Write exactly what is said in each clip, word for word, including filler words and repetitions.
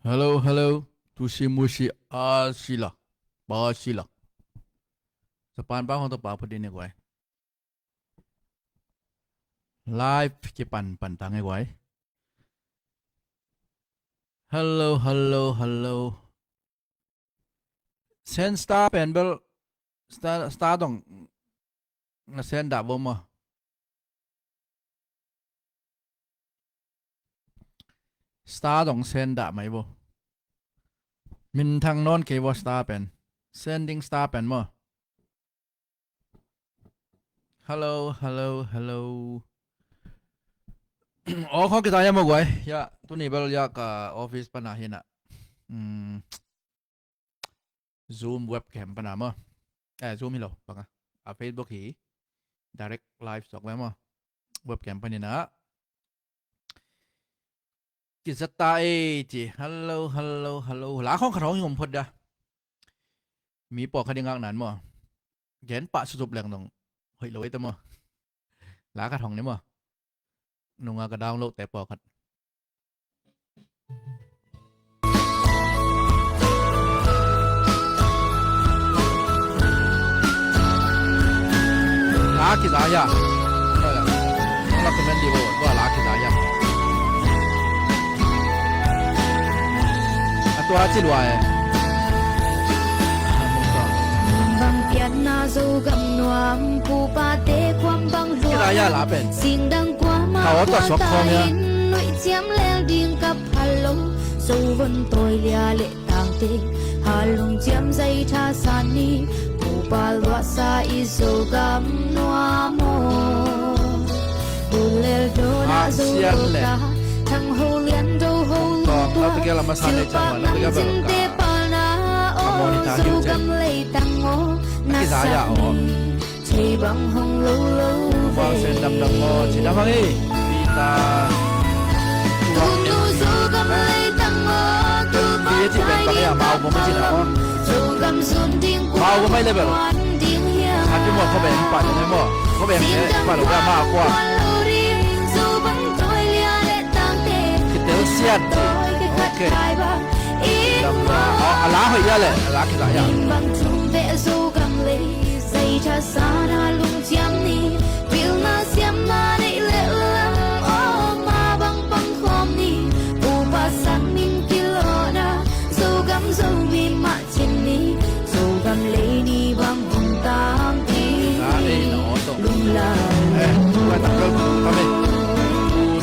Hello, hello. Tushi mushi asila. Basila. Japan pa hong to pa phut ding ni guai. Live kipan pan tang e guai. Hello, hello, hello. Send star pen bel star, star dong na send dah vo maw. Star dong send dah mai vo. Min thang non kei vo star pen. Sending star pen maw. Hello, hello, hello. Oh, kong kita ya maw guai. Ya, tuni bel ya ka office pana hina. Hmm. Zoom webcam pana maw. Eh, Zoom hi lo, bang a. A Facebook hi. Direct live sok ve maw. Webcam panina. Kizat ta e ci. Hello, hello, hello. La khong khat hong hi om phot da. Mi pawlkhat i ngak nan maw. Gen pah sutup leng dong hoih lo e ta maw. La khat hong ni maw. Nunga ka download te pawlkhat. La kiza ya. Nong la comment di bo, tua la kiza ya. A tua ci lua e. Bang pianna Zogam nuam, pupate kuam bang lua. Kiza ya la pen. Singdang kuam a. Ka tua suak khawng ya. Nuih ciam lel ding ka phal lo. Zo von tawi lia le tangte, halung ciam zai tha san ni, pupa luahsa i Zogam nuam aw. Bulel dona Zogam ta, thang ho lian do ho lu tua, silpa nam zinte palna aw, Zogam leitang aw, na sa ni. Thei bang hong lo lo ve. Bang sen dam dam maw, ci dam hang hi. Pita. Tunu Zogam leitang aw, tu pa ci pen bang ya, mau gom ci na aw. Zogam zun ding kua. Mau gom ai level. Happy maw, ko beng pa ne maw. Ko beng ne pa lo ya ma kua. Zogam toi lia le tangte. Kitel siat. Okay. Dam na. Oh, a la hoih ya le, a la kiza ya. Bang tum ve Zogam lei. Zai tha sana lungciam ni, pilna siamna neih le lam aw, ma bang pang khawm ni, pupa sang min kilawhna, Zogam Zomi mah cin ni, Zogam lei ni bang bung tam ti ni, lunglau. Eh, tua tak bel, tame.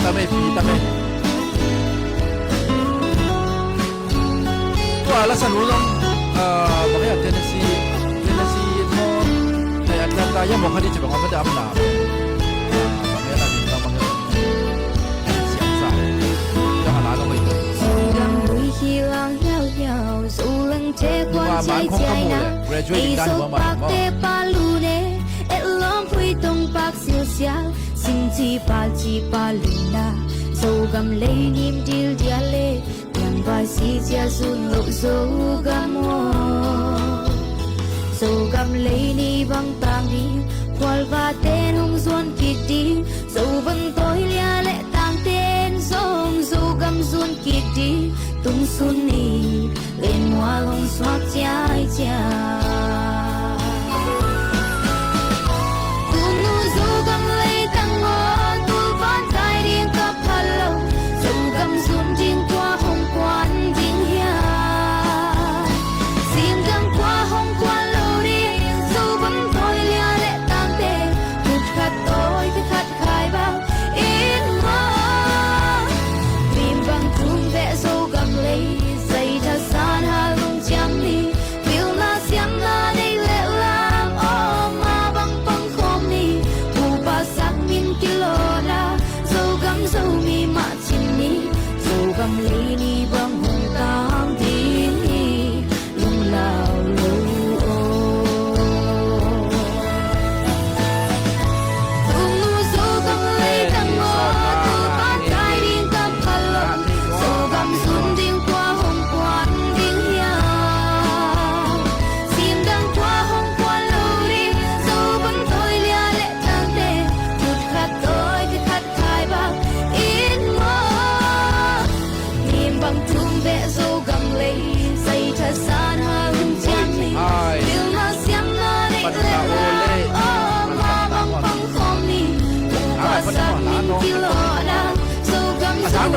Tame, pi, tame. Tua la sanu zong, ah, bang ya Tennessee, Tennessee maw, eh, Atlanta ya maw khat i ci bang a mate am na. Ah, bang ya la ding bang bang ya. Siang sa. Ya ha la zong oi. Zolam lui hi lang hiau hiau, Zolang te kuan ciai ciai na. Ei Zo pak te pa lu ne, et lom pui tong pak sial sial, sing ci pal ci pa lu na. Zogam lei nim dil dia le. Piangvai si cia zun loh Zogam aw. Zogam lei ni bang tang ding, khualvate nong zuan kik ding, Zo bang tawi lia le tangten zong Zogam zuan kik ding, tung sun ni len mual hong suak ciai ciai. Tunu Zogam leitang aw, tul van kai ding ka phal lo. Zogam zun ding kua hong kuan ding hiam? Singdang kua hong kuan lo ding, Zogam tawi lia le tangte, kut khat tawi khat khai bang in maw. Lim bang tum ve Zogam lei, zai tha san ha lungciam ni, pilna siamna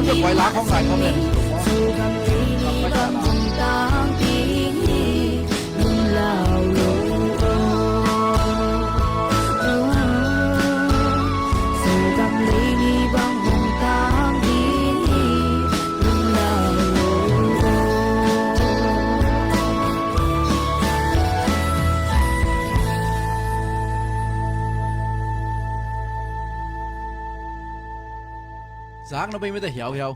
Tua kuai la khong nai khong len. Zakna bei mite hiauhiau.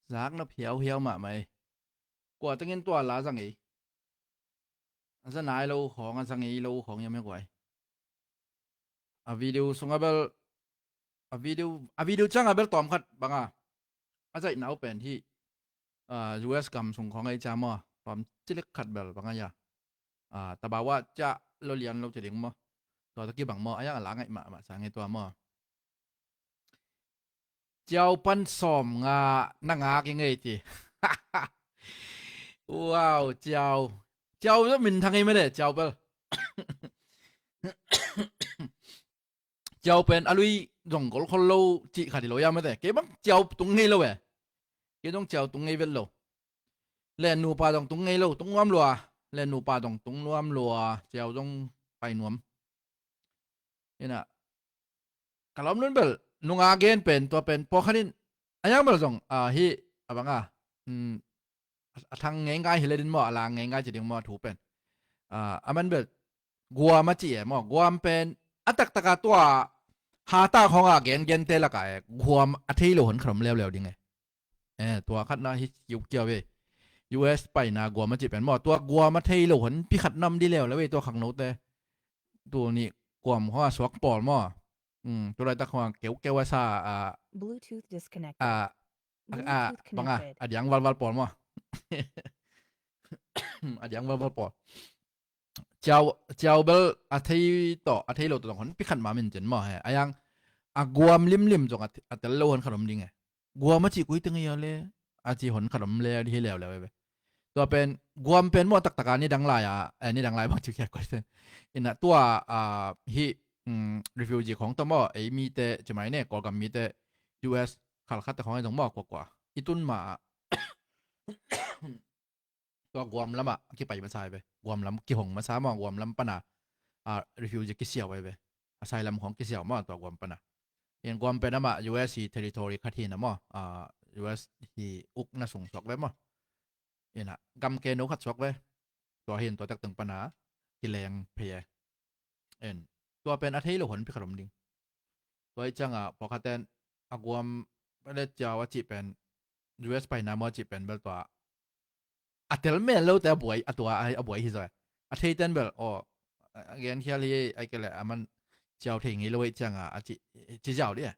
Zakna hiauhiau mahmah ei. Kua tengin tua la za ngei. A za nai lo khong, a za ngei lo khong hiam hi guai. A video sung a bel, a video, a video ciang a bel tawm khat banga a zaih nau pen hi. U S gam sung khong ei cia maw, tawm cilik khat bel banga ya. Tabawa cia lo lian lo ci ding maw. Tua ta kibang maw, a yang a la ngaih mahmah sa ngei tua maw. Ciau pan sawm nga na ngak i ngei ti. Wow, ciau. Ciau zo min thang ei mede, ciau pel. Ciau pen a lui zong gol khol lo cih khat hi lo ia mete. Kei bang ciau tung ngei lo e. Kei zong ciau tung ngei vet lo. Le nupa zong tung ngei lo, tung nuam lua. Le nupa zong tung nuam lua, ciau zong pai nuam. Ina ka lawm nun bel nunga gen pen tua pen pawlkhat in a yang bel zong hi a banga a thang ngeingai hi le din maw, a lang ngeingai ci ding maw a thu pen. A man bel guam a ci e maw, guam pen a taktaka tua hata khonga gengente laka e guam a thei lo hon khat om leuleu ding e. Tua khatna hi kiukiau e. U S paina guam a ci pen maw, tua guam a thei lo hon pi khat nam di leuleu e tua khangnote. Tuni guam khonga suak pawl maw. Tulaitak khonga keukeu a sa a banga a diang valval pawl maw. A diang valval pawl. Ciau, ciau bel a thei tawh a thei lo tawh zong hon pi khat ma min cin maw he. A yang a guam limlim zong a tel lo hon khat om ding e. Guam a ci kui teng ia le a ci hon khat om le di hi leuleu e ve. Tua pen guam pen maw taktaka ni dang lai a, ni dang lai bang ci kia koi pen. Ina tua hi refugee khong tawh maw, ei mite ci mai ne, Kawlgam mite U S khalkhatte khong ai zong maw kuakua i tun ma a tua guam lama kipai masa ve. Guam lam kihong masa maw, guam lam pana refugee kisiau ai ve. Asylum khong kisiau maw tua guam pana. In guam pen ama U S hi territory khat hi na maw, U S hi ukna sung suak ve maw. Ina gam ke no khat suak ve. Tua hin tua tek teng pana kileng phei e. En tua pen a thei lo hon pi khat om ding. Tua i cianga pawlkhaten a guam le ciau a cih pen U S paina maw a cih pen bel tua a tel men lote a buai, a tua a buai hi zaw. A theiten bel aw a genkhial hi ei, ai kele a man ciau thei ngei lo ei cianga a ci ziau di e.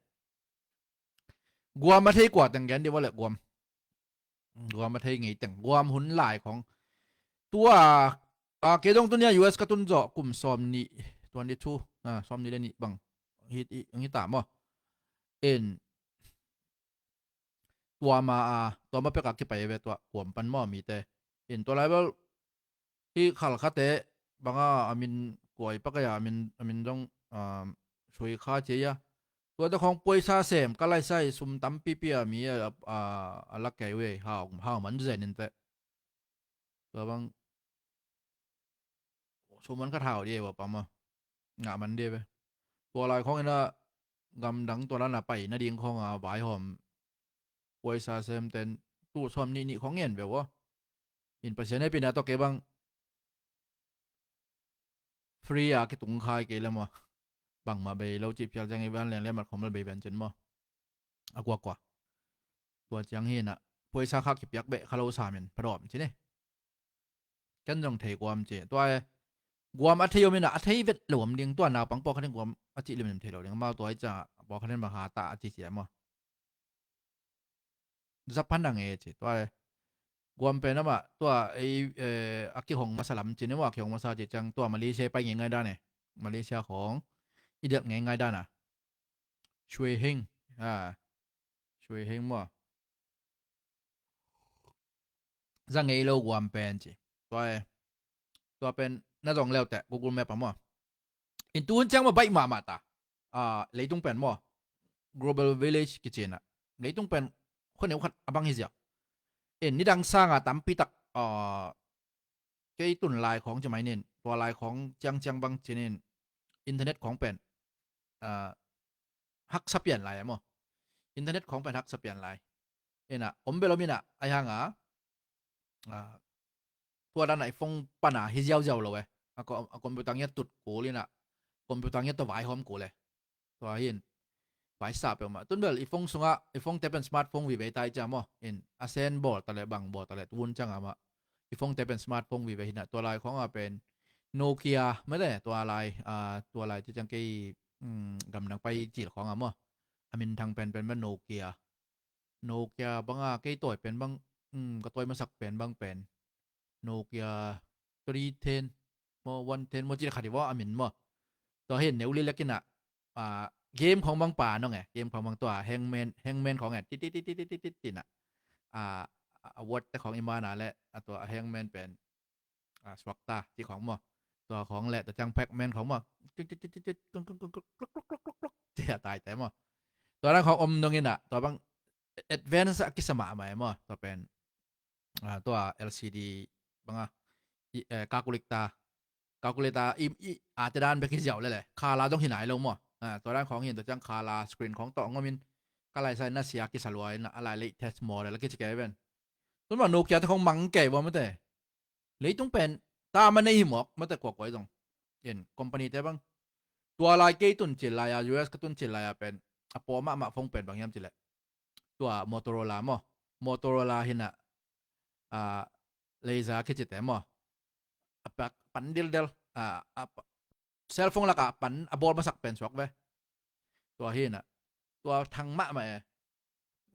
Guam a thei kua teng gen di va le guam. Guam a thei ngei teng guam hun lai khong. Tua a kei dong tunia U S ka tun zawh kum sawm nih, twenty two, sawm nih le nih bang hi ta maw. In tua ma a tua ma peka kipai ve tua guam pan maw mite. In tua lai bel hi khalkhate banga a min kuai pakaya a min zong sui kha cia. Tuate khong puaisa sem ka laisai sum tampipi a mi a lak kei ve hau man zen in teh. Tua bang sum man khat hau di e va pam a ngah man di ve. Tua lai khong ina gamdang tua lana pai nading khonga vaihawm puaisa semten tu sawm nih nih khong ngen ve ua. In Pasian hepina tawh kei bang free a kitung khai kei le maw. Bangmah bei lo cih phial ciang i van leng le mat khawm lo bei ven cin maw. A kuakua tua ciang hi na puaisa kha kipiak beh kha lo samin phadawm cin e. Ken zong thei guam ci tua e. Guam a thei om ina a thei vet lo om ding tua naupang pawlkhat in guam a cih limlim thei lo ding amau tua i ca pawlkhat in bang ha ta a ci cia maw. Japan a nge ci tua e. Guam pen amah tua ei a kihong masa lam cin amah a kihong masa ci ciang tua Malaysia pai ngei ngai dan e. Malaysia khong i delh ngei ngai dan a. Shueheng a shueheng maw. Za ngei lo guam pen ci. Tua e tua pen na zong leute Google Map a maw. In tuhun ciang maw baih mahmah ta. Leitung pen maw. global village kici in ah, leitung pen khua neu khat a bang hi ziau. In nidang sanga tampi tak, ah, kei tun lai khawng ci mai nin, tua lai khawng ciangciang bang ci nin, internet khawng pen, ah, haksa pian lai a maw. Internet khawng pen haksa pian lai. In ah om bel om in ah, ahi hang a, ah, tua dan ah i phone pan a hi ziauziau lo e. A ko-, a computer ngiat tut kul in ah, computer ngiat tua vaihawm kul e. Tua hi in vaisa peuhmah. Tun bel i phone sungah, i phone te pen smartphone vive ta i cia maw. In a sen bawl ta leh, bang bawl ta leh, tun ciang a mah i phone te pen smartphone vive hi in ah, tua lai khawng a pen Nokia mate, tua lai, ah, tua lai ci ciang kei, mm, gamdang pai cil khawng a maw, a minthang pen pen mah Nokia. Nokia bang a, kei tawi pen bang, mm, ka tawi masak pen bang pen Nokia three ten maw, one ten maw, ci le khat hi vaw a min maw. Tua hi in neu lilek in ah, ah, game khawng bang pa nong e, game khawng bang tua Hangman, Hangman khawng e, tit tit tit tit tit tit in ah, ah, a word te khawng i man a leh, a tua Hangman pen, ah, suakta ci khawng maw. Tua khawng leh tua ciang Pac-Man khawng maw, tit tit tit tit tit, kluk kluk kluk kluk kluk kluk kluk kluk, ci a tai te maw. Tua dan khawng om nong in ah, tua bang advance a kisa mahmah e maw. Tua pen, ah, tua L C D bang a, i, eh, calculator, calculator i, i, a te dan bek hi ziau lele, color dong hi nai lo maw. Ah, tua dan khawng hi in, tua ciang color screen khawng tawh ngawm in, ka lai sa in na sia kisa lua in, a lai latest model a kici kei ven. Tun mah Nokia te khawng mang kei vaw mate. Leitung pen ta ma nei hi mawk mate, kuakua i zong. In company te bang, tua lai kei tun cil lai a, U S ka tun cil lai a pen a paw mahmah phone pen bang hiam ci leh, tua Motorola maw. Motorola hi in ah, ah, Razr kici te maw. A pak pan dildel, ah, a pa-, cellphone lak a pan a bawl masak pen suak ve. Tua hi in ah, tua thang mahmah e.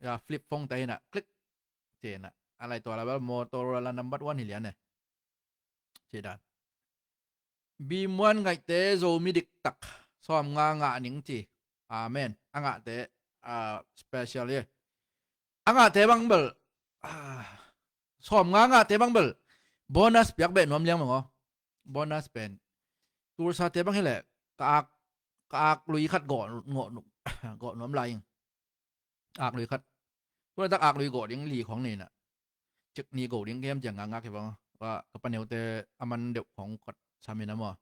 Ya, flip phone te hi in ah, click ci in ah, a lai tua la bel Motorola number one hi lian e. Ci dan. Bimuan Ngaihte Zomi diktak, sawmnga ngah ning ci. Amen. A ngahte, ah, special hi. A ngahte bang bel, ah, sawmnga ngahte bang bel bonus piak beh nuam liang mah aw. Bonus pen Tulsa te bang hi leh ka ak, ka ak lui khat gawh, gawh, gawh nuam lai ing. Ak lui khat. Tua laitak ak lui gawh ding li khawng nei in ah, cik ni gawh ding kem ciang ngakngak hi vang. Tua ka paneute a man deuh khawng khat sam in ah maw,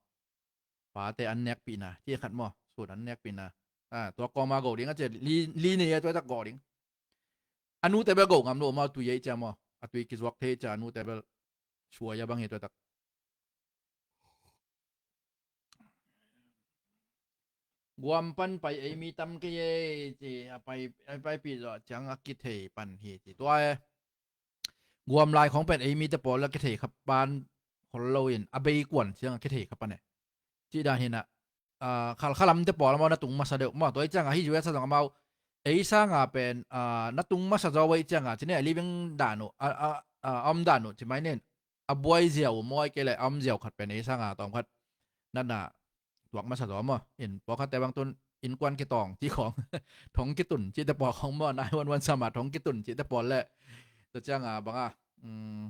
pate an nekpihna ci khat maw, sut an nekpihna. Ah, tua kawma gawh ding a ci a, li, li nei a tua laitak gawh ding. A nute bel gawh ngam lo maw, tui ei cia maw, a tui kizuak thei cia, a nute bel suai a bang hi tua laitak. Guam pan pai ei mi tam kei ei ci, a pai, a paipih zawh ciang a kithei pan hi ci. Tua e, Guam lai khawng pen ei mite pawl a kithei kha pan khol lo in, a bei kuan ciang a kithei kha pan e. Ci dan hi in ah, ah, khalkhalamte pawl amau na tung masa deuh maw. Tua i ciang a hi U S a zong amau ei sanga pen, ah, na tung masa zaw uh ei ciang a, ci ni a living dan uh, a, a, a om dan uh ci mai nin, a buai ziau uh maw, ahih kei leh a om ziau khat pen ei sanga tawm khat natna tuak masa zaw maw. In pawlkhatte bang tun innkuan kitawng ci khawng, thong kitun cihte pawl khawng maw, nine one one sam a thong kitun cihte pawl leh, tua ciang a bang a, um,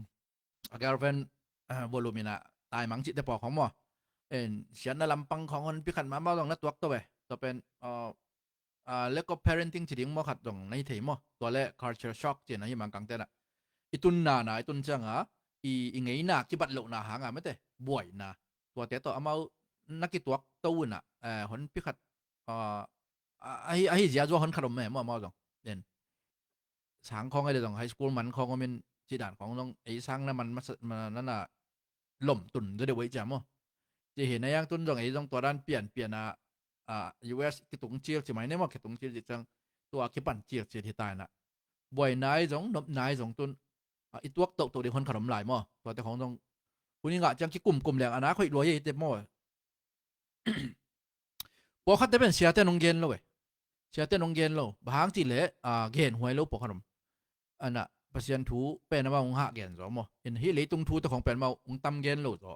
a girlfriend, ah, volume in ah taimang cihte pawl khawng maw. In siatna lampang khawng honpi khat mahmah zong na tuak to ve. Tua pen, ah, ah, lack of parenting ci ding maw, khat zong na hi thei maw. Tua leh culture shock ci na hi Mangkangte in ah. I tunna na, i tun ciang a, i, i ngeina kibat lohna hang a mate, buaina. Tuate tawh amau na kituak to un ah, eh, honpi khat, ah, a, ahi, ahi zia zua hon khat om e maw, amau zong. Then sang khawng ei le zong high school man khawng om in, ci dan khawng zong ei sang na man masa, ma, na na lom tun zaw deuh ei cia maw. Ci hi na yang tun zong ei zong tua dan pianpian a, a, U S kitung cil ci mai ni maw, kitung cil ci ciang tua kipan cil cil hi ta in ah. Buaina ei zong, nopna ei zong tun, a, i tuak tohtoh ding hon khat om lai maw. Tuate khawng zong hun i ngah ciang kikumkum leng a na khoih lua hi te maw. Pawlkhatte pen siate nong gen lo e. Siate nong gen lo. Bang hang cih leh, ah, gen huai lo pawlkhat om. Ana, Pasian thu pen amau hong hah gen zaw maw. In hih leitung thute khawng pen amau hong tam gen lo zaw.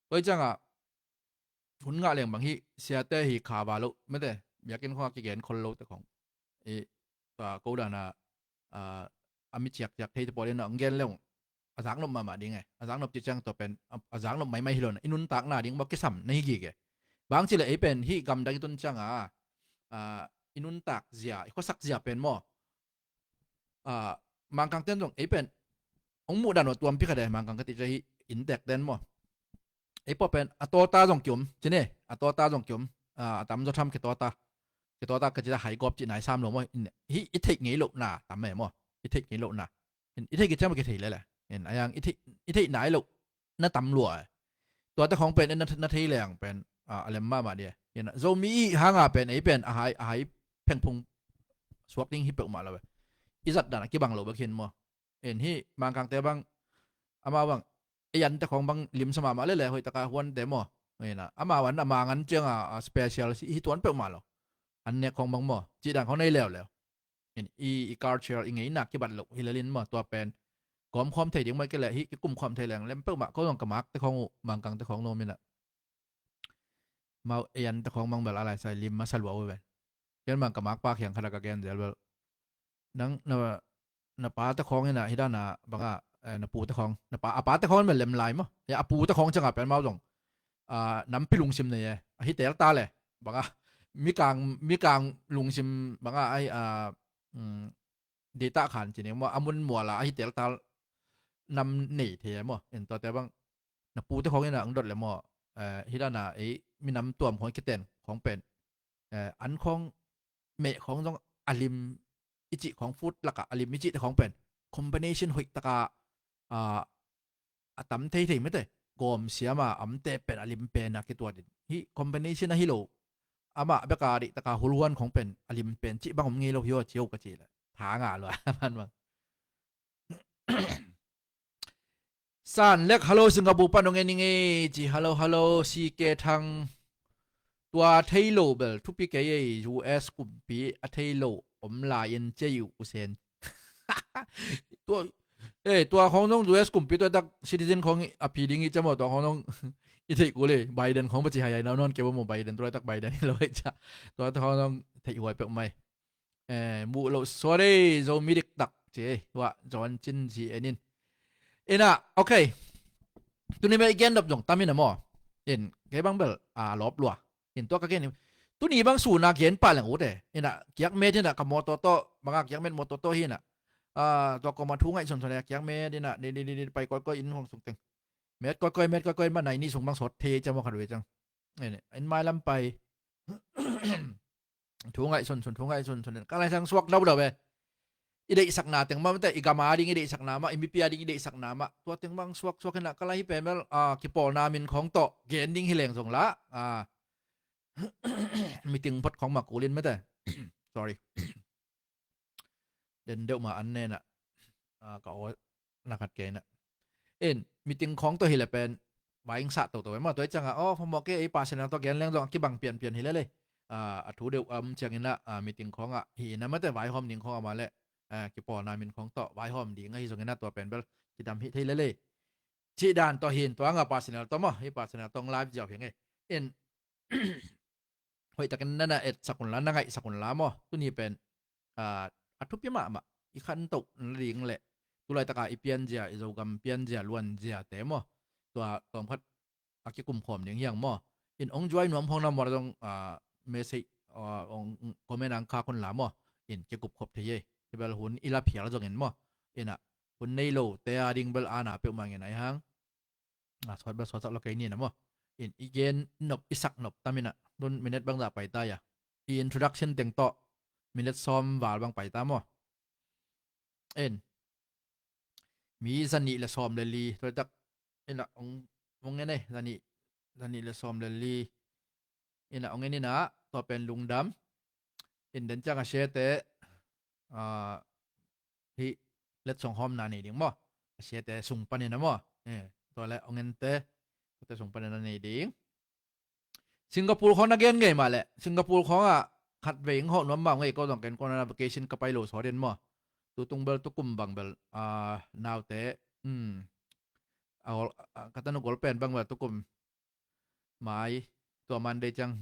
Tua hi ciangah, hun ngah leng bang hih siate hi kha va lo. Mate, biakinn khawngah kigen khol lote khawng. I, tua, ko dana, a, a mi ciakciak theite pawl in a hong gen leng a zaknop mahmah ding e. A zaknop cih ciang tua pen, a, a zaknop maimai hi lo na, i nuntakna ding bawk kisam na hi gige. Bang cih leh ei pen hih gamdang i tun ciangah, a, i nuntak zia, i khuasak zia pen maw, a, Mangkang ten zong ei pen hong muh dan uh a tuampi khat e. Mangkang ka ti cia hi, inntek ten maw, ei pawh pen a tawta zong kiom ci ne, a tawta zong kiom, a, a tamzaw tham ke tawta, ke tawta ka ci ta, haigawp cih nai sam lo maw. Hi i theih ngei lohna tam e maw, i theih ngei lohna, i theih kiciam a kithei lele. A yang i theih, i theih nai loh na tam lua e. Tuate khawng pen na, na thei leng pen, a, a lem mahmah dih e. Zomi i hanga pen ei pen a hai, a hai phengphung suak ding hi peuhmah lo e. I zat dan a kibang lo bek hin maw. En hi Mangkangte bang, amau bang, ei ante khawng bang limsa mahmah lele, hoihtaka huante maw. Ena amau an a mangan cianga, a, special hi tuan peuhmah lo. An nek khawng bang maw, cih dan khawng nei leuleu. En i, i culture, i ngeina kibat loh hi lelin maw, tua pen gawmkhawm thei ding maw, i ke leh hi kikumkhawm thei leng lem peuhmah. Ko zong ka makte khawng uh, Mangkangte khawng no mina, mau ei ante khawng bang bel a laisai lim masa lua uh ven. Ken bang ka makpa khiang khat a ka gen zel bel, nang na, na pate khawng ina hi dana banga, eh, na pute khawng, na pa, a pate khawng in bel lem lai maw. Ya, a pute khawng cianga pen mau zong, a, nampi lungsim nei e, a hi tel ta le banga, mikang, mikang lungsim banga ai, a, um, deita khan ci ne maw, a mun muala a hi tel ta nam nei thei e maw. En tuate bang na pute khawng ina ang dot le maw, eh, hi dana ei minam tuam khawng kiten khawng pen, eh, an khawng, meh khawng zong a lim i cih khawng, food lakah a lim i cihte khawng pen combination hoihtaka, a, a tam theithei mete. Gawm siama amte pen a lim pena kituatin hi combination ahi lo. Amah beka dihtaka hulhuan khawng pen a lim pen cih bang om ngei lo hi aw, ci uh ka ci le tha nga lua man bang. San lek, hello, Singapore pan ong en ing ei ci. Hello, hello, C K Thang. Tua thei lo bel thupi kei ei, U S kumpi a thei lo om lai en cei uh usen. Tua, eh, tua khawng zong U S kumpi tua tak citizen khawng a phi ding i cam aw, tua khawng zong i theih kul ei. Biden khawng ba ci hai ai nau non kei ba maw, Biden tua tak Biden hi lo ei ca. Tua khawng zong theih huai peuh mai. Eh, muh loh suak ei, Zomi diktak ci ei. Tua John Cin ci en in. Ina, okay. Tuni mei gen dop zong tam ina maw. In, kei bang bel, a, lop lua. In tua ka gen in. Tuni bang suna gen pa leng ut e. Ina, kiak met ina ka mawtaw tawh, banga kiak met mawtaw tawh hi ina. A, tua koma thu ngaih sonson e, kiak met ina, di, di, di, di, pai kawikawi in hong sung teng. Met kawikawi, met kawikawi, ma nai ni sung bang sawt thei cam aw khat ve cang. Ina, in mailam pai. Thu ngaih sunsun, thu ngaih sunsun. Ka laisang suak daudau e. I deihsakna teng mah mate, i gam a ding i deihsakna mah, i mipi a ding i deihsakna mah, tua teng mah ang suaksuak hi na. Ka lai hi pen bel, a, kipawlna min khawng tawh gen ding hi leng zong la, a, meeting phot khawng mah kulin mate. Sorry. Den deuh mah an nena, a, ka aw na khat kei na. In, meeting khawng tawh hi le pen vai ing sah toto e maw. Tua i cianga, aw, phamawh kei, ei personal tawh gen leng zong a kibang pianpian hi le le. A, a thu deuh a om ciangin a, a, meeting khawngah hi ina mate, vaihawm ding khawng a mah le, a, kipawlna min khawng tawh vaihawm ding ahi zongin a, tua pen bel kidam hi thei le le. Cih dan tawh hin, tua anga personal tawh maw, hi personal tawh live ziau hi ngei. In, hoihtakin na na etsak unla, na ngaihsak unla maw. Tuni pen, a, a thupi mahmah i khantoh nading le tulaitaka i pianzia, i Zogam pianzia, luanziate maw, tua tawmkhat a kikumkhawm ding hiang maw. In ong zuai nuam khawng na maw zong, a, message, a, ong comment ang khak unla maw. In kikupkhop thei ei. Hi bel hun i la phial zongin maw. Ina, hun nei lote a ding bel ana peuhmah ngen ai hang. A, sawt bel sawtsak lo kei ni na maw. In i gen nop, i sak nop tam ina. Tun minute bangzah paita ia. I introduction teng tawh minute sawm val bang paita maw. In, mi zanih le sawm le li, tua tak ina ong, ong en ei, zanih, zanih le sawm le li. Ina ong en ina, tua pen lungdam. In den ciang a share te, a, hi letsong hawmna nei ding maw. A share te sung panin a maw. Eh, tua le ong en te, tua te sung panin a nei ding. Singapore khawng na gen ngei mah le, Singapore khawngah khat vei ing hawh nuam mah ngei ko zong ken kona vacation ka pai lo sawt in maw. Tutung bel tukum bang bel, a, naute, um, a, a, ka tanu gol pen bang bel tukum mai, tua Monday ciang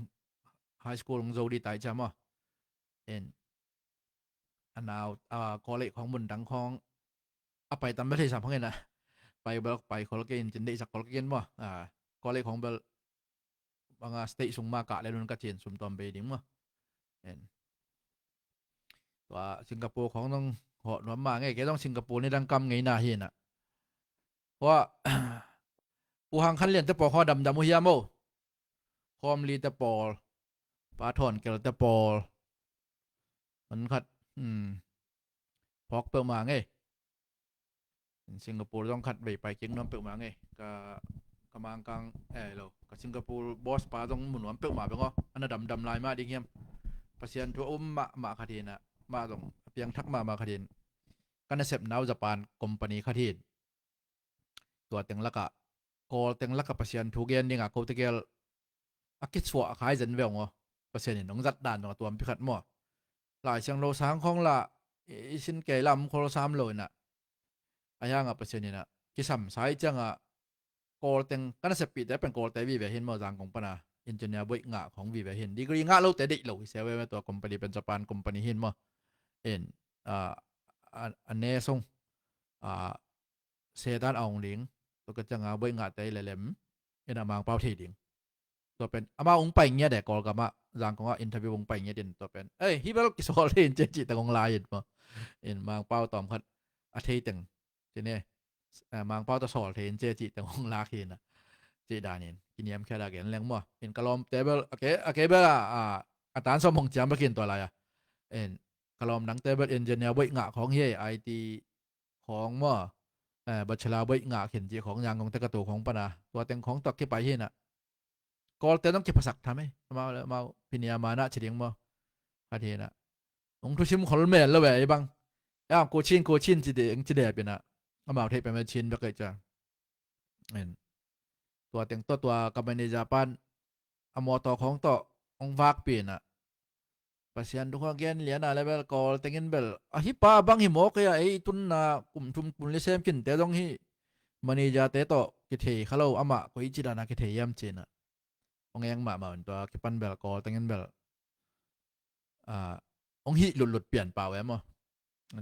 high school hong zo di tai cia maw. En, a nau, a, college khawng mun dang khawng a pai tam bel thei sam hang ina. Pai bel pai khol kei in cin deihsak khol kei in maw. A, college khawng bel banga state sung ma kah le lun ka cin sum tuam bei ding maw. En, Tua Singapore khawng zong hawh nuam mah ngei, kei zong Singapore ni dang kam ngei na hi na. Tua U Hang Khan Lian te pawl khawng a damdam uh hiam o. Khawm Li te pawl, Pa Thawn Kel te pawl, man khat, hmm, phawk peuhmah ngei. Singapore zong khat vei pai kik nuam peuhmah ngei. Ka, ka Mangkang, eh, lo, ka Singapore boss pa zong mu nuam peuhmah beng aw. Ana damdam lai mah ding hiam. Pasian thu a um mahmah khat hi na, mah zong a piangthak mahmah khat hi. Ka nasepna uh Japan company khat hi. Tua teng lakah, Kawl teng lakah Pasian thu gen dingah kote gel a kisuah a khai zen ve ung aw. Pasian in hong zat dan zong a tuampi khat maw. Lai Siangtho sang khawng lah i, i sin kei lam khol sam lo inah. A hiangah Pasian inah kisam sa i ciangah Kawl teng, ka naseppihte pen Kawlte vive hin maw, Zangkong pana engineer boih ngah khawng vive hin. Degree ngah lote deih lo hi se veve, tua company pen Japan company hin maw. In, ah, a, a ne sung, ah, Satan a ong ding, tua ka ciangah boih ngahte i lelem, inah Mangpau thei ding. Tua pen amau ong pai ngiat e, Kawlgamah, Zangkongah interview ong pai ngiat in, tua pen, ei, hih bel kisawl thei in ci, cih teng ong la in maw. In Mangpau tawm khat a thei teng, ci ne, eh, Mangpau tawh sawl thei in ci, cih teng ong lak hi na. Cih dan in kiniamkhiat a gen leng maw. In ka lawmte bel, a ke, a ke bel a, a, a tan sawm hong ciam bek in tua lai a. In ka lawm dangte bel engineer boih ngah khawng hi, I T khawng maw, eh, bachelor boih ngah khin cih khawng, Zangkongte ka tu khawng pana, tua teng khawng tawh kipai hi na. Kawlte zong kiphasak tham ei. Amau le amau, pinia manah ci ding maw. Khat hi na. Ong thusim khol mel lo ve ei bang. Ei ang ko Chin, ko Chin ci ding, ci dep inah. Amau theih peuhmah Chin bek ei cia. En. Tua teng tawh tua ka manager pan a mawtaw khawng tawh ong vakpi inah. Pasian thu khawng gen lian a le bel, Kawl tengin bel, a hih pa bang hi mawk ei a, ei tunna kum thum kum li sem kinte zong hih manager te tawh kithei kha lo, amah koi ci dana kithei hiam ci inah. Ong eng mahmah un tua kipan bel, Kawl tengin bel, ah, ong hih lutlut pian pau e maw.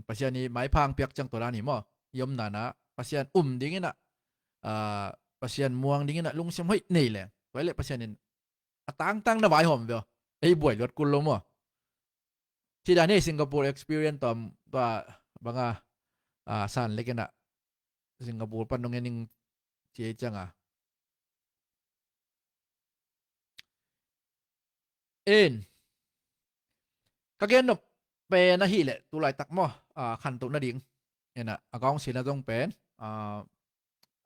Pasian i maipha ong piak ciang tua dan hi maw. I omna na Pasian um ding inah, ah, Pasian muang ding inah lungsim hoih nei leng, tua i leh Pasian in a tangtang na vaihawm ve aw. Ei buai luat kul lo maw. Ci dan hi Singapore experience tawm tua banga, ah, san lek inah Singapore pan nong en ing ci ei cianga. In ka gen nop pen ahih leh tulaitak maw, ah, khantoh nading inah a kong sina zong pen, ah,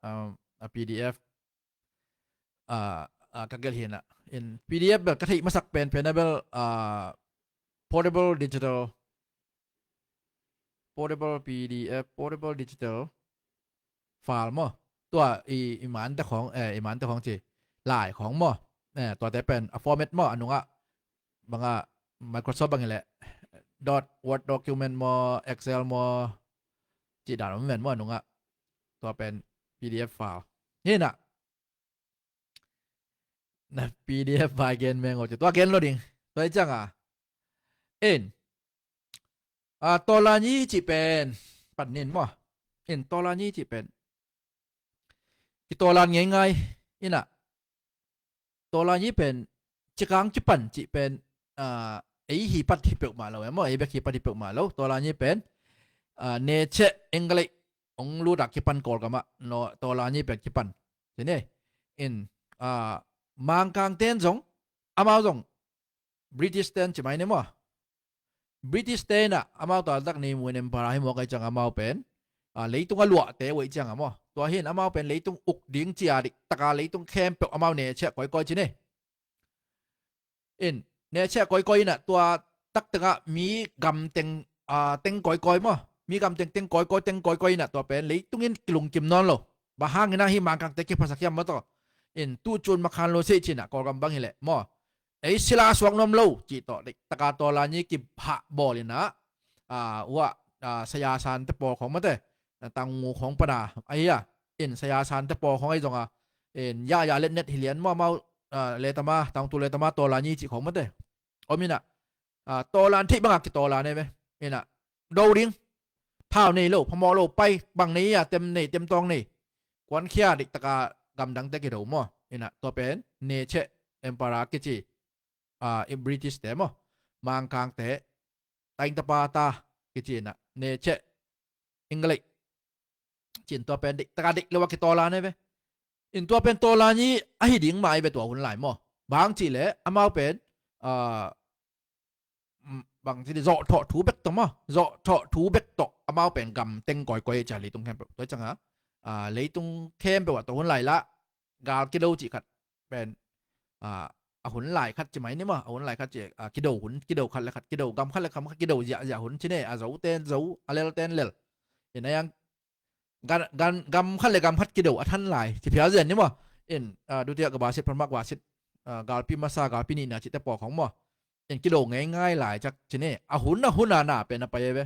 ah, a P D F, ah, ah, ka gelh hi inah. In P D F bel ka theih masak penpen a bel, ah, portable digital, portable P D F, portable digital file maw. Tua i, i mante khawng, eh, i mante khawng ci, lai khawng maw. Eh, tuate pen a format maw, a nungah bangah Microsoft bang hi leh dot, Word document maw, Excel maw, ci dan om ven maw, a nungah tua pen P D F file. Hi inah. Na P D F vai gen meng aw ci, tua gen lo ding. Tua i cianga. In, ah, tawlanyi cih pen pan nin maw. In tawlanyi cih pen kitawlan ngeingai inah. Tawlanyi pen cikang kipan cih pen, ah, ei hi pat hi peuhmah lo e maw, ei bek hi pat hi peuhmah lo. Tawlanyi pen, ah, necheh enggalei ong lutak kipan Kawlgamah no, tawlanyi pen kipan. Ci ne. In, ah, Mangkang ten zong, amau zong British ten ci mai ne maw. British te inah amau tua tak ni muin empara hi mawk ei cianga amau pen, ah, leitung a luahte uh ei cianga maw. Tua hin amau pen leitung uk ding cia dik taka leitung khempeuh amau necheh koikoi ci ne. In necheh koikoi inah tua tak tengah mi gamteng, ah, teng koikoi maw. Mi gamteng teng koikoi, teng koikoi inah tua pen leitung in kilungkim nawn lo. Bang hang inah hih Mangkangte kiphasak hiam maw tawh. In tucun makhan lo seh ci inah Kawlgam bang hi leh maw. Ei sila suak nuam lo cih tawh dik taka tawlanyi kihah bawl inah, ah, uah, ah, saya sante pawl khawng mate, tangngu khawng pana ahi a. In saya sante pawl khawng ahi zonga, in yaya letnet hi lian maw, amau, ah, letama, tangtu letama tawlanyi cih khawng mate om inah, ah, tawlan theih bangah kitawlan e ve. Inah do ding. Thau nei lo, phamawh lo, pai bang nei a, tem nei, tem tawng nei. Kuankhia dik taka gamdangte kido maw. Inah tua pen necheh empara kici, ah, i British te maw, Mangkangte taing tapa ta kici inah, ne ceh, English cin tua pen deih taka deih lo a kitawlan e ve. In tua pen tawlan i ahi ding mah i ve tua hun lai maw. Bang cih leh amau pen, ah, mm, bang cih leh zawhthawh thu bek tawh maw, zawhthawh thu bek tawh amau pen gam teng kawikawi e cia leitung khempeuh. Tua ciangah, ah, leitung khempeuh ah tua hun lai lah gal kido cih khat pen, ah, a hun lai khat ci mai ni maw, a hun lai khat ci, ah, kido hun, kido khat le khat, kido gam khat le gam khat, kido ziahziah hun ci ne, a zo ten zo, a lel ten lel. In a yang gan, gan, gam khat le gam khat kido a than lai ci phial zen ni maw. In, ah, dutia ka basit, pharmak basit, ah, galpi masa, galpi nihna cihte pawl khawng maw. In kido ngeingai lai cak ci ne, a hun a hun a na pen a pai e ve.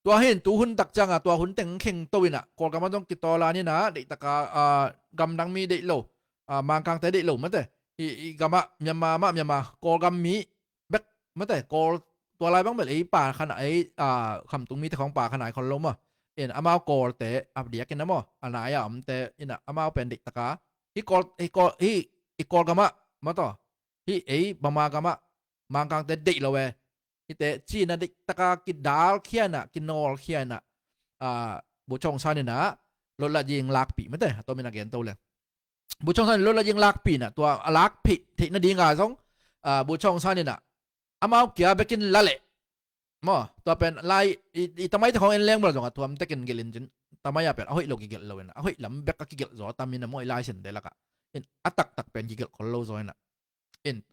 Tua hin tu hun tak ciangah tua hun teng khengto inah Kawlgam ah zong kitawlan inah deihtaka, ah, gamdang mi deih lo, ah, Mangkangte deih lo mate. I, i gamah Myanmar mah Myanmar, Kawlgam mi bek mate, Kawl tua lai bang bel ei pa khan ei, ah, khamtung mite khawng pa khan ai khol lo maw. In amau Kawlte a diakin a maw, a nai a omte inah amau pen deihtaka hih Kawl, hih Kawl, hih, hih Kawlgamah maw taw, hih ei Burma gamah Mangkangte deih lo e. Hihte ci inah deihtaka kidalkhia inah, kinawlkhia inah, ah, Bogyoke Aung San inah Lotlatjee lakpih mate, a tomin a gento leng. Bogyoke Aung San in Lotlatjee lakpih inah tua a lakpih theih nadinga zong, ah, Bogyoke Aung San inah amau kia bekin la leh maw, tua pen lai i, i tamai te khawng en leng bel zong a tuam tekin gelh in cin, tamai a pen a hoih lo kigelh lo inah, a hoih lam bek a kigelh zaw tam inah maw, i Lai Siangtho lakah. In a taktak pen kigelh khol lo zaw inah. In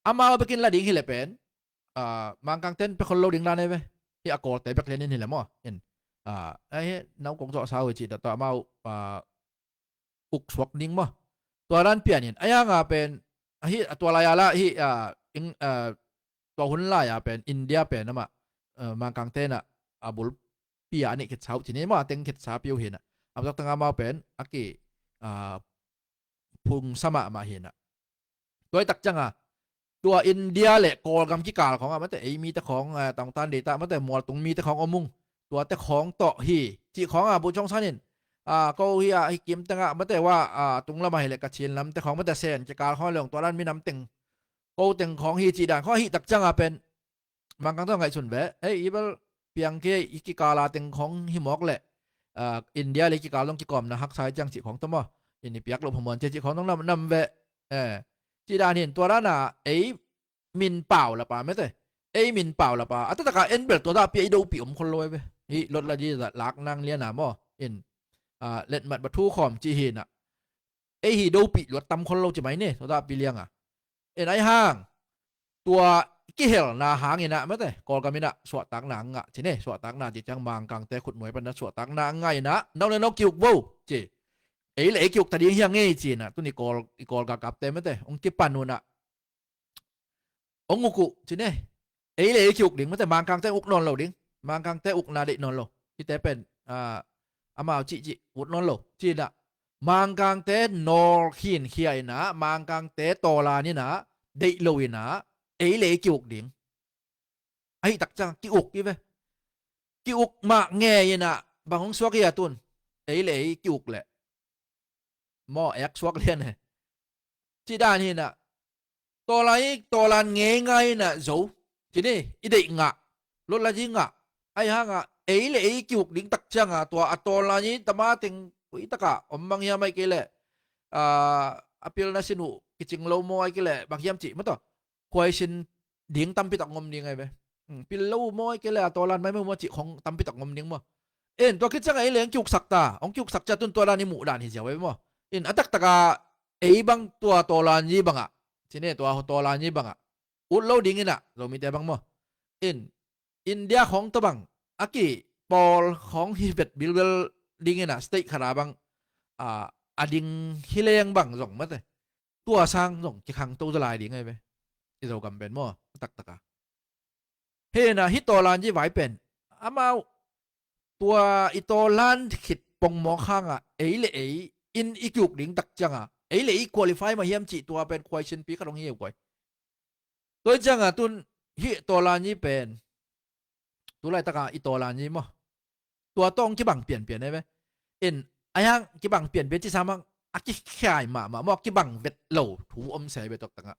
amau bekin la ding hileh pen, ah, Mangkangten pia khol lo ding dan e ve. Hih a Kawlte bek lian in hileh maw. In, ah, ai hi nau kok zawh sau hi cih dah tawh amau, ah, uk suak ding maw. Tua dan pian in a yanga pen, ah, hih a tua lai a lah hih, ah, ing, ah, tua hun lai a pen India pen amah, ah, Mangkangte inah a bulpi a a neih khitsa uh ci ni maw, a teng khitsa pia uh hi inah. A taktak amau pen a ki, ah, phungsa mahmah hi inah. Tua i tak ciangah tua India le Kawlgam kikal khawngah mate, ei mite khawng, eh, tangtan deita mate, mualtung mite khawng om ung. Tuate khawng tawh hi cih khawngah Bogyoke Aung San in, ah, ko hi ah hih kim tengah mate, wa, ah, tunglamah hileh Kachin lamte khawng mate, Sen kikal khawng le ong tua dan minam teng, ko teng khawng hi cih dan khawng ahih tak ciangah pen Mangkangte ngaihsun ve. Ei, i bel piang kei, i kikala teng khawng hi mawk leh, ah, India le i kikal zong kikawmna haksa hi ciang cih khawng tawh maw. In i piak loh phamawh cia cih khawng zong nam, nam ve. Eh, cih dan hin tua dana ei min pau lapa mete. Ei min pau lapa a taktak a en bel tua dah pia i dopih om khol lo e ve. Hih Lotlatjee lak nang liana maw. In, ah, letmat ba thu khawm cih hinah. Ei hi dopih luat tam khol lo ci mai ni, tua dah pi lianga. In ai hang tua kihelna hanginah mete, Kawlgam inah suahtakna a ngah ci ni, suahtakna ci ciang Mangkangte khutnuai panah suahtakna a ngah inah, nau le nau kiuk vo ci. Ei le ei kiuk ta ding hiang ngei ci inah, tun i Kawl, i Kawl galkapte mete hong kipan unah, hong uk uh ci ni. Ei le ei kiuk ding mete, Mangkangte uk nawn lo ding. Mangkangte ukna deih nawn lo. Hihte pen, ah, amau cihcih ut nawn lo ci inah, Mangkangte nawl khinkhia inah, Mangkangte tawlan inah, deih lo inah, ei le ei kiuk ding. Ahih tak ciang kiuk hi ve. Kiuk mah ngei inah bang hong suak hi a tun. Ei le ei kiuk leh maw, ek suak lian e. Cih dan hinah, tawlan i, tawlan ngeingai inah zo ci ni, i deih ngah, Lotlatjee ngah. Ai hangah ei le ei kiuk ding tak cianga tua a tawlan i tama teng kuitakah om bang hiam ai kei leh, ah, a pilna sin uh kicing lo maw ai kei leh bang hiam cih mataw, khuaisin ding tampi tak ngom ding ai ve. Hmm, pil lo maw ai kei leh a tawlan mai maw cih khong tampi tak ngom ding maw. In tua khit ciangah ei leng kiuksak ta, hong kiuksak cia tun tua dan i muh dan hi ziau ai ve maw. In a taktakah ei bang tua tawlan i bangah ci ni, tua tawlan i bangah ut lo ding inah Zomite bang maw. In India khawng tawh bang a kipawl khawng hi vet bilbel ding inah state khatah bang, ah, a ding hi leng bang zong mate, tua sang zong kikhangto zaw lai ding ai ve. I Zogam pen maw, a taktaka. Hinah hih tawlan i vai pen amau tua i tawlan khit pongmawk hangah ei le ei in i kiuk ding tak cianga ei le ei qualify mah hiam cih tua pen khuaisinpi khat hong hi uh koi. Tua i cianga tun hih tawlan i pen, tu laitaka i tawlan i maw, tua tawh hong kibang pianpian e ve. In ai hang kibang pianpian ci samang a kikhai mahmah maw, kibang vet lo thu om se ve tua taktakah.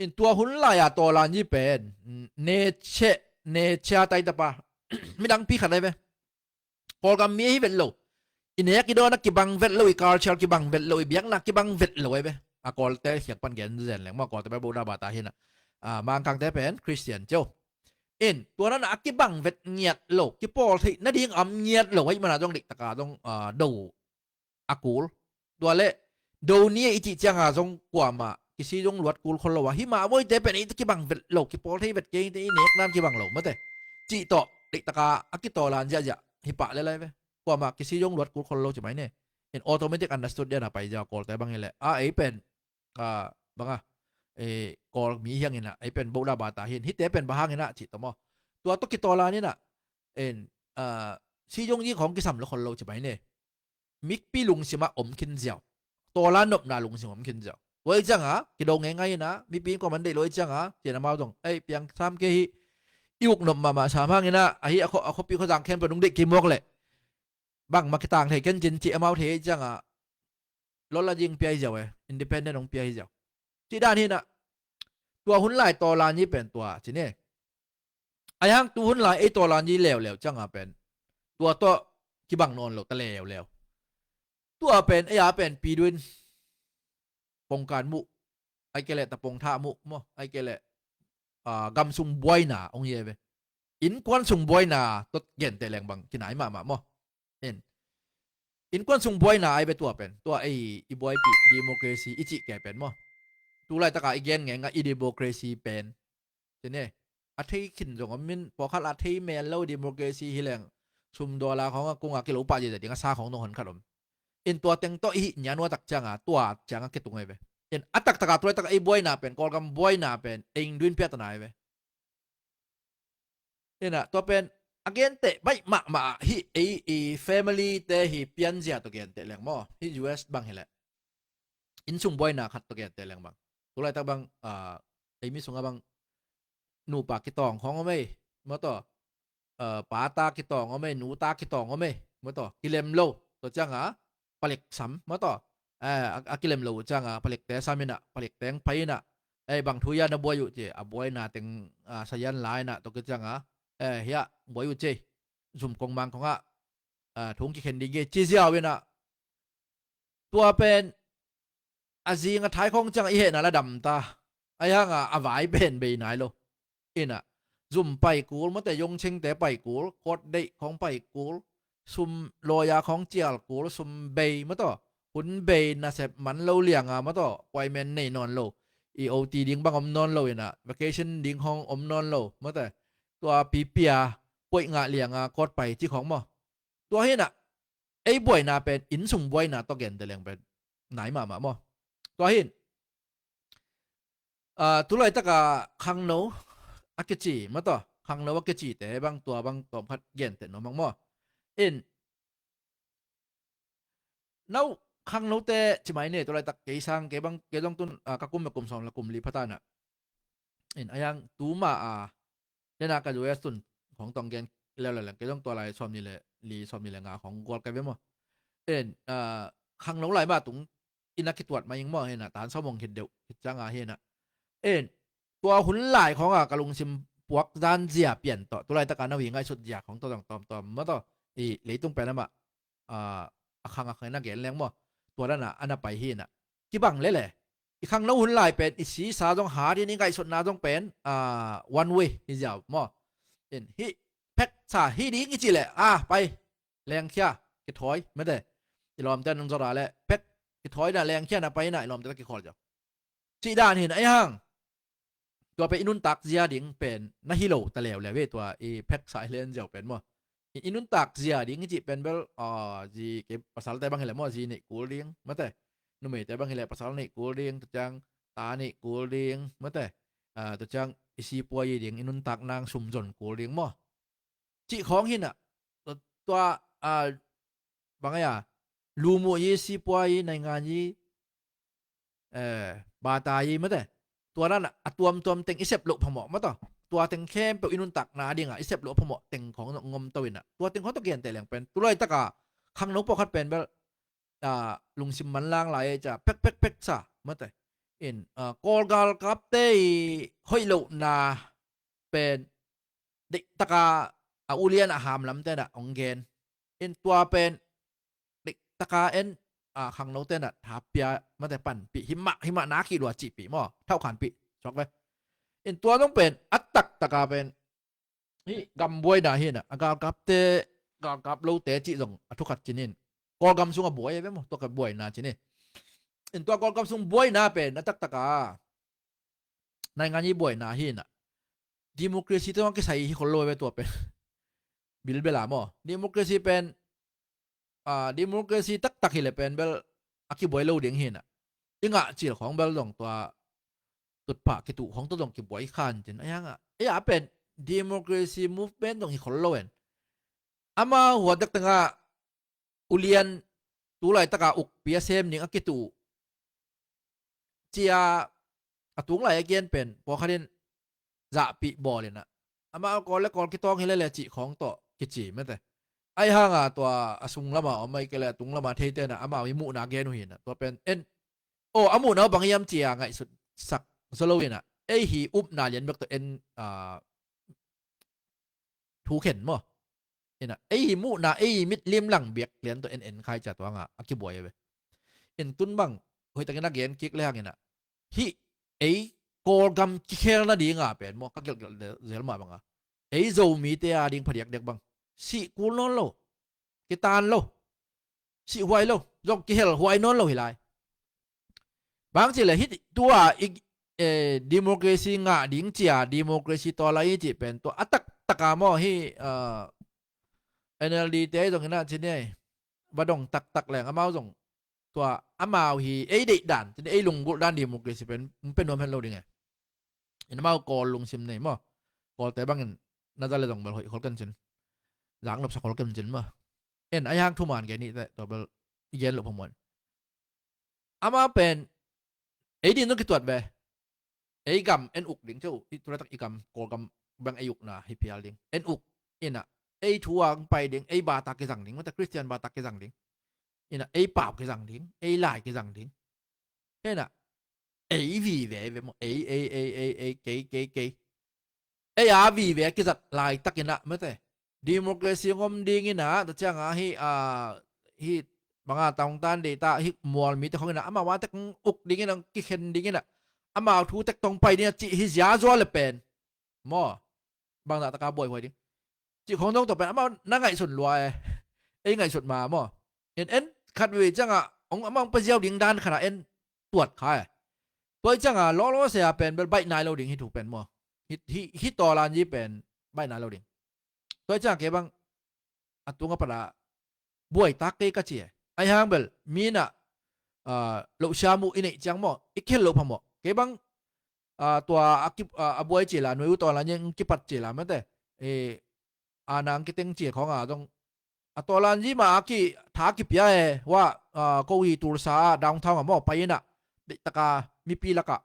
In tua hun lai-a tawlan i pen, mm, ne cheh ne chia tai tapa. Midang pi khat ai ve. Kawlgam mi ahi vet lo. I nek i dawn a kibang vet lo, i culture kibang vet lo, i biakna kibang vet lo ai ve. A Kawlte khiak pan gen zen leng maw, Kawlte pen Buddha bata hi na. Ah, Mangkangte pen Christian cio. In, tua na a kibang vet ngiat lo, kipawl theih nading om ngiat lo, hei mana zong dik taka zong, ah, do a kul. Tua le do ni i cih cianga zong kuama kisi zong luat kul khol lo a. Himah voite pen i kibang vet lo, kipawl thei vet kei te i nek nan kibang lo mate. Cih tawh dik taka a kitawlan ziahziah hi pah le lai ve. Kuama kisi zong luat kul khol lo ci mai ne. In automatic understood dia na pai zia Kawlte bang hi le. A ei pen ah, banga, eh, Kawl mi hiang ina, ei pen Buddha bata hin, hite pen bang hang ina, cih tawh maw. Tua tawh kitawlan ina, en, ah, si zong zi khong kisam lo khol lo ci mai ne. Mipi lungsima om khin ziau. Tawlan nopna lungsim om khin ziau. Tua i cianga, kido ngei ngai ina, mipi in kua man deih lo i cianga, cian amau zong, ei, piang sam ke hi, i uk nop mama sam hang ina, ahi a kho, a khopi kho zang khen pa nung deih ki mok le. Bang ma kitang thei ken cin ci amau thei i cianga, lawla ding pia hi ziau e, independent hong pia hi ziau. Ci dan hi na, tua hun lai tawlan hi pen tua, ci ne. Ai hang tu hun lai ei tawlan hi leuleu cianga pen. Tua tawh kibang nawn lo ta leuleu. Tua pen, ei a pen pi duin. Pongkan muh, ai kele ta pongtha muh, maw, ai kele, ah, gam sung buaina, hong hi e ve. Innkuan sung buaina, tot gen te leng bang, kinai mahmah, maw. En. Innkuan sung buaina ai ve tua pen. Tua ei i buaipi democracy i cih ke pen maw. Tulaitaka i gen ngenga i democracy pen. Tene. A thei khin zong om min pawkhal a thei mel lo democracy hi leng. Sum dollar khong a kung a kilo pah zia ding a sa khong nong hon khat om. In tua teng tawh i hih nia nuatak cianga tua cianga kitung ai ve. In a taktaka tulaitaka i buaina pen Kawlgam buaina pen ei duin piatana ai ve. Ina, tua pen, a gente baih mahmah ah, hih ei, i family te hi pianzia tawh gente leng maw, hih U S bang hileh. Innsung buaina khat tawh gente leng bang. Tulaitak bang, ah, ei mi sungah bang, nupa kitawng khong om ei, maw taw, ah, pata kitawng om ei, nuta kitawng om ei, maw taw, kilem lo, tua cianga, palik sam, maw taw. Eh, a, a kilem lo uh cianga, palikte sam ina, palikte hong pai ina. Eh, bang thu ia na buai uh ci, a buaina teng, ah, sayan la ina, tua ki cianga. Eh, hia, buai uh ci. Zum kong mang kongah, ah, thung kikhen ding ki ci ziau ina. Tua pen, a zing a thai khong cianga i hehna la dam ta. Ai hanga, a vai pen bei nai lo. Ina, zum pai kul, mate yongchengte pai kul, kawt deih khong pai kul, sum lawya khong cial kul, sum bei, mataw, hun bei nasep man lo lianga, mataw, appointment nei nawn lo, i O T ding bang om nawn lo ina, vacation ding khong om nawn lo, mate, tua pipia, poih ngah lianga, kawt pai ci khong maw. Tua hina, ei buaina pen, innsung buaina tawh gente leng pen, nai mahmah maw. Tua hin, ah, tulaitaka khangno a kici, mataw, khangno a kicite bang tua bang tawmkhat gente nuam hang maw. In, no, khangnote ci mai ne, tulaitak kei sang, kei bang, kei zong tun, ah, ka kum me kum sawm la kum li phatana. In, ayang, tuma a, dena ka U S tun, khong tong gen, leu leu leng, kei zong tua lai sawm ni le, li sawm ni le nga khong gual kai ve maw. In, ah, khangno lai ma tung, ina kituat ma ing maw, hina, tan sawm hong khit deuh, khit cianga hina. In, tua hun lai khonga ka lungsim puak zan zia pian tawh, tulaitaka na wi ngaihsut zia khong tawh zong tawmtawm, mataw, i leitung pen amah, ah, a khang a khang na gen leng maw. Tua dana, ana pai hina. Kibang lele. I khangno hun lai pen, i sisa zong hat in i ngaihsutna zong pen, ah, one way, hi ziau maw. In, hi, phek sa, hi ding i ci le, ah, pai. Lengkhia, kithawi, mate. I lawmte nung zora le, phek, kithawi na, lengkhia na pai na, i lawmte ta kikhol ziau. Cih dan hin, ai hang. Tua pen i nuntak zia ding pen na hi lo ta leuleu ve tua i pheksa i len ziau pen maw. I, i nuntak zia ding i cih pen bel, ah, zi kei pasalte bang hileh maw, zi neih kul ding, mate. Numeite bang hileh pasal neih kul ding, tua ciang ta neih kul ding, mate. Ah, tua ciang i sipuai i ding, i nuntak nang sumzon kul ding maw. Cih khawng hinah, tua, tua, ah, bang ai a, lumu i sipuai i naingan i, eh, bata i mate. Tua dan a tuamtuam teng i sep loh phamawh mataw. Tua teng khempeuh i nuntakna dingah i sep loh phamawh teng khawng ngom to inah. Tua teng khawng tawh genteh leng pen. Tulaitaka khangno pawlkhat pen bel, ah, lungsim manlang lai ei ca pek pek pek sa mate. In, ah, Kawlgal kapte i hoih lohna pen deihtaka a ulian a hamlam tenah hong gen. In tua pen deihtaka en, a, khangno tenah thapia mate panpih himah himah na kih lua cihpih maw, thauhkhanpih suak ve. In tua zong pen a taktaka pen hih gam buaina hinah, a galkapte, galkap lote cih zong a thukhat cinin, Kawlgam sung a buai ve maw, tua ka buaina cinin. In tua Kawlgam sung buaina pen a taktaka naingan i buaina hinah, democracy tawh a kisai hi khol lo ve tua pen. Bilbela maw, democracy pen, a, democracy taktak hileh pen bel a kibuai lo ding hinah, i ngah cil khawng bel zong tua tutphah kituh khawng tawh zong kibuai khan cin. A hiangah ei a pen democracy movement zong hi khol lo en. Ama huatek tengah ulian tulaitaka ukpi a sem ding a kituh cia a tunglai a gen pen pawlkhatin zahpih bawl inah, amau Kawl le Kawl kitawng hi lele cih khawng tawh kici mete. Ahi hanga tua a sunglama om ahi kei le a tunglama theite na amau i muhna gen uh hinah, tua pen en, aw, a muhna uh bang hiam cia ngaihsutsak zaw lo inah, ei hi upna lian bek tawh en, a, thukhen maw. Inah ei hi muhna, ei hi mitlim lang biak lian tawh en en khai cia tuanga a kibuai ve. In tun bang hoihtakin a gen kik le hanginah, hih ei Kawlgam kikhel nadinga pen maw, ka gelhgelh zel mah banga ei Zomite a ding phadiakdiak bang sih kul nawn lo, kitan lo, sih huai lo, zong kihel huai nawn lo hi lai. Bang cileh hih tua i, eh, democracy ngah ding cia, democracy tawlai i cih pen tua a taktaka maw, hih, ah, N L D te zong inah cini ai, va dong taktak leng amau zong tua amau hi ei deih dan cini, ei lunggulh dan democracy pen pen nuam hen lo ding e. In amau Kawl lungsim nei maw, Kawlte bangin na za le zong bel hoih khol ken cin, zak nopsa khol ken cin maw. En, ahi hang thuman gen ih teh tua bel i gen loh phamawh. Amau pen ei din zong kituat ve. Ei gam en uk ding ceu, i tulaitak i gam Kawlgam bang ei ukna hi phial ding. En uk inah ei thu a pai ding, ei bata kizang ding, mate Christian bata kizang ding. Inah ei pau kizang ding, ei lai kizang ding. Hinah ei vive ve maw, ei, ei, ei, ei, ei, kei, kei, kei. Ei a vive kizat laitakinah mate democracy ngom dinginah, tua cianga hih, a, hih banga taungtan deita hih mual mite khonginah amau a tek uk dinginah, kikhen dinginah, amau thu tek tong pai dinginah cih hi zia zua le pen maw, bangzah taka buaihuai ding cih khong dong tawh pen amau na ngaihsun lua e. Ei ngaihsut ma maw. En en khat vei ciangah hong amau hong paziau ding dan khatah en tuat kha e. Tua i ciangah lawlawse a pen bel baih nai lo ding hi thu pen maw. Hi, hi, hi tawlanzi pen baih nai lo ding. Tua i ciangah kei bang a tunga pala buaitak kei ka ci e. Ahi hang bel mi inah, ah, lohsiam uh i neih ciang maw, i khel loh phamawh. Kei bang, ah, tua a, ki, ah, a buai cila nuai uh tawlanzi hong kipat cila mate, eh, a nang kiteng ci khawnga zong a tawlanzi ma a ki tha kipia e. Hua, ah, ko hi Tulsa ah downtown ah maw pai inah deihtaka mipi lakah,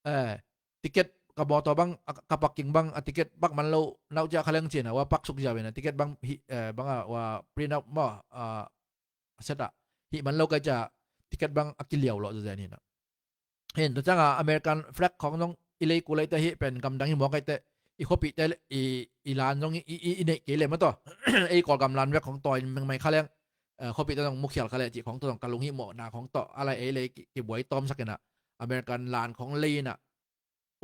eh, ticket ka mawtaw bang, a, ka parking bang a ticket bak man lo nauh cia kha leng cina hua pak suk ziau inah ticket bang hi, eh, banga hua print out maw, ah, a set ah hih man lo kai cia ticket bang a kiliau lawh zazen hinah. Hin tua cianga American flag khong zong i lei ku leite hih pen gamdang hi mawk aite, i khuapihte i, i lan zong i, i, i neih kei le mataw. Ei Kawlgam lan vek khong tawi mengmai kha leng, eh, khuapihte zong mukhial kha le cih khong tawh zong ka lung hih mawhna khong tawh a lai ei lei ki, kibuai tawmsak inah American lan khong lei inah.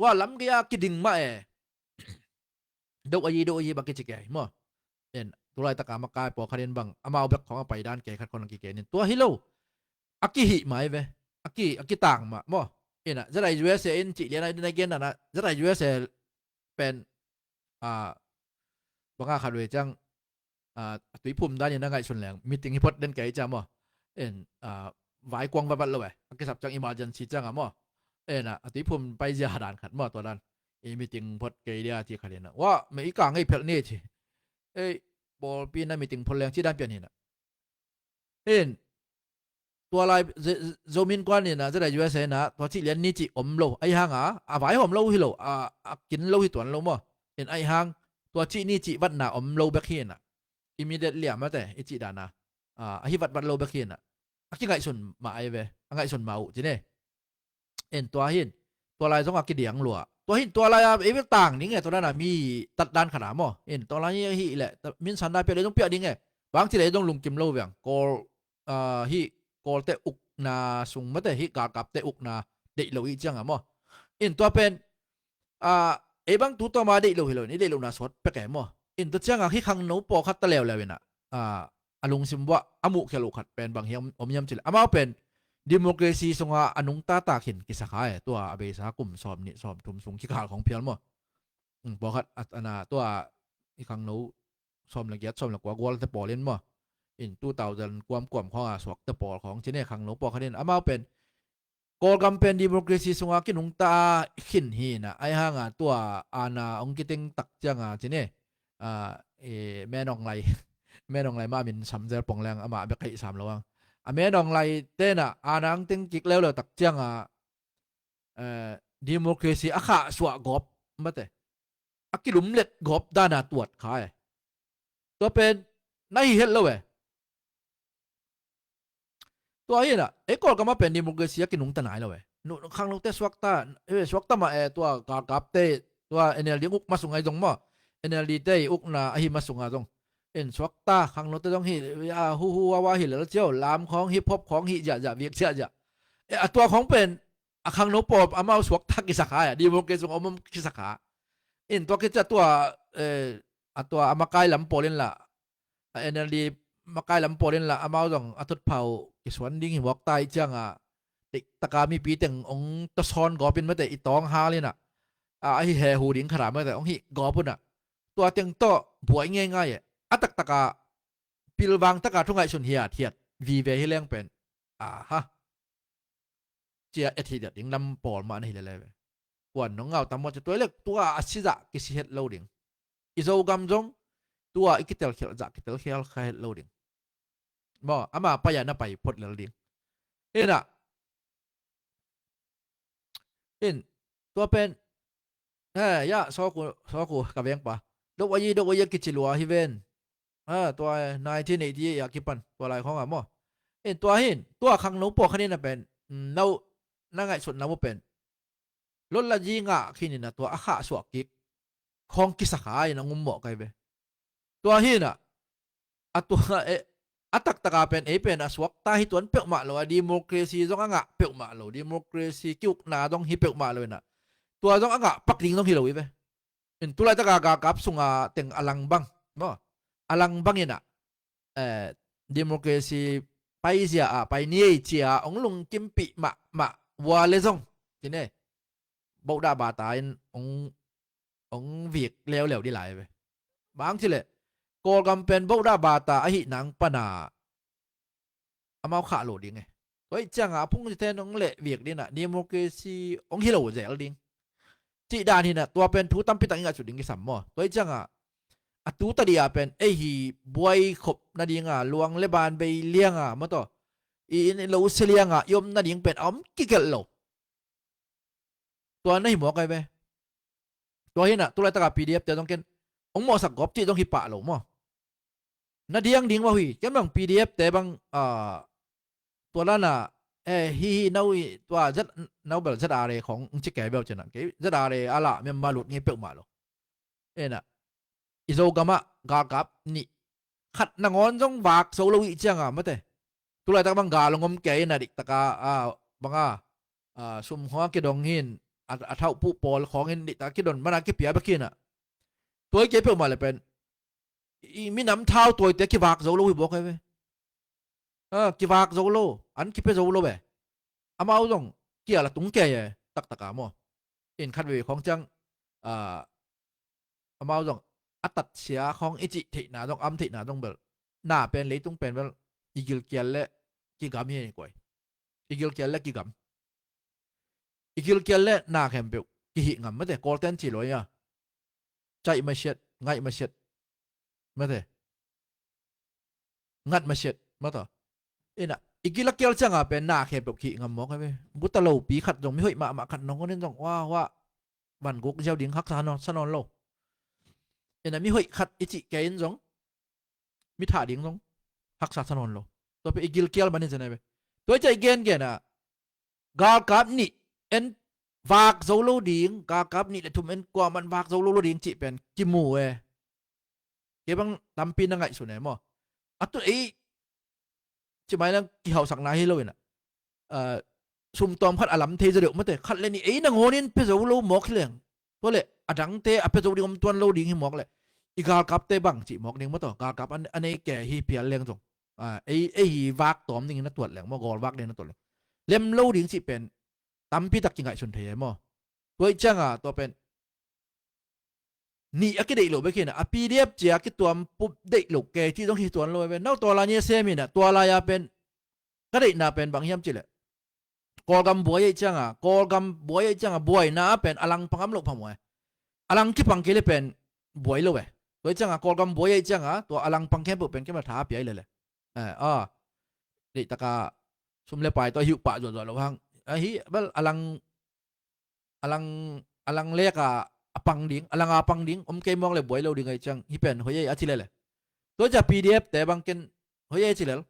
Hua lam gei a kiding mah e. Doh a yi, doh a yi bang kici kei maw. En, tulaitaka makai pawlkhatin bang amau bek khong a paidan kei khat khon a kikenin tua hi lo. A kihih mai ve. A ki, a kitang mah maw. Inah Z I U S A in cih liana i dina gen nana Z I U S A pen, a, banga khat ve ciang, a, a tuiphum danin a ngaihsun leng meeting hi phot den kei cia maw. En, a, vaikuang vatvat lo e a kisap ciang emergency cianga maw. Ena a tuiphum paizia dan khat maw, tua dan i meeting phot kei dia ci khat ina. Wa me i ka ngei phelh ni ci. Ei, pawlpi na meeting phot leng ci dan pian hina. In tua lai Zomin kuan ina, Z I U S A ina tua cih lian ni cih om lo. Ahi hanga a vai hawm lo hi lo, a, a kin lo hi tuan lo maw. In ahi hang tua cih ni cih vatna om lo bek hi ina. Immediately a mate i cih dana a, a hi vatvat lo bek hi ina. A kingaihsun mah ai ve, a ngaihsun mah uh ci ne. In tua hin tua lai zong a kidiang lua. Tua hin tua lai-a ei bel tang ding e, tua dan a mi tatdan khat a maw. In tua lai hi leh min sanna piak leh zong piak ding e. Bang ci leh ei zong lungkim lo veng. Kawl, ah, hih Kawlte ukna sung mate, hih galkapte ukna deih lo ih cianga maw. In tua pen, ah, ei bang tu tawma deih lo hi lo in, i deih lohna suak pek e maw. In tua cianga hih khangno pawlkhat ta leuleu inah, ah, a lungsim uah a muhkhial uh khat pen bang hiam om hiam ci leh, amau pen democracy sunga a nungta tak hin kisa kha e. Tua a beisa kum sawm nih sawm thum sung kikal khawng phial maw. Pawlkhat a, a na tua i khangno sawm le giat sawm le kua gualte pawl in maw, in two thousand kuamkuam khawnga suakte pawl khawng ci ne, khangno pawlkhat in amau pen Kawlgam pen democracy sunga kinungta khin hi inah, ahi hanga tua aana hong kiteng tak cianga ci ne, ah, eh, Min Aung Hlaing, Min Aung Hlaing mah min sam zel pong leng amah bek ka hih sam lo ang. A Min Aung Hlaing tenah aana hong teng kik leuleu tak cianga, eh, democracy a khahsuah gawp mate, a kilumlet gawp dana tuat kha e. Tua pen na hi het lo e. Tua hi inah ei Kawlgam ah pen democracy a kinungta nai lo e. Nu, khangnote suakta, eh, suakta mah e, tua galkapte, tua N L D uk ma sunga i zong maw, N L D te i ukna ahi ma sunga zong in suakta, khangnote zong hi, ah, huhu wawa hi lel cio, lam khawng hi, phop khawng hi ziahziah, viak ziahziah. Eh, a tua khawng pen a khangno pawl amau suakta kisa kha e, democracy sung om om kisa kha. In tua kici a tua, eh, a tua a makai lam pawl in lah, a N L D makai lam pawl in lah amau zong a thutpha uh kisuan ding hi muak ta ih cianga, diktaka mipi teng hong tasawn gawp in mate, i tawng hal inah, a, ahi hehu ding khat a mate hong hih gawp unah, tua teng tawh buai ngeingai e. A taktaka pilvang taka thu ngaihsun hiathiat vive hi leng pen, aha, cia et hi diat ding lam pawl mah na hi lele ve. Kuan nong ngau tam maw ci, tua i lek tua a sizah kisi het lo ding. I Zogam zong tua i kitelkhialh zah kitelkhial kha het lo ding. Maw, ama pai-a na pai phot lel ding. Inah, in, tua pen, he, ya, sawku, sawku ka vengpa, dok ayi, dok ayi a kici lua hi ven. Ha, tua nineteen eighty eight a kipan tua lai khawnga maw. In tua hin, tua khangno pawlkhat in a pen, mm, no, na ngaihsutna mu pen, lotla zi ngah khin inah tua a khahsuah kik khawng kisa kha in a ngummawh kai ve. Tua hi inah, a tua, eh, a taktaka pen ei pen a suakta hi tuan peuhmah lo, a democracy zong a ngah peuhmah lo, democracy kiukna zong hi peuhmah lo inah, tua zong a ngah pak ding zong hi lo hi ve. In tulaitaka galkap sunga teng a lang bang maw, a lang bang inah, eh, democracy paizia a pai ni ei cia hong lungkimpih mahmah vua le zong ci ne, bohdah bata in hong, hong vik leuleu dih lai ve. Bang ci leh Kawlgam pen bohdah bata ahi nang pana amau khah lo ding e. Tua ih cianga a phungcite in hong leh vik dinah democracy hong hi lo zel ding cih dan hinah, tua pen thu tampi tak i ngaihsut ding kisam maw. Tua ih cianga a tu tadih a pen ei hi buai khop nadinga luang le ban bei lianga maw taw, i inn i lo sia lianga i om nading pen a om kigelh lo. Tua na hi mawk ai ve. Tua hinah tulaitaka P D F te zong ken hong mawhsak gawp cih zong hi pah lo maw. Na diang ding mah hi, ken bang P D F te bang, ah, tua lana, eh, hi hi no i tua Z, no bel Z R A khawng ci kei bel cinah kei Z R A a lah Myanmar lut ngei peuhmah lo. Enah i Zogamah galkap nih khat nangawn zong vak zo lo ih cianga mate. Tulaitak bang gal hong om kei inah diktaka, ah, banga, ah, sum khawng a kidong hin, a, a thauhpuh pawl khawng in diktaka kidon mana kipia bek hinah. Tua hi kei peuhmah le pen i minam thau tuaite kivak zo lo hi bawk ai ve. Ah, kivak zo lo, an kipia zo lo ve. Amau zong kial a tung kei e, taktaka maw. In khat veve khawng ciang, ah, amau zong a tatsia khawng i cih theihna zong, am theihna zong bel, na pen leitung pen bel i gilkial le kigam hi kuai. I gilkial le kigam. I gilkial le na khempeuh kihih ngam mate, Kawlten ci luai a. Caih masiat, ngaih masiat mate. Ngat masiat mata. Inah i gil a kial cianga pen na khempeuh kihih ngam mawk ai ve. Guta lopi khat zong, mi hoih mahmah khat nangawn in zong, wah, wah, van guk ziau ding haksa nawn, sa nawn lo. Inah mi hoih khat i cih kei in zong, mi thah ding zong haksa sa nawn lo. Tua pen i gilkial manin zen ai ve. Tua i ciah i gengen ah galkap nih en vak zo lo ding, galkap nih le thum en kuaman vak zo lo lo ding cih pen kimu e. Kei bang tampi na ngaihsun e maw. A tu ei cimai lang kihausakna hi lo inah, sumtawm khat a lam thei zaw deuh mate, khat le nih ei nangawnin pia zo lo mawk hi leng, tua le a dangte a pia zo ding om tuan lo ding hi mawk le, i galkapte bang cih mawk ding maw, tua galkap a nei ke hi phial leng zong, ei, ei hi vak tawm dingin a tuat leng maw, gawl vak dingin a tuat leng lem lo ding cih pen tampi tak kingaihsun thei e maw. Tua ih cianga tua pen nih a kideih lo bek hinah, a P D F cia kituam pup deih lo ke cih zong hi tuan lo e ve. Nau tua lai ni a sem hinah, tua lai-a pen ka deihna pen bang hiam cileh, Kawlgam buai aih cianga, Kawlgam buai aih cianga buaina a pen a lang pangam loh phamawh e. A lang kipang kei le pen buai lo e. Tua ih cianga Kawlgam buai aih cianga tua a lang pang khempeuh pen kemah tha a pia ih lele. Eh, a, leihtaka sum le pai tua hiuh pah zuahzuah lo hang ahi bel a lang, a lang, a lang leka a pang ding, a langa pang ding om kei mawk le buai lo ding aih ciang hi pen hoi ei a ci lele. Tua cia P D F te bang ken hoi ei ci lel.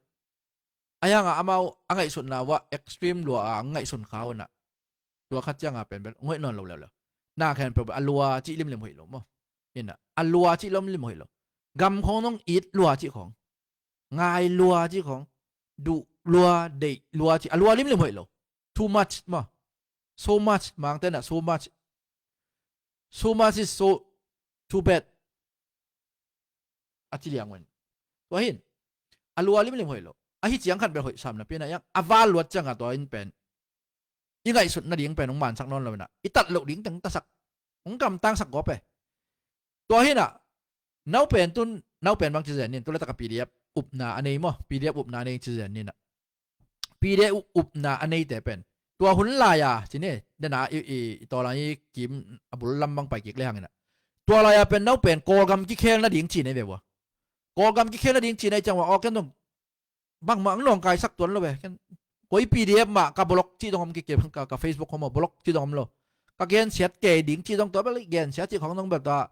A hianga amau a ngaihsutna uah extreme lua a ngaihsun kha unah, tua khat cianga pen bel ngoih nawn lo leuleu. Na khen pe a lua cih limlim hoih lo maw. Inah a lua cih limlim hoih lo. Gam khong nong it lua cih khong, ngai lua cih khong, duh lua, deih lua cih a lua limlim hoih lo. Too much maw. So much, mangte nah so much. So much is so too bad. A ci liang un. Tua hin a lua limlim hoih lo. Ahi ciang khan bel hoih sam napi nah iang a val luat cianga tua in pen i ngaihsut nading pen hong mansak nawn lo inah i tat loh ding teng tasak, hong gamtangsak gawp e. Tua hinah nau pen tun, nau pen bang ci zen in, tu le taka P D F upna a nei maw, P D F upna a nei ci zen inah. P D F upna a neite pen tua hun lai-a ci ni, dena i, i, i tawla i kim a bul lam bang pai kik le hang inah, tua lai-a pen nau pen Kawlgam kikhel nading ci nei ve ua. Kawlgam kikhel nading ci nei ciang ua aw ken dong bangmah ang nawngkaisak tuan lo ve. Ken koi P D F mah ka block cih dong om kik, ka, ka Facebook khong mah block cih dong om lo. Ka gensiat kei ding cih dong tua bel gensiat cih khong dong bel tua,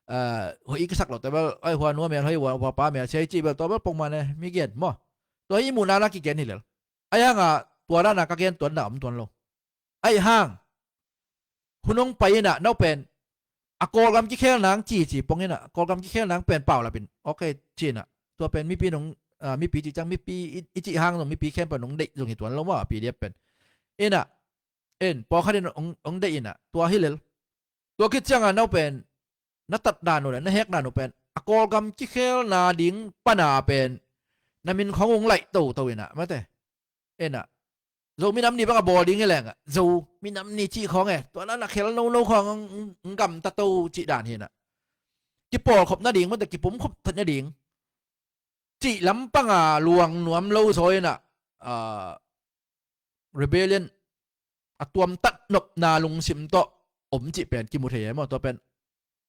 eh, hoih i kisak lo tua bel, ai hua nua mel hoih, hua, hua pa mel sia i cih bel tua bel pongman e mi gen maw. Tua hi muhna na kigen hi lel. Ai hanga tua dana ka gen tuanna om tuan lo. Aih hang hun hong pai inah nau pen a Kawlgam kikhel nang ci ci pong inah, Kawlgam kikhel nang pen paulapin ok ci inah, tua pen mipi nong, ah, mipi cih ciang mipi i, i cih hang zong mipi khempeuh nong deih zong hi tuan lo maw a P D F pen. Inah en pawlkhat in hong, hong deih inah tua hi lel. Tua khit cianga nau pen na tat dan uh le na hek dan uh pen a Kawlgam kikhelna ding pana pen na min khong hong laih toto inah mate. Enah Zo minam ni bang a bawl ding hi lengah Zo minam ni cih khawng e, tua na na khel nono khawng hong, hong, hong gamta to cih dan hinah. Kipawlkhop nading mate, kipumkhop that nading cih lampanga luang nuam lo zaw inah, ah, rebellion a tuamtat nopna lungsim tawh om cih pen kimu thei e maw. Tua pen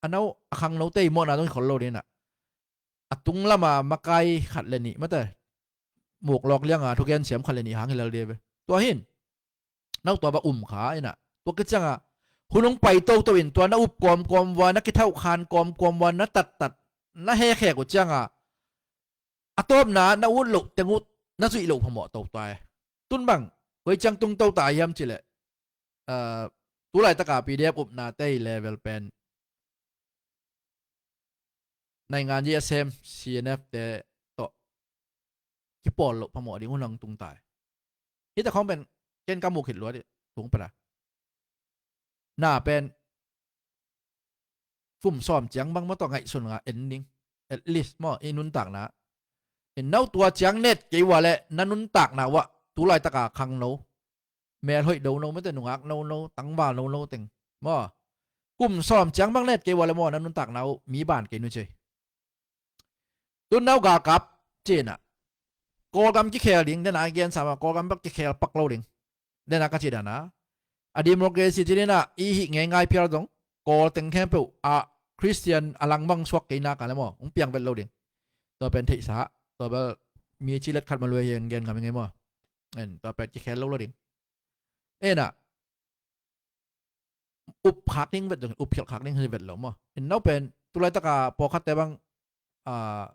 a no a khangno tei mawhna dong hi khol lo dinah a tung lama makai khat le nih mate, muklawk lianga thugen siam khat le nih hang hi lel dia ve. Tua hin no tua bang um kha inah tua kicianga hun hong pai toto in tua na up kawmkawm vua, na kithauh khan kawmkawm vua, na tattat na hekhek uh cianga a tawpna na ut loh teng uh na zuih loh phamawh to ta e. Tun bang koi ciang tung to ta hiam cileh, ah, tulaitaka P D F upna tei level pen naingan ji a sem C N F te tawh kipawl loh phamawh ding hun hong tung ta e. Hita khawng pen ken ka muh khit luat ih tung pata na pen kum sawm ciang bang maw tua ngaihsun nga en ding. At least maw i nuntakna in no tua ciang net kei ua le na nuntakna uah tulaitaka khangno, mel hoih dono mate, nungak nono, tangval nono teng maw kum sawm ciang bang net kei ua le maw na nuntakna uh mi ban kei nu cei. Tun no galkap cinah Kawlgam kikhel ding dena a gen sama Kawlgam bek kikhel pak lo ding. Dena ka ci dana a democracy ci dinah i hih ngeingai phial zong Kawl teng khempeuh a Christian a langbang suak kei naka le maw hong piang vet lo ding. Tua pen theihsa tua bel mi cilet khat ma luai hi hong gen ngam hi ngei maw. En tua pen kikhel lo lo ding. Enah up khak ding vet zong, up khialh khak ding hi vet lo maw. In no pen tulaitaka pawlkhatte bang, ah,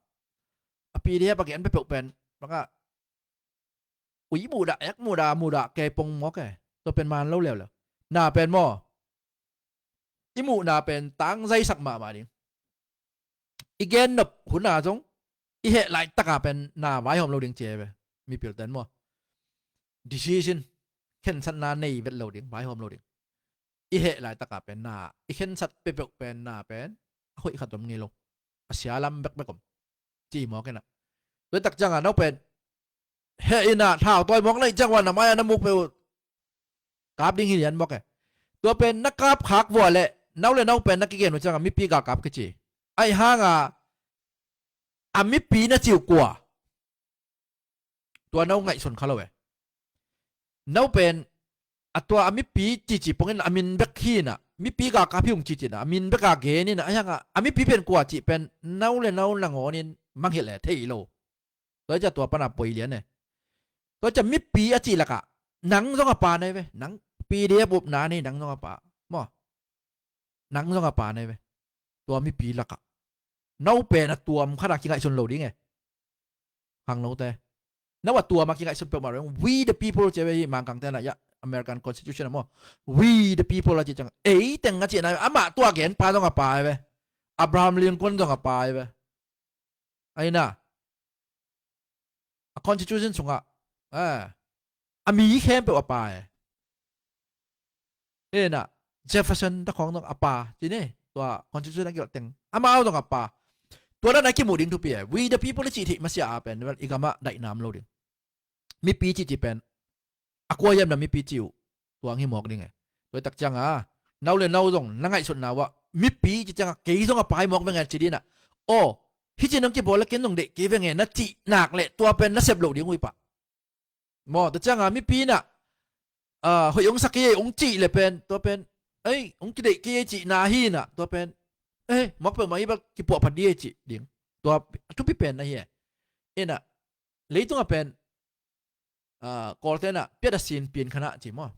a P D F a gen peuhpeuh pen bangah ui mudah ek mudah mudah kei pong mawk e. Tua pen man lo leuleu. na pen maw, i muhna pen tangzaisak mahmah ding. I gen nop hun a zong i heh laitaka pen na vaihawm lo ding ci hi ve. Mipilten maw, decision, khensatna nei vet lo ding, vaihawm lo ding. I heh laitaka pen na, i khensat peuhpeuh pen na pen a hoih khat om ngei lo. A sia lam bekbek om. Ci mawk inah. Tua tak cianga no pen heh inah thau tawi mawk na ih ciang ua na mai-a na muk peuh kap ding hi lian mawk e. Tua pen na kap khak vua leh no le no pen na kigen uh cianga mipi galkap kici. Aih hanga a mipi na ci uh kua? Tua no ngaihsun kha lo e. No pen a tua a mipi cici pongin a min bek hi inah, mipi galkap hi ung cici inah a min beka gen inah, aih hanga a mipi pen kua cih pen no le no nangawnin mangngilh e, thei lo. Tua ciah tua pana poi lian e. Tua ciah mipi a cih lakah nang zong a pa na hi ve. Nang P D F upna nei, nang zong a pa maw. Nang zong a pa na hi ve. Tua mipi lakah no pen a tuam khata kingaihsun lo ding e. Khangnote, no a tuama kingaihsun peuhmah lo ding. We the people ci ve hi Mangkangte na, ya, American Constitution a maw. We the people a cih ciang ei teng a cihna hi ve. Amah tua genpa zong a pa hi ve. Abraham Lincoln zong a pa hi ve. Aina a constitution sungah, eh, a mi khempeuh a pa e. Ena Jefferson te khawng dong a pa ci ne, tua constitution a kilh teng amau dong a pa. Tua dan a kimuh ding thupi e. We the people i cih theih masiah a pen, well, i gamah daihnam lo ding. Mipi cih cih pen a kua hiam na mipi cih uh tuang hi mawk ding e. Tua i tak cianga no le no zong na ngaihsutna uah mipi cih cianga kei zong a pai mawk veng e ci dinah. Aw, hih cin hong kibawl le ken zong deih kei veng e na cih nak leh tua pen na sep loh ding uh hi pah. Maw, tua cianga mipi inah, ah, hoih hong sak kei ei hong cih le pen tua pen, ei, hong kideih kei ei cihna hi inah tua pen, ei, mawk peuhmah hi bel kipuahphat dih ei cih ding. Tua a thupi pen ahi e. Inah leitungah pen, ah, Kawlte inah piat a sin pian khanah ci maw,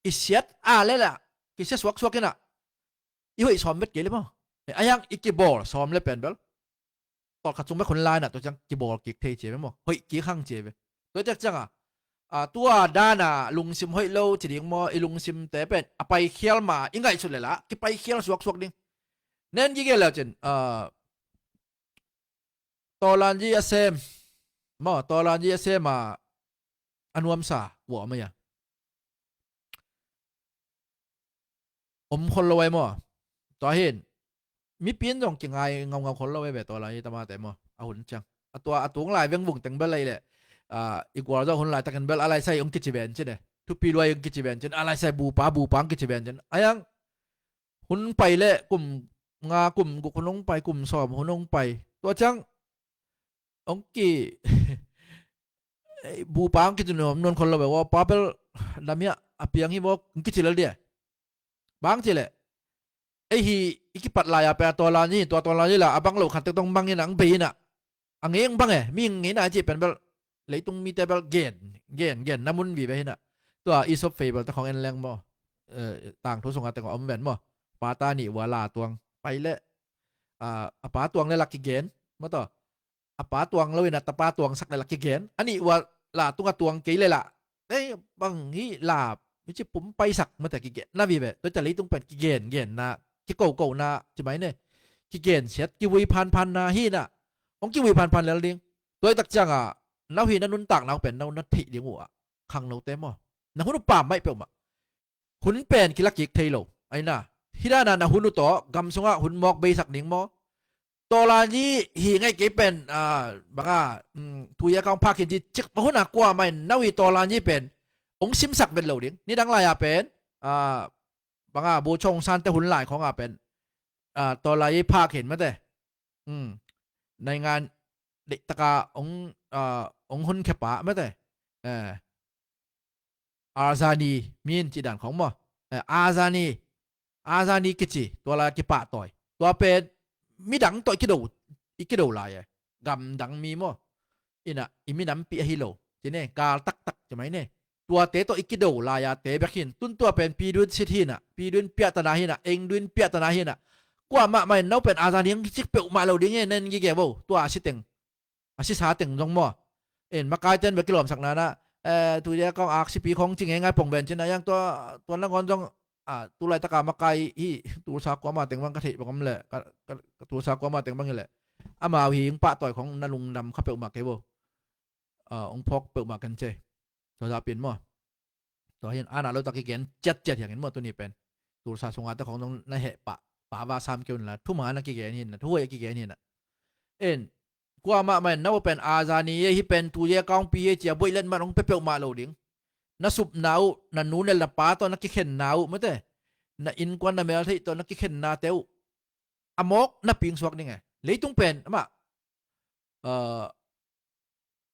i siat a le lah kisia suaksuak inah i hoih sawm vet kei le maw. A hiang i kibawl sawm le pen bel tawlkhat sung bek hun lai inah tua ciang kibawl kik thei ci ve maw, hoih kik hang ci ve. Tua ciak cianga, ah, tua dana lungsim hoih lo ci ding maw, i lungsimte pen a paikhial ma i ngaihsut le lah kipaikhial suaksuak ding. Nen gige le cin, ah, Tawlanji a sem maw, Tawlanji a sem a, a nuamsa uah om a hia? Om khol lo ai maw? Tua hin mipi in zong kingai ngaungau khol lo ai ve, Tawlanji tamate maw, a hun ciang. A tua a tung lai vengvung teng bel ai leh, ah, i gual zong hun laitakin bel a laisai hong kici ven cin e. Thupi luai hong kici ven cin, a laisai bupa bupa hong kici ven cin. A hiang hun pai leh kum nga kum guk hun hong pai, kum sawm hun hong pai. Tua ciang hong ki, bupa hong kici nuam nuam khol lo ve. Ua pa bel lam hiah a piang hi vawk hong kici lel dia. Bang ci leh ei hi i kipat lai-a pen a Tawlanji, tua Tawlanji la a bang lo khat tek tong bang inah hong bei inah a ngei hong bang e, mi hong ngeina a cih pen bel leitung mite bel gen gen gen na mun vive hinah. Tua Aesop fable te khawng en leng maw, eh, tangthu sungah teng om ven maw. Pa ta nih ua la tuang pai leh, ah, a pa tuang le lak kigen maw, tua a pa tuang lo inah tapa tuangsak le lak kigen. A nih ua la tungah tuang kei le lah, ei, bang hi la mi ci pum paisak mate kigen na vive. Tua ta leitung pen kigen genna, kikokona ci mai ne, kigen siat, kivui phanphanna hi inah hong kivui phanphan lel ding. Tua i tak cianga no hi na nuntakna hong pen no na theih ding uh ah, khangnote maw, na hun uh pammaih peuhmah. Hun pen kila kik thei lo. Aina hih dana na hun uh tawh gam sungah hun mawk beisak ding maw? Tawlanji hi ngaih kei pen, ah, banga, um, tuya kong phak khin ci cik pa hun a kuamah in no hi Tawlanji pen hong simsak vet lo ding. Nidang lai-a pen, ah, banga Bogyoke Aung San te hun lai khawngah pen, ah, Tawlanji phak khin mate. Um, naingan deihtaka hong, ah, hong hun khepa mate. Eh, Azadi min cih dan khawng maw? Eh, Azadi, Azadi kici, tua lai kipahtawi. Tua pen midang tawh i kido, i kido lai e. Gamdang mi maw? Inah i minampi ahi lo ci ne, gal taktak ci mai ne. Tuate tawh i kido lai-a te bek hin. Tun tua pen piduin sit hinah, piduin piahtana hinah, engduin piahtana hinah. Kuamah mah in no pen Azadi hong kicik peuhmah lo ding e, nen gige bo. Tua a si teng, a sisa teng zong maw? In makaiten bek kilawmsak nanah, eh, tudia kong aksipi khong ci ngeingai pong ven cin a hiang tua, tua nangawn zong a, tu laitaka makai hi, Tulsa kuama teng bang ka theih bang om leh, ka, ka, ka Tulsa kuama teng bang hi leh, amau hi hong pahtawi khong na lungdam kha peuhmah kei bo. A, hong phawk peuhmah ken ce. Tua zah pen maw. Tua hin ana lo tak kigen ciatciat hiangin maw tuni pen. Tulsa sunga te khong zong na heh pah, pah va sam keu in la, thuma na kigen hin na, thuhuai a kigen hin na. En, kuamah mah in na uh pen a zani e, hih pen tu ye kaungpi e cia buaih let man hong pia peuhmah lo ding. Na supna uh, na nu le na pa tawh na kikhenna uh, mate. Na innkuan na meltheih tawh na kikhenna te uh. A mawk na pingsuak ding e. Leitung pen, amah, uh,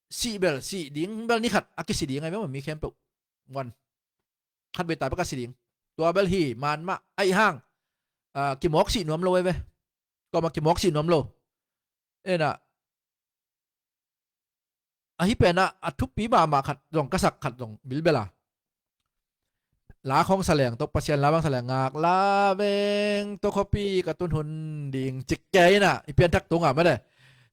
sih bel, sih ding bel ni khat, a kisi ding e, mema mi khempeuh. Wan. Khat bei ta bek a si ding. Tua bel hi, man mah, aih hang. Uh, kimawk sih nuam lo e ve. Kuamah kimawk sih nuam lo. Ena, ahi penah a thupi mahmah khat zong ka sak khat zong bilbel a. La khong sa leng tawh Pasian la bang sa leng ngak la veng tawh khuapi ka tun hun ding cik kei inah i pianthak tungah mate.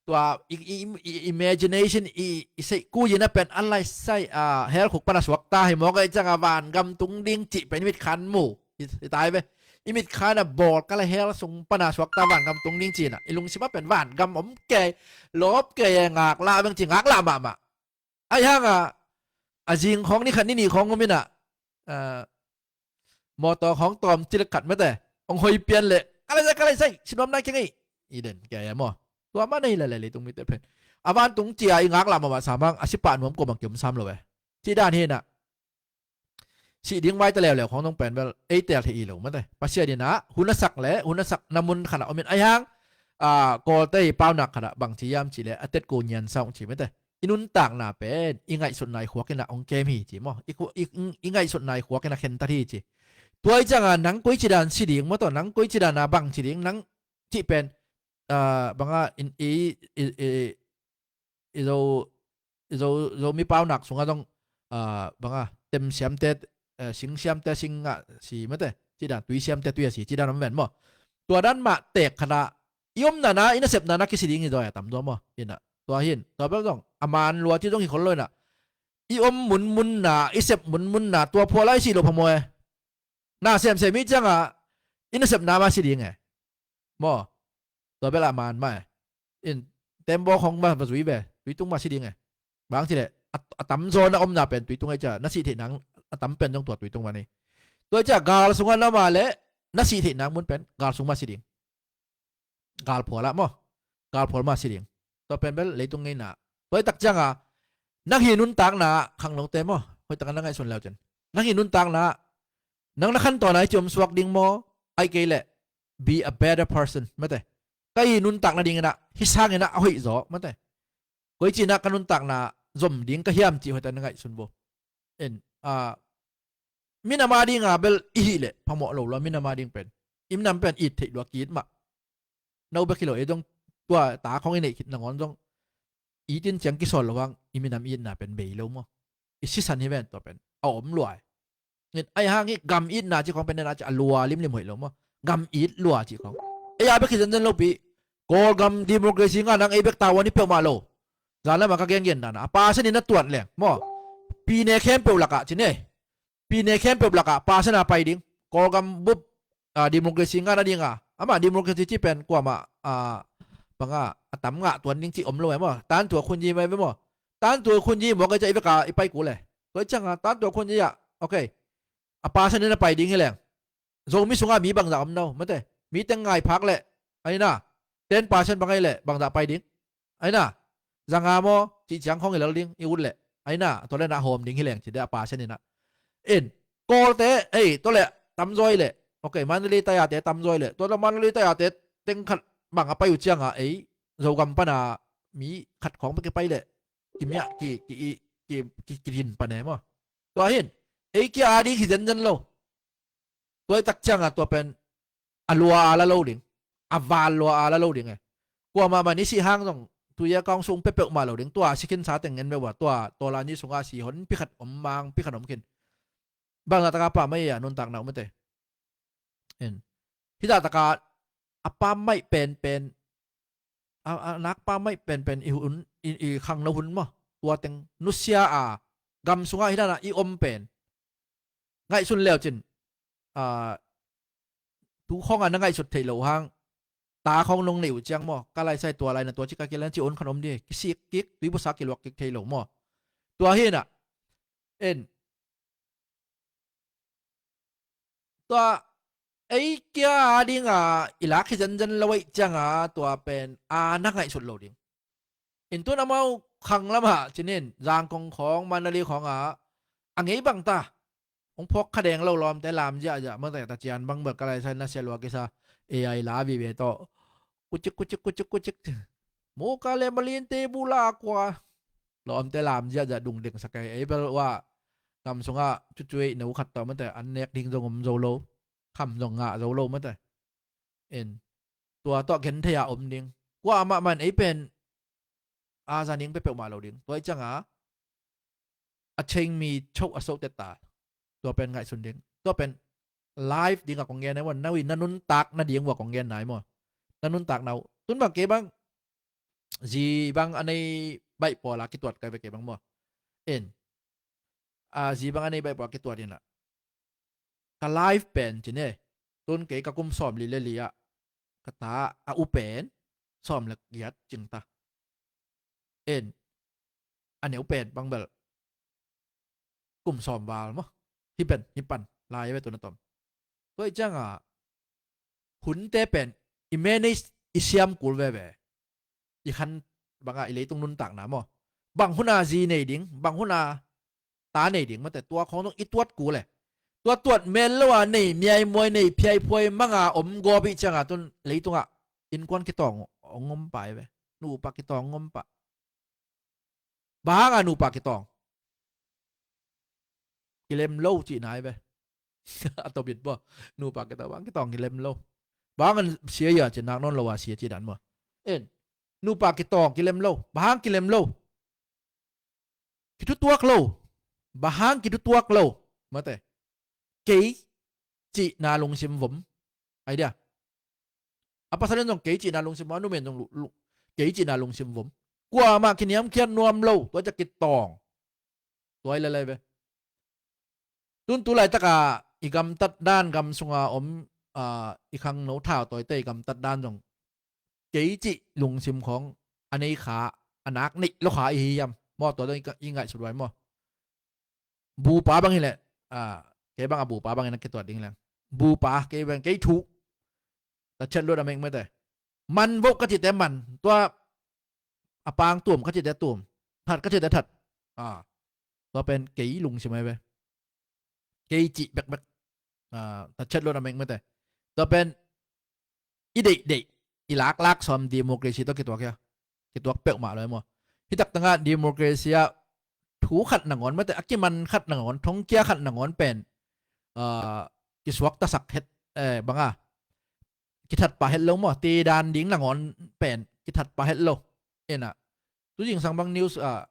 Tua i, i, i imagination i, i seih kuina pen a lai sai a hell khuk pana suakta hi mawk aih cianga vangam tung ding cih pen i mitkhan mu. I, i tai ve. I mitkhan a bawl ka la hell sung pana suakta vangam tung ding cihna i lungsim a pen vangam om kei, lawp kei e ngak la veng ci ngak la mahmah. Aih hanga a zing khawng ni khat ni nih khawng um inah, ah, mawtaw khawng tawm cilek khat mate hong hoi pian leh ka lai sai, ka lai sai, sinuam nai keng ei. I den kei e maw. Tua mah na hi lele leitung mite pen a vantung cia i ngak la mahmah samang a sipah nuam kuamah kiom sam lo e. Cih dan hi inah. Sih ding vaite leuleu khong zong pen bel ei tel thei i lo mate. Pasian inah hun a sak le hun a sak na mun khanah om in aih hang, ah, Kawlte i paunak khanah bangci hiam cih le a tetku nian sa ong ci mate. I nuntakna pen i ngaihsutna i khuak inah ong kem hi ci maw. I, khu- i, i ngaihsutna i khuak inah khentat hi ci. Tua i cianga nang koi ci dan si ding maw tawh nang koi ci dana bangci ding nang cih pen, ah, banga in i, i, i, i zo, i zo, Zomi paunak sungah zong, ah, banga tem siamte, eh, sing siamte sing ah si mate, cih dan tui siamte tui ah si cih dan om ven maw. Tua dan mah teek khatah i omna na i nasepna na kisi ding hi zaw a tamzaw maw. Inah tua hin tua bel zong a man lua ci zong hi khol lo inah i om munmunna i sep munmunna tua phuah lai si lo phamawh e. Na semsem i cianga i nasepna mah si ding e. Maw. Tua bel a man mah e. In tembaw khong mah va zui ve. Tuitung mah si ding e. Bang cileh a, a tamzaw na omna pen tuitung e cia na sih theih nang a tam pen zong tua tuitung mah ni. Tua cia gal sungah na mah leh na sih theih nang mun pen gal sung mah si ding. Gal phual ah maw. Gal phual mah si ding. Tua pen bel leitung ngeina. Tua i tak cianga nang hi nuntakna khangnote maw. Hoihtaka na ngaihsun leu cin nang hi nuntakna nang na khantawn a i ciom suak ding maw. Aih kei leh be a better person mate. Ka i nuntak nading inah hi sang inah a hoih zaw mate. Koi cinah ka nuntakna zom ding ka hiam cih hoihtak na ngaihsun bo. En, ah, minam a dinga bel i hih leh phamawh lo lua minam a ding pen. I minam pen it theih lua ki it mah. No bek hi lo ei zong tua ta khong i neih khit nangawn zong itin ciang kisawl lo hang i minam itna pen bei lo maw. I sisan hi ven tua pen a om luai. Ngin aih hang hi gam itna ci khong pen nena ci a lua limlim hoih lo maw. Gam it lua ci khong ei a bek hi zenzen lopi. Kawlgam democracy nga nang ei bek tawan hi peuhmah lo. Zanlama ka gengen dana a pasanin a tuat leng maw. Pine khempeuh lakah ci ne. Pine khempeuh lakah pasana pai ding. Kawlgam bup, ah, democracy ngah nadinga amah democracy ci pen kuamah, ah, banga a tam ngah tuan ding ci om lo e maw. Tantuak khunyi mai ve maw. Tantuak khunyi maw kei ca i veka i pai kul e. Tua i cianga tantuak khunyi ah. Ok. A pasanin a pai ding hi leng. Zomi sungah mi bangzah om no mate. Mi teng ngai phak leh aina ten percent bang aih leh bangzah pai ding. Aina zanga maw cih ciang khong i lal ding i ut leh aina tua leh na hawm ding hi leng ci deh a percent inah. In Kawlte ei tua leh tamzawi leh. Ok, Mandalay tayate tamzawi leh tua leh Mandalay tayate teng khat bang a pai uh cianga ei Zogam pana mi khat khawng pek i pai leh kimiah ki, ki, ki, ki, ki, ki din pane maw. Tua hin ei kia a ding hi zenzen lo. Tua i tak cianga tua pen a lua a la lo ding. A val lua a la lo ding e. Kuamah mah ni sih hang zong tuia kawng sung pepeuh mah lo ding. Tua sikhin sa teng ngen meuh a tua tawla ni sunga si hon pikhat om mang pikhat om khin. Bangzah taka pammaih a nuntakna um ate. En. Hizah taka a pammaih penpen a, a nak pammaih penpen i hun i, i khangno hun maw. Tua teng nusia a gam sungah hidana i om pen ngaihsun leucin, ah, tu khawng a na ngaihsut theih loh hang, ta khawng nong neih uh ciang maw, ka lai sai tua lai na tua ci ka kil na ci on khan om di, kisik kik, tuibusa kiluak kik thei lo maw. Tua hi na, en, tua ei kia a dinga i lak hi zenzen lo ei cianga tua pen a na ngaihsut lo ding. In tun amau khang lamah cinin Zangkong khawng, Mandalay khawngah a ngei bang ta. Hong phawk kha deng lo lawmte lam ziahziah mate, ta cian bang bel ka lai sai na sia lua kisa A I la vive tawh. Kucik, kucik, kucik, kucik. Muka le malin te bula kua. Lawmte lam ziahziah dung deng sa kei. Ei bel ua gam sungah cucu ei no khat tawh mate, an nek ding zong om zo lo. Kham zong ngah zo lo mate. En. Tua tawh gen thei a om ding. Kua amah man ei pen a za ning peuhmah lo ding. Tua i cianga a cheng mi choh a sote ta. Tua pen ngaihsun ding. Tua pen live ding a kong gen nai maw. Na ui na nuntak na ding ua kong gen nai maw. Na nuntak na uh. Tun bang kei bang zi bang a nei baih pawl a kituat kai ve kei bang maw. En. A zi bang a nei baih pawl a kituat in a. Ka live pen cin e. Tun kei ka kum sawm li le li ah ka ta a u pen sawm le giat cing ta. En. A neu pen bang bel kum sawm val maw. Hi pen, hi pan lai ve tun a tom. Tua i cianga hunte pen i manage i siam kul veve. I khan banga i leitung nuntakna maw. Bang huna zi nei ding, bang huna ta nei ding mate, tua khawng zong i tuat kul e. Tua tuat mel lo a nei miaimuai nei phiaiphuai manga om gawp i cianga tun leitungah innkuan kitawng ong om pah i ve. Nupa kitawng ong om pah. Bang hanga nupa kitawng? Kilem lo cihna i ve. A tawbit maw. Nupa kitawng, bang kitawng kilem lo. Bang hanga sia ia cih nak nawn lo a sia cih dan maw. En. Nupa kitawng kilem lo. Bang hang kilem lo? Kithutuak lo. Bang hang kithutuak lo? Mate. Kei cihna lungsim vom. Ai dia. A pasal in zong kei cihna lungsim, a numen zong lu-, lu-, kei cihna lungsim vom. Kuamah kiniamkhiat nuam lo, tua ciah kitawng. Tua i lailai ve. Tun tu laitaka i gamtat dan gam sunga om, ah, i khangno thau tawite i gamtat dan zong kei cih lungsim khawng a nei kha, a nak neih lo kha i hi hiam? Maw, tua zong i ka-, i ngaihsut vai maw. Bupa bang hileh, ah, kei bang a bupa bangin a kituat ding leng. Bupa, kei bang, kei thu. Ta chet lut a meng mete. Man voh ka cihte man. Tua a pang tum ka cihte tum. That ka cihte that. Ah. Tua pen kei lungsim ai ve. Kei cih bekbek. Ah, ta chet lut a meng mete. Tua pen i deihdeih, i laklak sawm democracy tawh kituak hia? Kituak peuhmah lo e maw. Hitak tangah democracy ah thu khat nangawn mate, a kiman khat nangawn, thongkia khat nangawn pen, ah, kisuaktasak het, eh, banga kithat pah het lo maw. Tedan ding nangawn pen kithat pah het lo. Ena. Tu zingsang bang news, ah,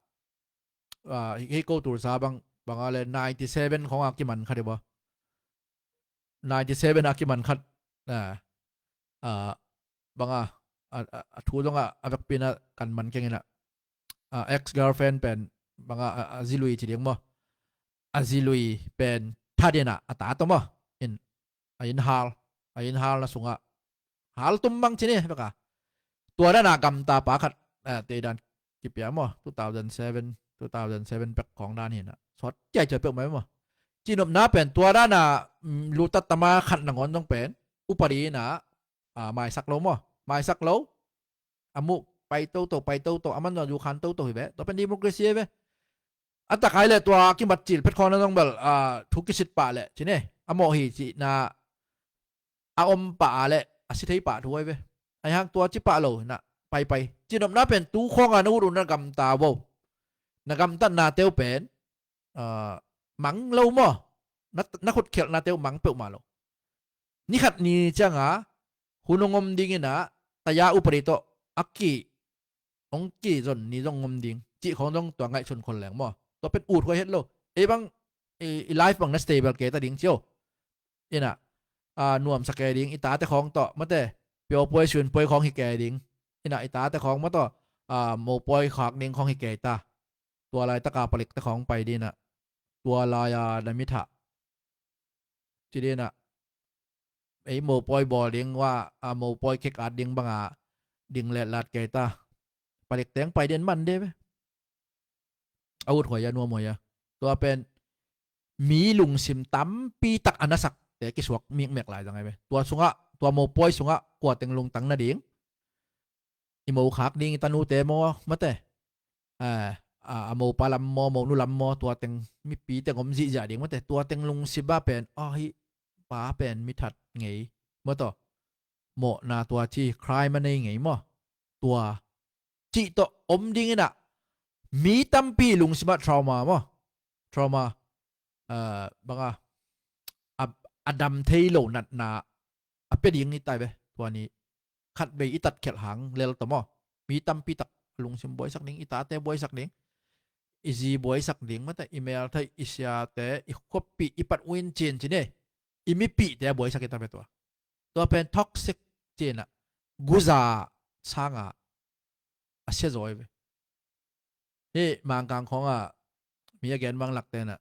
ah, hei ko tulsa bang, banga le ninety seven khonga kiman khat hi baw. Ninety seven a kiman khat, ah, ah, banga, a, a, a thu zonga a vekpina kan man keng ina. Ah, ex girlfriend pen, banga, a, a zilui ci ding maw. A zilui pen thadina a ta tawh maw. In, a inn hal, a inn hal na sunga. Hal tum bang ci ni, beka. Tua dana gamta pa khat, eh, teidan kipia maw, two thousand seven, two thousand seven pek khawng dan hina. Sawt kiai cia peuh mai maw. Cinopna pen tua dana, mm, lutat tama khat nangawn zong pen, upadi ina, ah, maisak lo maw. Maisak lo, a muh pai toto, pai toto, a man zong a zu khan toto hi ve. Tua pen democracy hi ve. A takai le tua kimat cil phet khawng na zong bel, ah, thu kisit pah le, ci ni. A mawh hi cihna, a om pah a le a si thei pah thu ai ve. Ai hang tua ci pah lo na paipai. Cinopna pen tu khawnga na ut uh na gamta vo. Na gamtatna teu pen, ah, mang lo maw. Na, na khutkhialhna teu mang peuhmah lo. Ni khat ni cianga hun hong om dingina taya upadi tawh a ki hong kizon ni zong om ding cih khawng zong tua ngaihsun khol leng maw. Tua pen ut huai het lo. Ei bang, i, i life bang na stable kei ta ding cio. Ina, ah, nuamsa kei ding, i tate khawng tawh, mate, piawpuai suinpuai khawng hi kei ding. Ina, i tate khawng maw tawh, ah, mopuai khak ding khawng hi kei ta. Tua laitaka palikte khawng pai dina. Tua laia na mithah. Ci dina. ei mopawi bawl ding, wa, a mopawi kick out ding banga ding letlat kei ta. Palik teng pai den man de ve. A ut huai a nuam huai a. Tua pen mi lungsim tampi tak a nasak te kisuak mikmek lai zang ai ve. Tua sungah, tua mopawi sungah kua teng lungtang nading, i mo khak ding i tanute maw, mate. A, a, a mopa lam maw, monu lam maw, tua teng mipi teng om zihziah ding mate. Tua teng lungsim a pen, a hi pa pen mi that ngei maw, tua mawhna tua ci, crime a nei ngei maw, tua cih tawh om ding inah, mi tampi lungsim ah trauma maw, trauma, ah, banga, a, a dam thei lo natna a pia ding i tai ve. Tua ni khat bei i tatkhelh hang lel tawh maw, mi tampi tak lungsim buaisak ding, i tate buaisak ding, i zi buaisak ding mate, i meltheih, i siate, i khuapi, i pat uin cin cin e, i mipihte a buaisak i ta ve tua. Tua pen toxic cina, guza sanga a sia zawi ve. Hi Mangkang khawngah mi a gen bang lak tenah,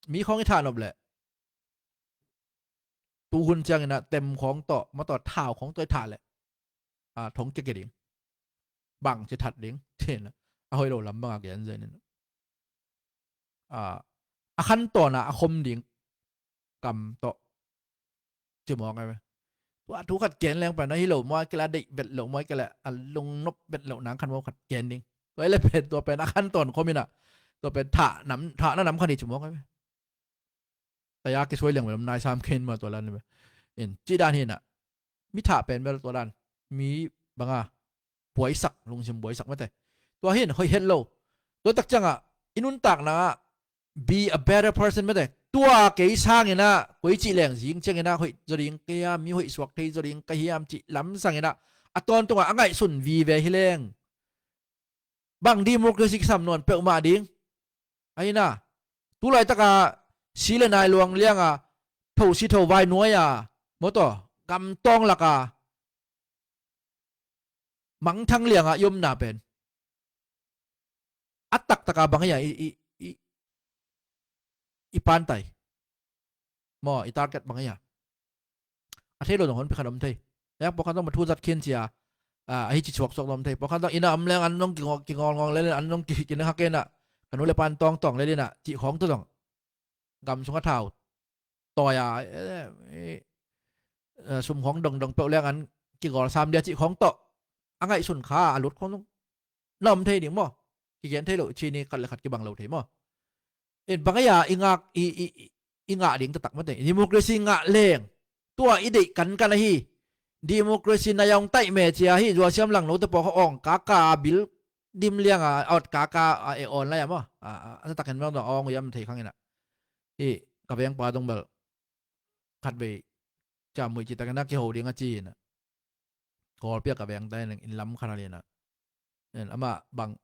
mi khawng i thah nop leh, tuhun cianginah tem khawng tawh, ma tawh thau khawng tawh i thah leh, a, thong kia kia ding, bang ci that ding, tenah a hoih lo lam bangah gen zen in, a, a khantawnah a khom ding kam tawh ci mawk ai ve. Tua thu khat gen leng pen a hi lo muai kei leh, a deih bet lo muai kei leh, a lungnop bet lo nang khan mawk khat gen ding. Tua i le pen, tua pen a khantawn khom inah, tua pen thah nam, thahna nam khan hi ci mawk ai ve. Taya kisuai liang ve lam nai sam khen ma tua lan ve. In ci dan hinah, mi thah pen bel tua dan, mi banga buaisak, lungsim buaisak mate. Tua hin hoih het lo. Tua tak ciangah i nuntakna ah be a better person mate. Tua kei sanginah koi cih leng zing cianginah hoih zaw ding ka hiam, mi hoih suak thei zaw ding ka hiam cih lam sanginah, a tawntungah a ngaihsun vive hi leng, bang democracy kisam nawn peuhmah ding. Ahi na, tu laitaka si le nai luang lianga, tho si tho vai nuai a, mawtaw, gamtawng laka mangthang lianga i omna pen a taktaka bang ahi a i, i, i, i pantai maw, i target bang ahi a? A thei lo zong hon pi khat om thei. Yak pawlkhat zong ma thu zat khin cia, a, a hi ci suaksuak zong om thei. Pawlkhat zong ina om leng an zong kingawlngawng lel in, an zong ki, kina hak ina, ka nu le pan tawngtawng lel ina cih khawng tawh zong, gam sung a thau tawi a, e, e, e, sum khawng dongdong peuh leng an kigawl sam dia cih khawng tawh a ngaihsun kha a lut khawng zong na om thei ding maw? Kigen thei lo, ci ni khat le khat kibang lo thei maw? In bang ahi a i ngak, i, i, i, i ngah ding taktak mate. Democracy ngah leng, tua i deih kankan ahi. Democracy na yawng taih me cia hi, zuasiam lang note pawh kha awng kaka a bil dim lianga a awt kaka a e awn lai a maw? A, a, a takin mawng dong a awng uyam thei khang ina. I ka vengpa dong bel khat vei ciamui ci takin a kiho ding a ci ina. Kawlpi a ka vengta in lam khat a lina. Amah bang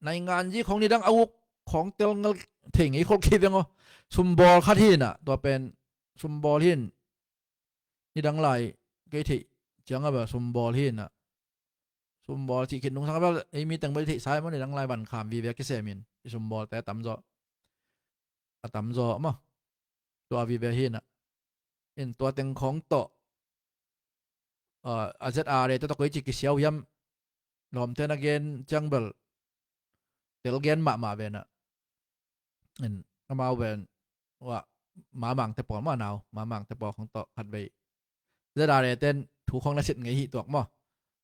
nainganzi khawng nidang a uk khawng tel ngal thei ngei khol kei veng aw. Sumbawl khat hi na, tua pen sumbawl hin nidang lai kei theih ciang a bel sumbawl hi na. Sumbawl cih khit nungsang a bel ei mi teng bel i theih sai maw, nidang lai van kham vive a kisem in i sumbawlte a tamzaw, a tamzaw maw. Tua vive hi na. In tua teng khawng tawh, a, a Z R A te tawh koi ci kisiau hiam? Lawmte na gen ciang bel tel gen mahmah ve na. In amau ven, wa, Mamang te pawl maw, nau Mamang te pawl khawng tawh khat vei Z R A ten thu khawng na sit ngei hi tuak maw?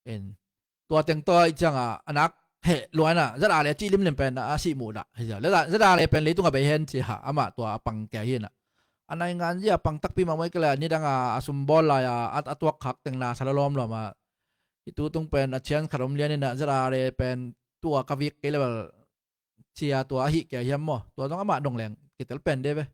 In tua teng tawh i cianga a nak heh luaina Z R A cih limlim pen a sih muh dah hi cia. Z R A pen leitung a bei hen ci ha, amah tua a pang kei hi na. A nainganzi a pang takpi mahmah i kei le nidang a, a sumbawl lai a, a, a tuak khak teng na sa lawm lawm a. I tu tung pen a cian khat om lian ina Z R A pen tua ka vik kei le bel cia tua ahi kei hiam maw? Tua zong amah dong leng kitel pen de ve.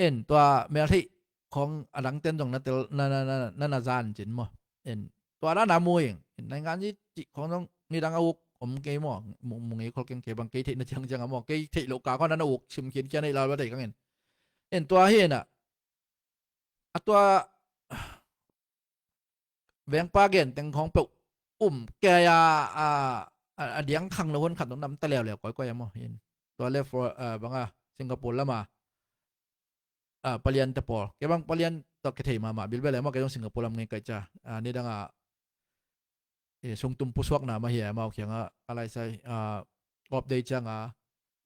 En tua meltheih khawng a dangten zong na tel, na, na, na, na, na zan cin maw? En tua dana mu ing. En nainganzi cih khawng zong nidang a uk om kei maw? Mu, mu ngei khol keng kei bang kei theihna ciangciang a maw? Kei theih loh ka khawng na na uk sim khinkhian ahi lal va thei kang en. En tua hi na. A tua vengpa gen teng khawng peuh um kei a, a, a, a diang khang lo hun khat nong nam ta leuleu kawikawi a maw? In tua le for, a, banga Singapore lama ah, palian te pawl. Kei bang palian tawh kithei mahmah bilbel e maw, kei zong Singapore lam ngei kaih cia. Ah, nidang ah, eh, sungtum pusuakna mah hi e, amau kiangah ka laisai, ah, update ciangah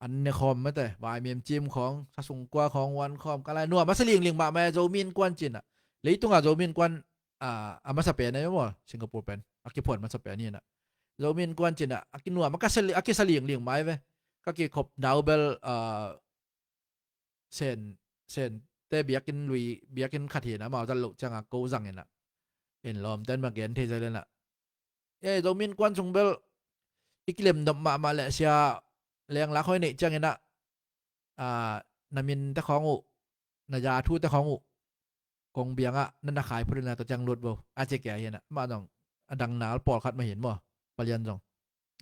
an ne khawm mate, vaimim cim khawng, sa sungkua khawng, wan khawm, ka lai nuam a sa lingling mahmah e, Zomi Innkuan cinah. Leitungah Zomi Innkuan, ah, a masa pen e maw, Singapore pen a kiphuan masa pen hinah. Zomi Innkuan cinah a kinuam a ka sa li-, a kisa lingling mah e ve. Ka kikhop nau bel, ah, Sen, Sen te biakinn lui, biakinn khat hinah, amau zat loh ciangah ko zang inah. In lawmten mah gen thei zai lenah. E, Zomi Innkuan sung bel i kilemdop mahmah leh sia lenglak hoi neih cianginah, ah, na min te khawng uh, na za thu te khawng uh, kong biangah na na khai phut inah tua ciang lut bo, a ci kia hinah. Amah zong a dang nal pawlkhat mah hin maw, palian zong.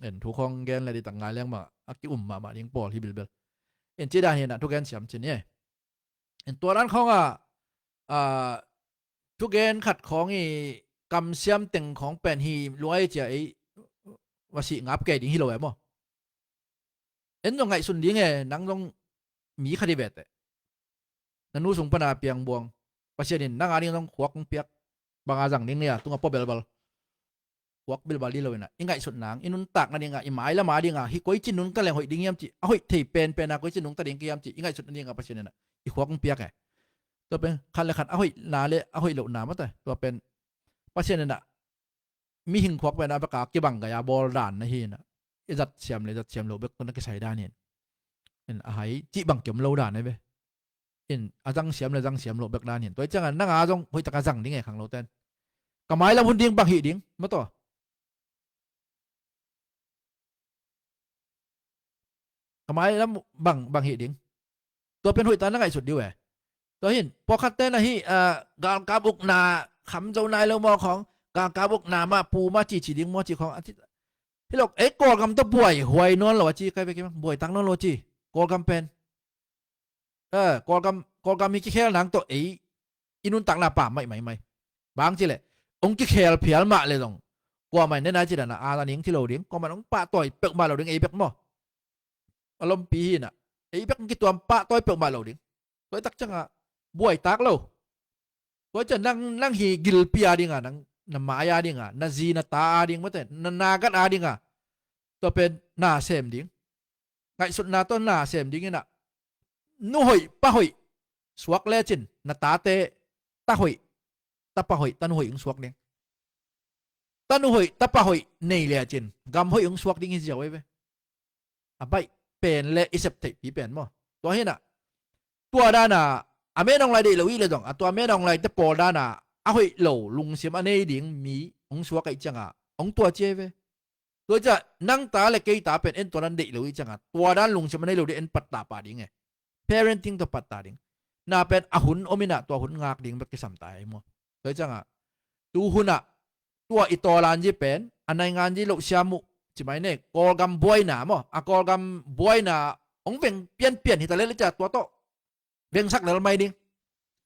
En thu khawng gen le di tak ngai leng mah a ki-um mahmah ding pawl hi bilbel. En ci dan hinah thugen siam cin e. En tua dan khawngah, ah, thugen khat khawng i kamsiam teng khawng pen hi luai cia ei va sih ngap kei ding hi lo e maw. En zong ngaihsun ding e, nang zong mi khat hi ve teh. Na nu sung pana piang buang. Pasian in nang a ding zong khuak hong piak. Banga zang ding nia, tungah pua belbal. Khuak belbal dih lo inah, i ngaihsut nang, i nuntak nadingah, i mailam a dingah, hi koi cin nung ta leng hoih ding hiam cih, a hoih thei penpen a koi cin nung ta ding ka hiam cih i ngaihsut nadingah Pasian inah i khuak hong piak e. Tua pen khat le khat a hoihna le a hoih lohna mate, tua pen Pasian inah mihing khuak pen a beka kibang gaya bawl dan na hi inah, i zat siam le zat siam lo bek tawh na kisai dan in, in a hai cih bang kiom lo dan e ve. In a zang siam le zang siam lo bek dan hin. Tua i ciangah nang a zong hoih taka zang ding e khang lo ten. Ka mailam hun ding bang hih ding mataw. Ka mailam bang, bang hih ding. Tua pen hoih ta na ngaihsut diu e. Tua hin pawlkhat ten ahi, ah, galkap ukna kham zo nai lo maw khawng, galkap ukna mah pu mah cici ding maw ci khawng a ci. Hi lo, ei Kawlgam tawh buai huai nawn lo a ci kai ve kei bang, buai tak nawn lo a ci. Kawlgam pen. Eh, Kawlgam, Kawlgam hi kikhel nang tawh ei i nuntakna pam maih maimai. Bang cileh hong kikhel phial mah le zong, kuamah in nena cidana a na ning thi lo ding, kuamah in hong pahtawi peuhmah lo ding, ei bek maw. A lompi hinah ei bek hong kituam pahtawi peuhmah lo ding. Tua i tak ciangah buaitak lo. Tua ciang nang, nang hi gilpi a dinga, nang na mai a dinga, na zi na ta a ding mate, na nagat a dinga, tua pen na sem ding. Ngaihsutna tawh na sem ding inah, nu hoih pa hoih suak lecin na tate ta hoih, tapa hoih, tanu hoih hong suak ding. Tanu hoih tapa hoih nei lecin gam hoih hong suak ding hi ziau ei ve. A baih pen le i sep theihpi pen maw. Tua hinah tua dana a men hong lai deih lo ih le zong, a tua men hong lai te pawl dana a hoih lo lungsim a nei ding mi hong suak aih cianga hong tua cia ei ve. Tua ciah nang ta le kei ta pen en tua dan deih lo ih cianga tua dan lungsim a nei lo ding en patta pah ding e. Parenting tawh patta ding. Na pen a hun om inah tua hun ngak ding bek kisam ta ei maw. Tua ih cianga tu hunah tua i tawlan zi pen a naingan zi loh siam uh. Cimai ne Kawlgam buaina maw, a Kawlgam buaina hong veng pianpian hita lel ih ciah tua tawh vengsak lel mai ding.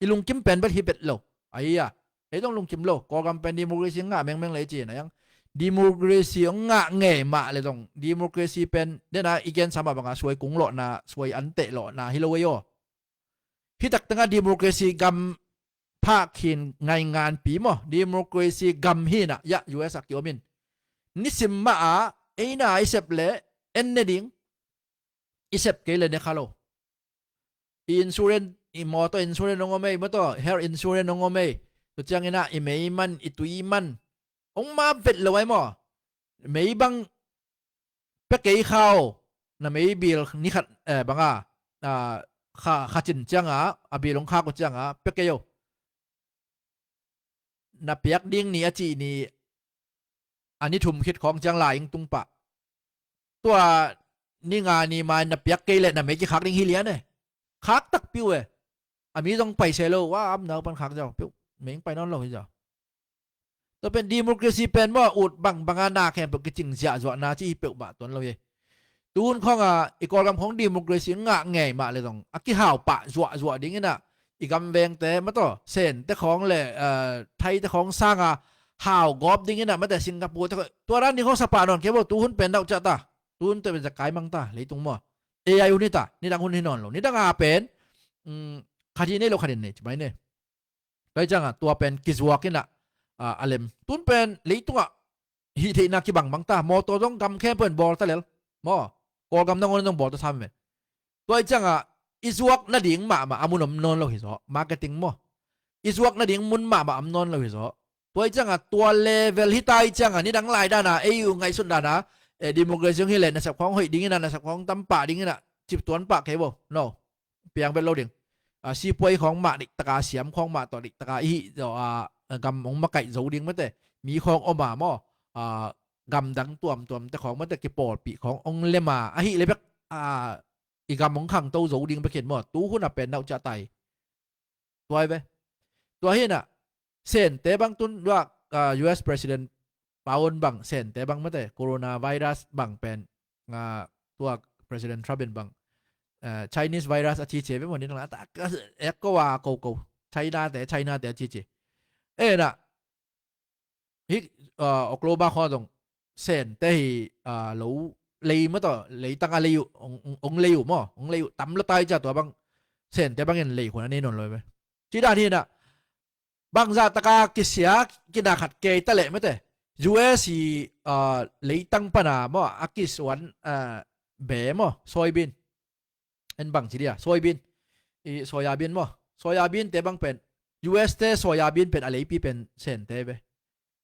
I lungkim pen bel hi bet lo. Aia, ei zong lungkim lo. Kawlgam pen democracy ngah mengmeng le i ci na iang. Democracy hong ngah ngei mah le zong democracy pen dena i gensa mah banga suai kung lawhna, suai anteh lawhna hi lo ei aw. Hi tak tengah democracy gam phah khin ngainganpi maw, democracy gam hinah iah U S a kiomin nisim mah ah eina i sep le en ne ding, i sep kei le ne kha lo. I insurance, i motor insurance hong om ei, motor health insurance hong om ei. Tua cianginah i mei man, i tui man hong ma vet lo ai maw. Mei bang pia kei kha o. Na mei bil ni khat, eh, banga, ah, kha, kha cin cianga a bil hong khak uh cianga pia kei o. Na piak ding ni a cih ni a ni thum khit khawng ciang lai ing tung pah. Tua ni nga ni mai na piak kei le na mei kikhak ding hi lian e. Khak takpi uh e. A mi zong pai se lo, wa am nau pan khak zau peuh, mei ing pai nawn lo hi zau. Tua pen democracy pen maw, ut bangbanga na khempeuh kicing ziahzuahna ci hi peuhmah tuan lo hi. Tuhun khawnga i Kawlgam khawng democracy ngah ngei mah le zong a kihau pah zuahzuah dinginah i gamvengte mataw, Sente khawng le, eh, Thaite khawng sanga hau gawp dinginah mate Singapore te khawng tua dan ding khawng sapah nawn kei bo. Tuhun pen dauh ciah ta. Tuhun te pen zakai mang ta leitung maw. A I hun hi ta, nidang hun hi nawn lo. Nidang a pen, um, Khat hi nei lo khat in nei ci mai ne. Tua hi ciangah tua pen kizuak inah a lem. Tun pen leitungah hih theihna kibangbang ta, mawtaw zong gam khempeuh in bawl ta lel maw? Kawlgam nangawn in zong bawl ta sam ve. Tua hi ciangah i zuak nading mahmah a mun om nawn lo hi zaw, marketing maw? I zuak nading mun mahmah om nawn lo hi zaw. Tua hi ciangah tua level hi ta hi ciangah nidang lai dana ei uh ngaihsut dana, eh, democracy hong hi leh nasep khawng hoih ding inah, nasep khawng tam pah ding inah cip tuan pah kei bo. No. Piang bet lo ding. A, sipuai khawng mah diktaka, siam khawng mah tawh diktaka i hih zawh a, gam hong makaih zo ding mate. Mi khawng om a maw? A, gamdang tuamtuamte khawng mate kipawlpih khawng hong lem a, ahih leh bek, a, i gam hong khangto zo ding bek hi maw? Tu hun a pen nauh ciah tai. Tua hi ve. Tua hi inah Sente bang tun tua, ah, U S President Paun bang Sente bang mate coronavirus bang pen, ah, tua President Trump in bang, ah, Chinese virus a ci ci ve maw, ni nang la ta ka ek ko wa ko ko China te, China te a ci ci. E na hih, ah, Oklahoma khaw zong Sente hi, ah, lo lei maw tawh, leitang a lei uh, ong, ong, ong lei uh maw, ong lei uh tam lo tai cia tua bang Sente bangin lei khun a nei nawn lo ve. Ci dan hi inah bangzah taka kisia kina khat kei ta leh mate. U S hi, ah, leitang pana maw a kisuan, ah, be maw, soybean. En bang ci dia, soybean. I soya bean maw. Soya bean te bang pen, U S te soya bean pen a leipi pen Sente ve.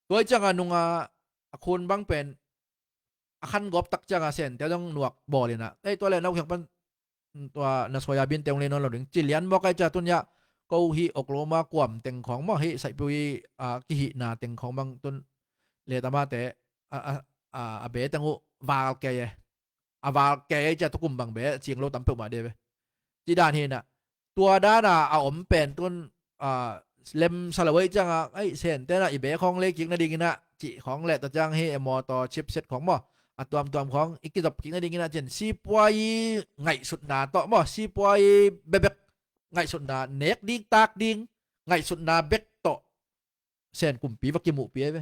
Tua hi ciangah nunga a khun bang pen a khan gawp tak ciangah Sente zong nuak bawl inah. Ei, tua le na ukhiak pan tua na soya bean te hong lei nawn lo ding. Ci lian mawk ai cia tun hiah ko hih Oklahoma kuam teng khawng maw, hih saihpui, ah, kihihna teng khawng bang tun le tamate a, a, a, a be teng uh val kei e. A val kei e cia tukum bang be cing lo tam peuhmah de ve. Ci dan hi inah tua dana a om pen tun, ah, lem sa lo ei ciangah, ei, Sente na i be khawng lei kik nading inah cih khawng le tua ciang hi e mawtaw chipset khawng maw, a tuamtuam khawng i kizop kik nading inah cin sipuai ngaihsutna tawh maw, sipuai bebek ngaihsutna, nek ding tak ding ngaihsutna bek tawh Sen kumpi va kimuhpi ai ve.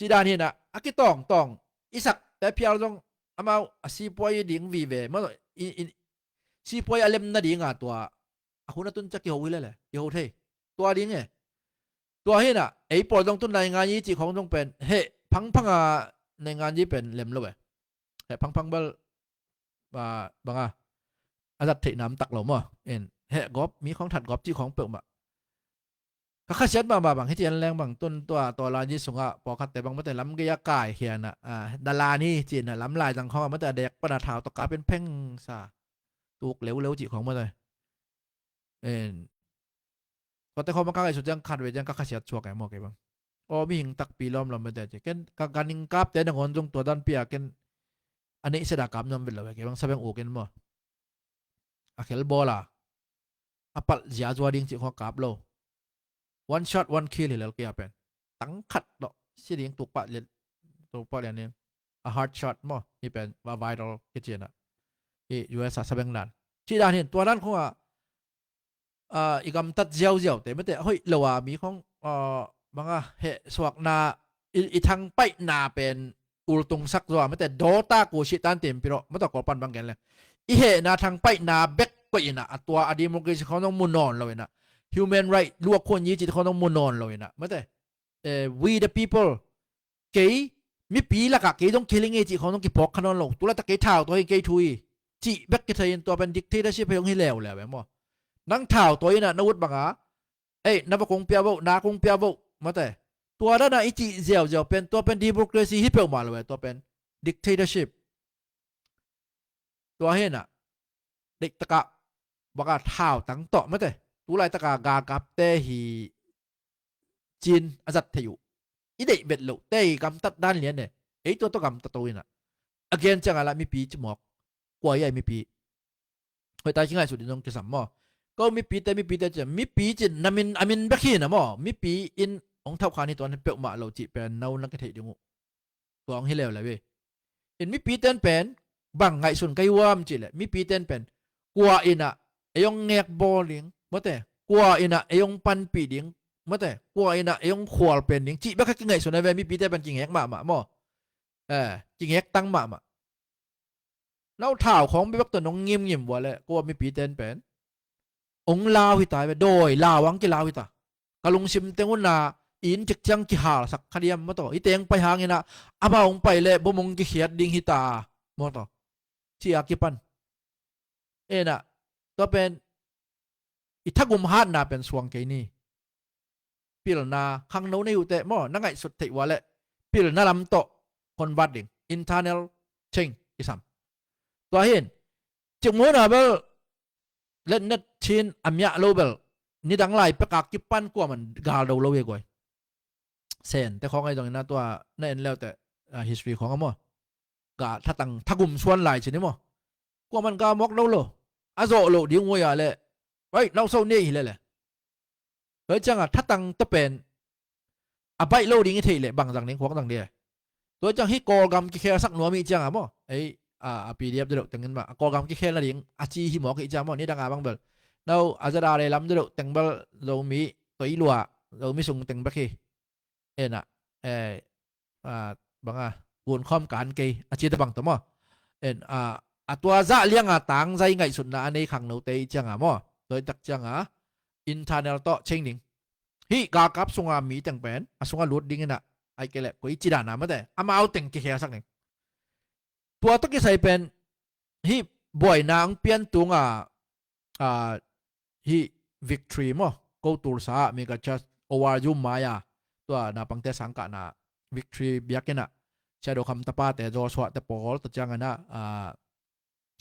Ci dan hi inah a kitawngtawng i sakte phial zong amau a sipuai ding vive maw, i, i, sipuai a lem nadinga tua a hun a tun ciah kiho hi lele, kiho thei. Tua ding e. Tua hi inah ei pawl zong tun naingan i cih khawng zong pen heh phangphanga naingan i pen lem lo e. Heh phangphang bel, ah, banga a zat theih nam tak lo maw. En heh gawp, mi khawng that gawp cih khawng peuhmah. Ka khasiat mahmah bang hiti an leng bang tun tua tua lai ni sungah pawlkhatte bang mate lam gei a kaikhia inah, ah, dalani ci inah lam lai zang khawng a mate a dek pana thau tawh kap in pheng sa, tuk leuleu cih khawng mate. En tuate khawng bang ka ngaihsut ciang khat ve ciang ka khasiat suak e maw kei bang. Aw, mihing takpi lawmlawm mate ci. Ken ka ganhing kapte nangawn zong tua danpi a ken a neihset a kap nuam vet lo e kei bang, sabeng uk in maw. A khel bawl a a palh ziazua ding cih khawng kap lo. One shot, one kill hi lel kei a pen. Tang khat tawh si ding tuk pah lian, tuk pah lian ding. A hard shot maw, hi pen va viral kici inah. Hi U S a sabeng dan. Ci dan hi in tua dan khawngah, ah, i gamtat ziauziaute mate hoih lo a mi khawng, ah, banga heh suakna, i, i thangpaihna pen ultungsak zaw a mate, dawta kusi tan timpi rawh mate, Kawlpan bang gen leng i hehna thangpaihna bek koih inah a tua a democracy khawng zong mu nawn lo inah, human right luak khun yi cih khawng zong mu nawn lo inah mate, eh, we the people, kei mipi lakah kei zong killing e cih khawng zong kiphawk kha nawn lo. Tulaitak kei thau tua hi, kei thu hi cih bek kithei in tua pen dictatorship hei hong hi leuleu e maw. Nang thau tua inah na ut banga, ei, na va kong pia vo, na kong pia vo mate. Tua dana i cih ziauziau pen tua pen democracy hi peuhmah lo e, tua pen dictatorship. Tua hi inah deihtaka baka thautang tawh mate, tulaitaka galkapte hi cin a zat thei uh. I deih vet loh te i gamtat dan lian e. Ei tua tawh gamtat to inah a gen ciangah lah mipi ci mawk. Kua hi ai mipi? Hoih ta kingaihsut in zong kisam maw. Ko mipite, mipite ci, mipi cin na min, a min bek hi na maw, mipi in hong thauhkhan hi tuan hi peuhmah lo cih pen no na kitheih ding uh. Tua hong hi leuleu hi. In mipite in pen bang ngaihsun ka hi uam cih leh, mipite in pen kua inah ei hong ngekbawl ding mate, kua inah ei hong panpih ding mate, kua inah ei hong khual pen ding cih bek a kingaihsun a ve. Mipite pen kingek mahmah maw. Eh, kingek tang mahmah. No thau khawng bebek tawh nong ngimngim vua leh kua mipite in pen Ong lau hita ve, dawi lau ang kilau hita. Ka lungsim teng un a inn cik ciang kihalsak kha diam maw taw. Hih teng pai hangin ah amau ong pai leh bom ong kikhiat ding hita maw taw. Ci a kipan. Ena, tua pen i thagum hatna pen suang kei ni. Pilna khangno nei uh teh maw, na ngaihsut theih uh a leh pilna lam tawh convert ding, internal change kisam. Tua hin cikmuna bel letnet chin a miah lo bel nidang lai peka kipan kuaman gal do lo hi guai. Sen te khawng ahi zongin a tua na en leute, ah, history khawng a maw, ga thatang thagum suan lai cin hi maw, kuaman ga mawk do lo. A zawh loh ding uh a leh, right, nauso nei hi leh leh. Tua hi cianga thatang te pen a baih lo ding i theih leh bang zang ding, khuak zang ding. Tua hi ciang hih Kawlgam kikhelsak nuam hi cianga maw, ei, a, a P D F te deuh tengin mah a Kawlgam kikhel nading a ci hi mawk hi ciang maw, nidanga bang bel nau a zada le lam te deuh teng bel Zomi toi lua, Zomi sung teng bek hi. Ena, eh, ah, banga gunkhawm kan kei a cite bang tawh maw. En, ah, a tua zah lianga tangzai ngaihsutna a nei khangnote i cianga maw, tua i tak cianga internal tawh change ding. Hih galkap sunga mi teng pen a sunga lut dingin ah, ai kei leh koi ci dana mate amau teng kikhelsak ding. Tua tawh kisai pen hih buaina ang pian tunga, ah, hih victory maw, ko Tulsa ah mega church O R U mai-a tua naupangte sangkahna victory biakinn ah Sia Do Kham tapate Joshua te pawl tua ciangin ah, ah,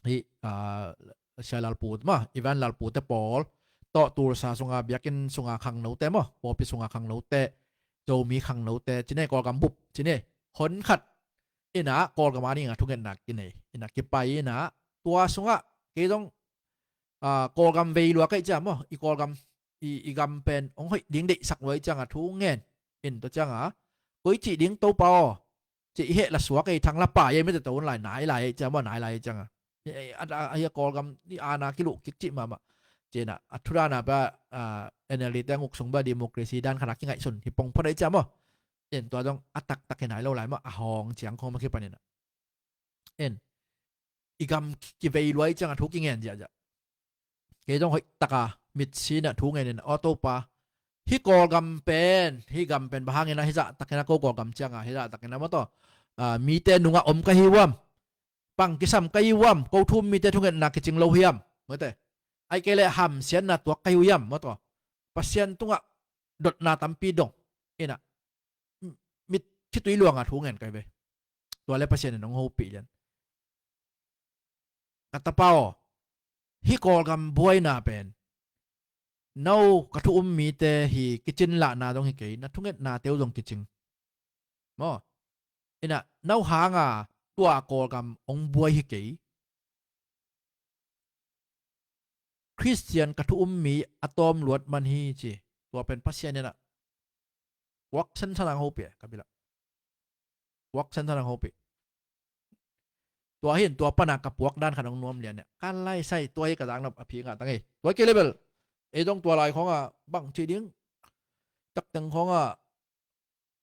hih, ah, Sia Lalpu maw, Evan Lalpu te pawl tawh Tulsa sunga biakinn sunga khangnote maw, pawlpi sunga khangnote, Zomi khangnote cine, Kawlgam bup cine, hon khat ina Kawlgam a dinga thungetna kinei ina kipai ina tua sungah kei zong, ah, Kawlgam vei lua ka hih ciang maw, i Kawlgam, i, i gam pen hong hoih ding deihsak lua i cianga thu ngen in tua cianga koi cih ding Topa aw, ci i heh la suak ei, thang la pai ei, mite to un lai nai lai ei ciang maw, nai lai ei cianga. Ei, ei, a, a, a, a Kawlgam i ana kiluh kik cih mahmah. Cina a thudana ba, ah, N L D te a nguk sung ba democracy dan khana kingaihsun hi pong phot ei ciang maw. En tua zong a taktak hi nai lo lai maw, a hawng ciang khawng ma kipan ina. En i gam ki-, kivei luai cianga thu kingen ziahziah. Kei zong hoih taka mitsi na thu ngenin, aw Topa, hih Kawlgam pen, hih gam pen bang hangin a hih zahtakin a ko Kawlgam cianga hih zahtakin a maw taw, ah, mite nungah om ka hi uam? Pang kisam ka hi uam? Ko thu-um mite thungetna kicing lo hiam? Mate. Ai kei leh hamsiatna tuak ka hi uam maw taw? Pasian tungah dotna tampi dong ina mit khitui luanga thu ngen kai ve. Tua le Pasian in hong hopih lian. Ka tapa aw, hih Kawlgam buaina pen no ka thu-um mite hi kicin lahna zong hi kei, na thungetna teu zong kicing maw. Ina no hanga tua Kawlgam hong buai hi kei. Khristian ka thu-um mi a tawm luat man hi ci. Tua pen Pasian ina kuak sensan ang hopih ka bilah. Kuak sensan ang hopih. Tua hin tua pana ka puak dan khat hong nuam lian ina ka laisai, tua hi ka zaknop a phi ngah tang hi. Tua kei lebel ei zong tua lai khawnga bang ci ding, takteng khawnga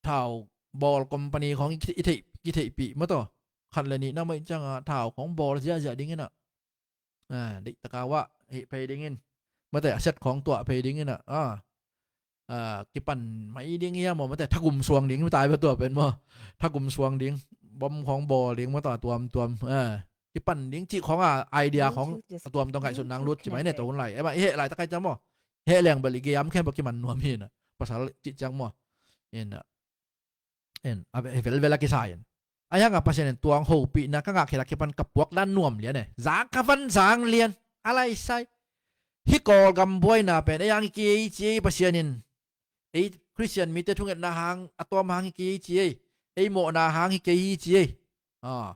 thau bawl company khawng i theih, i theihpih maw taw. Khat le nih na maih cianga thau khawng bawl ziahziah ding ina, ah, deih taka uah hih phei dingin mate, a set khawng tuah phei dingin ah, ah, ah, kipan mai ding hiam maw mate, thagum suang ding tai ba tua pen maw. Thagum suang ding, bom khawng bawl ding maw taw, tuamtuam, ah, kipan ding cih khawng a idea khawng a tuamtuam ngaihsut nang lut ci mai ne, tua hun lai. Ema i heh laitak ai ciang maw, heh leng bel i gei am khem bel kiman nuam hi na. Pasal cih ciang maw. Ina, en, a ve-, velvel a kisa in. A hianga Pasian in tuang hopihna ka ngah khit a kipan ka puak dan nuam lian e. Zang ka van zang lian. A laisai. Hih Kawlgam buaina pen ei hang hi kei ci ei Pasian in. Ei Khristian mite thungetna hang, a tawm hang hi kei ci ei. Ei mawhna hang hi kei hi ci ei. Ah.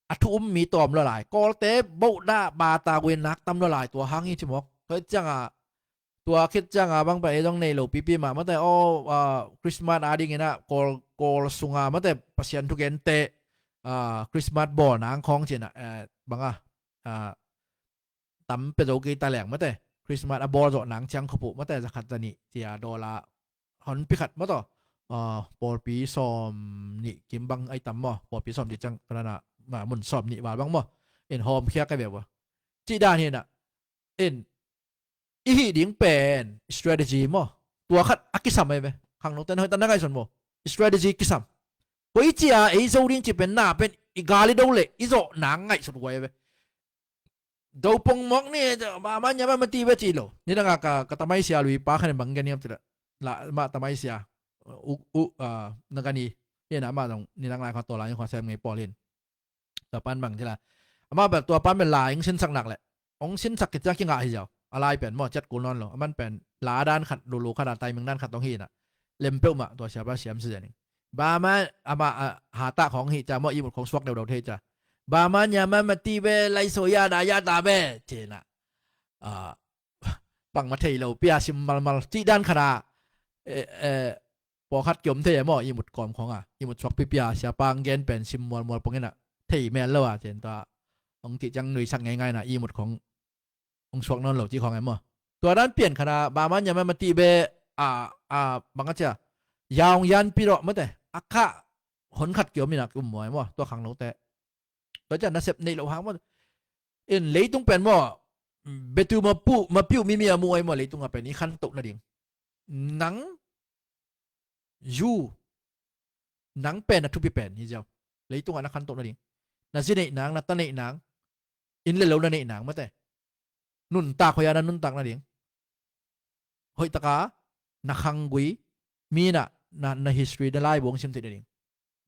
A thu-um mi tawm lua lai. Kawlte bohdah bata guin nak tam lua lai, tua hang hi ci mawk. Tua cianga, tua khit cianga bang pen ei zong nei lo pipi mah mate, aw, ah, Christmas a dingin ah Kawl, Kawl sunga mate Pasian thugente, ah, Christmas bawl nang khawng cina, eh, banga, ah, tam pia zo kei ta leng mate, Christmas a bawl zawh nang ciang khuapuh mate, zakhat zanih cia dollar hon pi khat maw taw, ah, pawlpi sawm nih kim bang ai tam maw, pawlpi sawm nih ciang ka nana, ma, mun sawm nih val bang maw, in hawmkhia ka ve ua. Cih dan hi na, in i hih ding pen strategy maw? Tua khat a kisam ahi ve. Khangnote na hoih tak na ngaihsun maw? Strategy kisam. Koici a ei zo ding cih pen na pen i gal i do leh i zawh nang ngaihsut huai ahi ve. Dopong mawk ni, ba ma nya ma mati ve cih lo. Nidang a ka, ka tamaisia lui pa khan bang gen hiam cih leh, la ma tamaisia u, u, ah, na gani. Hi na ma dong nidang lai kha to lai kha sem ngei pawl hin. Tua pan bang cih leh, ama bel tua pan bel lai hong sinsak nak leh, hong sinsak kiciang kingah hi ziau. A lai pen maw ciat kul nawn lo. Aman pen la dan khat, lulu khat a, timing dan khat hong hi na. Lem peuhmah tua siapa siam si zen ing. Ba ma ama, ah, hata khong hi cia maw, ihmut khong suak deuhdeuh thei cia. Ba ma nya ma mati ve, lai so ya da ya da ve cih na. Ah, bangmah thei lo pia sim malmal cih dan khat a, eh, eh, pawlkhat kiom thei e maw, ihmut kawm khong a, ihmut suak pipia siapa hong gen pen sim mualmual pongin a, thei mel lo a, cen tua hong cih ciang nuisak ngeingai na, ihmut khong hong suak nawn lo cih khong e maw. Tua dan pian khat a, ba ma nya ma mati ve, a, a, bang a cia, ya hong yan pi rawh mate, a khah hon khat kiom in a ki um muai maw, tua khangnote. Tua ciang nasep neih loh hang maw. In leitung pen maw, betu mapiu, mapiu mimi a mu ai maw, leitung a pen i khantoh nading. Nang, you, nang pen a thupi pen hi ziau. Leitung a na khantoh nading. Na zi neih nang, na ta neih nang, inn le lo na neih nang mate. Nuntak hoih a na nuntak nading. Hoih taka na khanggui, mi na, na, na history, na laibu hong sim theih nading.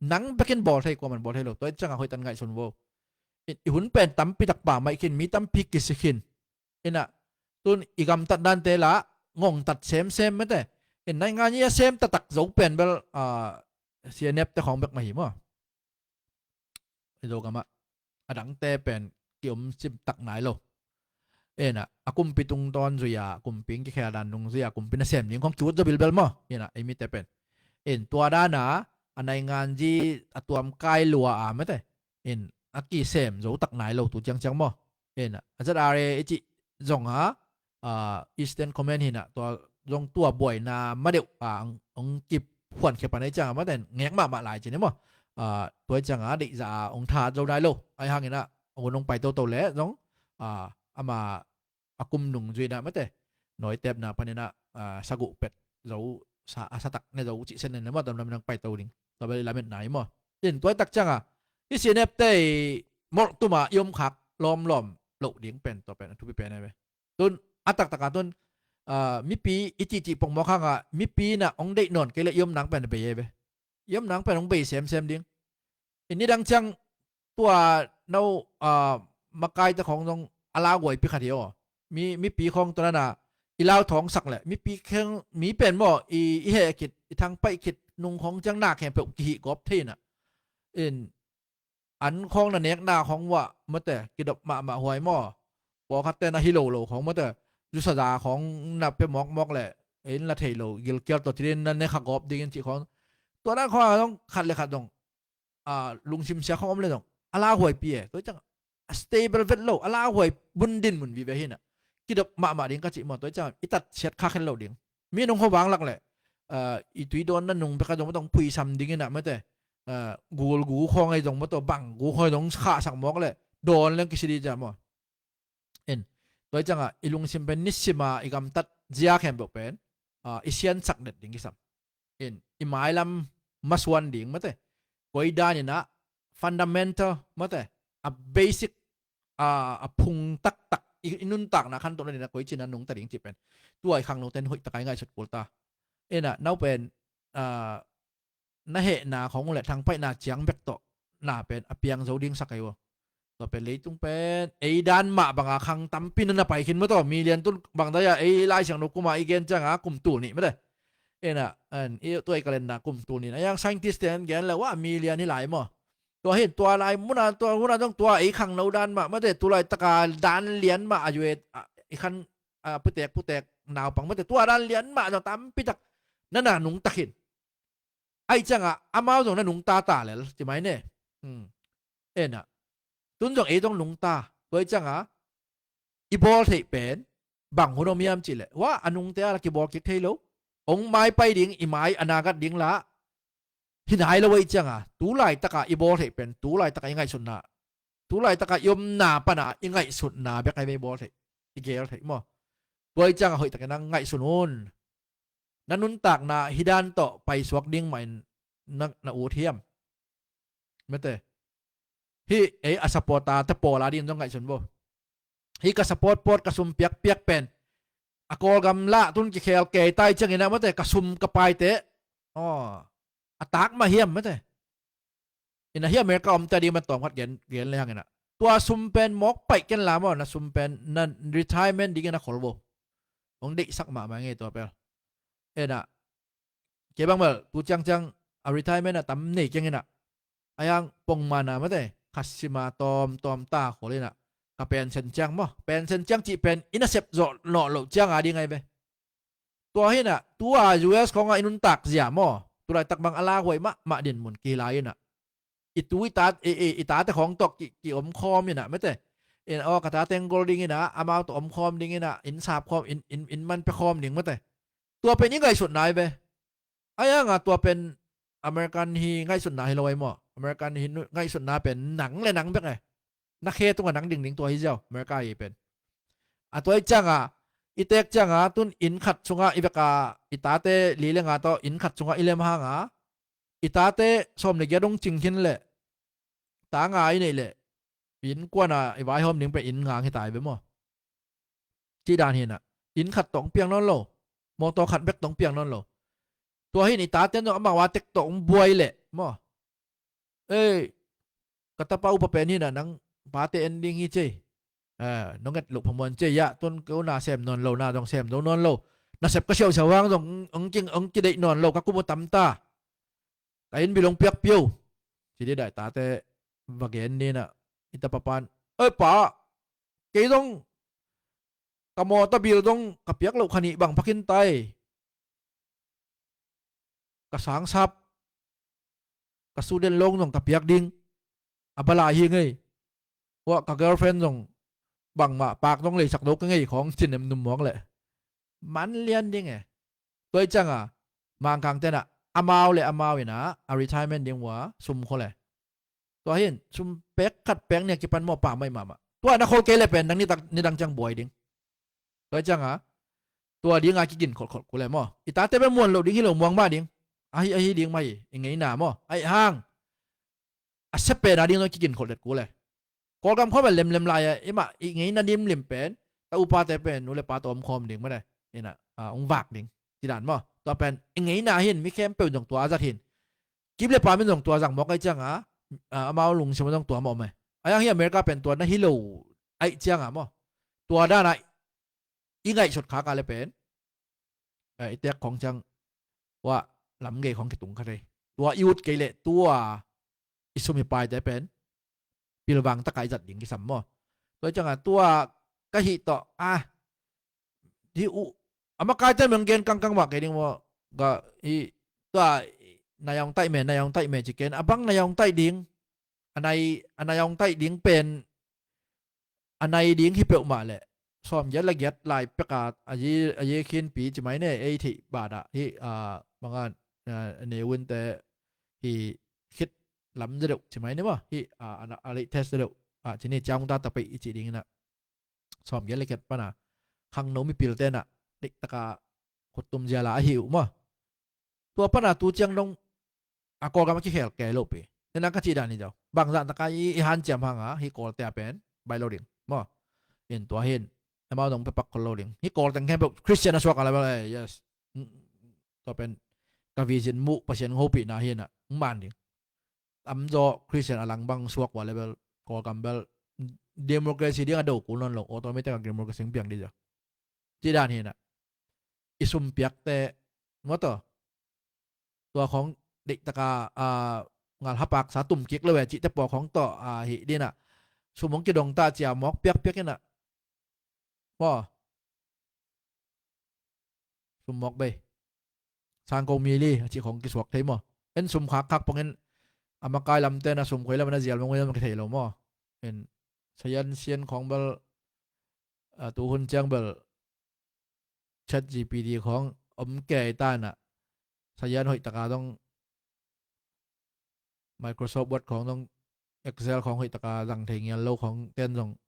Nang bekin bawl thei, kuaman bawl thei lo. Tua i ciang a hoih tak ngaihsun vo. I, i hun pen tampi tak pa maih khin, mi tampi kisik khin. Ina, tun i gamtat dante la ngongtat semsem mate. In naingan i a sem taktak zo pen bel, ah, C N F te khong bek mah hi maw. I Zogam ah a dangte pen kiom sim tak nai lo. Ina, a kumpi tungtawn zui a, kumpi kikhel dan nung zui a, kumpi nasem ding khong kiut zo bilbel maw. Ina, ei mite pen. In tua dan a, a naingan zi a tuam kai lua a mate. In a kisem zo tak nai lo tu ciangciang maw. Ina, a Z R A i cih zong a, ah, Eastern Command hi na, tua zong tua buaina ma deuh a, hong, hong kiphuan khia pan a i ciang a, mate, ngek mahmah lai ci ni maw. Ah, tua i ciang a, deih za a, hong that zo nai lo. Ai hang ina, hong, hong pai toto le zong, ah, ama a kum nung zui na mate. Nawitepna pan ina, ah, saguh pet zo, sa, a satak ne zo cih sen ne maw, damdam nang pai to ding. Tua bel i lametna hi maw. In tua i tak ciang a, i C N F te i molh tum a i om khak lawmlawm loh ding pen, tua pen a thupi pen e ve. Tun, a taktak a tun, ah, mipi i cihcih pongmawk hang a, mipi na hong deih nawn kei le i om nang pen a bei e ve. I om nang pen hong bei semsem ding. I nidang ciang tua no, ah, makai ta khong zong a lauhuaipi khat hi aw. Mi, mipi khong tua na na, i lau thawng sak le, mipi kheng, mi pen maw, i, i heh khit, i thang paih khit, nung khong ciang na khempeuh kihih gawp thei na. In, an khawng na nekna khawng uah mate, kidop mahmah huai maw. Pawlkhatte na hi lo lo khawng mate, zusaza khawng na pia mawkmawk le, in la thei lo, gilkial tawh thilin na ne kha gawp dingin cih khawng. Tua dan khawng a zong khat le khat zong, a, lungsim sia khawng om le zong a lauhuaipi e. Tua ciang a stable vet lo, a lauhuai bundin mun vive hi na. Kidop mahmah ding ka cih maw, tua ciang i tat siat kha khen lo ding. Mi nung kho vang lak le, ah, i tui dawn na nung bek a zong matong phuisam ding ina mate, ah, gul gu khawng ai zong matong bang gu khawng ai zong khahsak mawk le dawn leng kisi di cia maw. In, tua i ciang a i lungsim pen nisim a i gamtat zia khempeuh pen, ah, i siansak det ding kisam. In, i mailam masuan ding mate. Koi dan ina fundamental mate, a basic, a, a phung taktak, i, i nuntakna khantohna ding a koi cina nungta ding cih pen tua i khangnoten hoih taka i ngaihsut kul ta. Ina, nau pen, a, na hehna khong le thangpaihna ciang bek tawh na pen a piang zo ding sak ahi uh. Tua pen leitung pen ei dan mah banga khang tampi na na pai khin maw, tua million tun bang dai a ei Lai Siangtho kuma i gen cianga kum tul nih mate. Ina, an, i tua i calendar kum tul nih na. Yang scientist te an gen le wa million hi lai maw. Tua hin tua lai muna tua huna dong tua ei khangno dan mah mate, tu laitaka dan lian mah a yue, a, i khan, a, putek putek naupang mate, tua dan lian mah dong tampi tak na na nungta khin. Ai cianga amau zong na nungta ta lel ci mai ne. Hmm. Ena. Tun zong ei zong nungta. Tua i cianga i bawl theih pen bang hun om hiam cihleh, wa, a nungte a la kibawl kik thei lo. Ong mai pai ding, i mai a nagat ding la hi nai lo i cianga, tu laitaka i bawl theih pen tu laitaka i ngaihsutna, tu laitaka i omna pana i ngaihsutna bek ai vei bawl theih, i gel theih maw. Tua i ciangah hoihtakin a ngaihsun un. Na nuntakna hi dan tawh paisuak ding mahin na, na ut hiam? Mate. Hih ei a supporter te pawl a dingin zong ngaihsun bo. Hih ka support pawt ka sum piakpiak pen a Kawlgam lah tun kikhel kei tai ciangin ah mate ka sum ka paite aw a tak mah hiam mate. Ina hi America omte a ding mah tawm khat gen, gen le hang ina tua sum pen mawk paih ken la maw, na sum pen na retirement dingin a khol bo. Hong deihsak mahmah ngei tua pel. Ina kei bang bel tu ciangciang a retirement a tam nei keng ina a yang pongmana mate khat sima tawm tawm ta khol ina ka pension ciang maw, pension ciang cih pen ina sep zawh nawh loh ciang a ding ai ve. Tua hi ina tua U S khawngah i nuntak zia maw, tulaitak bang a lauhuai mahmah dinmun kihilai ina i tu i tate khawng tawh ki, ki omkhawm ina mate. Ina aw ka tate enggol ding ina amau tawh omkhawm ding ina inn sap khawm inn, inn, inn man pia khawm ding mate. Tua pen i ngaihsutna ai ve. A yanga tua pen American hi ngaihsutna hi lo ai maw? American hi ngaihsutna pen nang le nang bek ai. Na khe tunga nang dingding tua hi ziau America hi pen. A tua i cianga i tek cianga tun inn khat sunga i veka i tate li le nga tawh inn khat sunga i lem hanga i tate sawm le giat dong cing khin le ta nga i neih le inn kuana i vaihawm ding pen inn ngang hi tai ve maw? Cih dan hi ina inn khat tawh hong piang nawn lo. Mawtaw khat bek tawh hong piang nawn lo. Tua hi ina i tate zong amau a tek tawh hong buai leh maw? Ei ka tapa upa pen hi ina nang pate en ding hi cei. Nong et loh phamuan cei ah tun ka una sem nawn lo na zong sem zo nawn lo. Nasep ka siausiau hang zong hong kideih nawn lo ka kum uh tamta. Ka inn bil hong piak pio. Ci dih dai tate va gen ni ina i tapa pan ei pa kei zong ka mawtaw bil zong ka piak loh kha nih bang phakin tai. Ka sangsap ka student loan zong ka piak ding a balai hi ngei. Uah ka girlfriend zong bangmah pak zong leisak zo ka ngei khawng cin em num muang leh man lian ding e. Tua i cianga Mangkang tenah amau le amau ina a retirement ding ua sum khol e. Tua hin sum pek khat pek nia kipan maw pa mai mahmah. Tua na khol kei le pen nang nidang ciang buai ding. Tua i cianga tua dinga kigin kholhkholh kule maw? I tate pen muan loh ding hi lo muang mah ding. Ahi ahi ding mah hi i ngeina maw? Ahi hang a sia pen a ding zong kigin kholh det kule. Kawlgam khawm a lemlem lai a i mah i ngeina limlim pen ta upate pen nu le pa tawh omkhawm ding mane. Ina ung vak ding. Tidan maw? Tua pen i ngeina hin mi khempeuh zong tua a zat hin. Kip le pa min zong tua zang mawk ahi cianga amau lungsim zong tua mawh mah. A yang hi America pen tua na hi lo ahi cianga maw? Tua dana i ngaihsut khaka le pen i tek khong ciang tua lam gei khong kitung kha thei. Tua i ut kei leh tua i sum i paite pen pilvang taka i zat ding kisam maw? Tua i cianga tua ka hih tawh a hi uh a makaite meng gen kangkang mah kei ding maw? Ga hi tua na yawng taih me na yawng taih me ci ken a bang na yawng taih ding a nai a na yawng taih ding pen a nai ding hi peuhmah leh sawm giat la giat lai peka a yi khinpi ci mai ne ei theih badah hi a manga neuvinte hi khit lam za deuh ci mai ne maw hi a leih test za deuh a ci ni ciang ta tapeih i ci dingina sawm giat la giat pana khangno mipil tenah deihtaka khuttum ziala ahi uh maw? Tua pana tu ciang dong a Kawlgam a kikhel kei lo pi. Nena ka cih dan hi zau bangzah taka i hanciam hanga hi Kawlte a pen bai lo ding maw? In tua hin amau dong pepak khol lo ding hi Kawlteng khempeuh Christian a suak a la bel yes. Tua pen ka vision muh Pasian hopihna hinah man ding. Tamzaw Christian a lang bang suak ua le bel Kawlgam bel democracy ding a do kul nawn lo automatic a democracy piang dih zau. Cih dan hinah i sum piakte maw taw tua khong deihtaka ngal hapaksa tum kik lo e cihte paw khong tawh a hih dinah sum hong kidongta cia mawk piakpiak inah maw? Sum mawk bei sangko mili a cih khong kisuak thei maw? En sum khakkhak pongin a makai lamte na sum khoi lam na zial mawk lam kithei lo maw? En sayan sian khong bel tuhun ciang bel ChatGPT khawng om kei ta inah sayan hoihtaka dong Microsoft Word khawng dong Excel khawng hoihtaka zang thei ngial lo khawng ten zong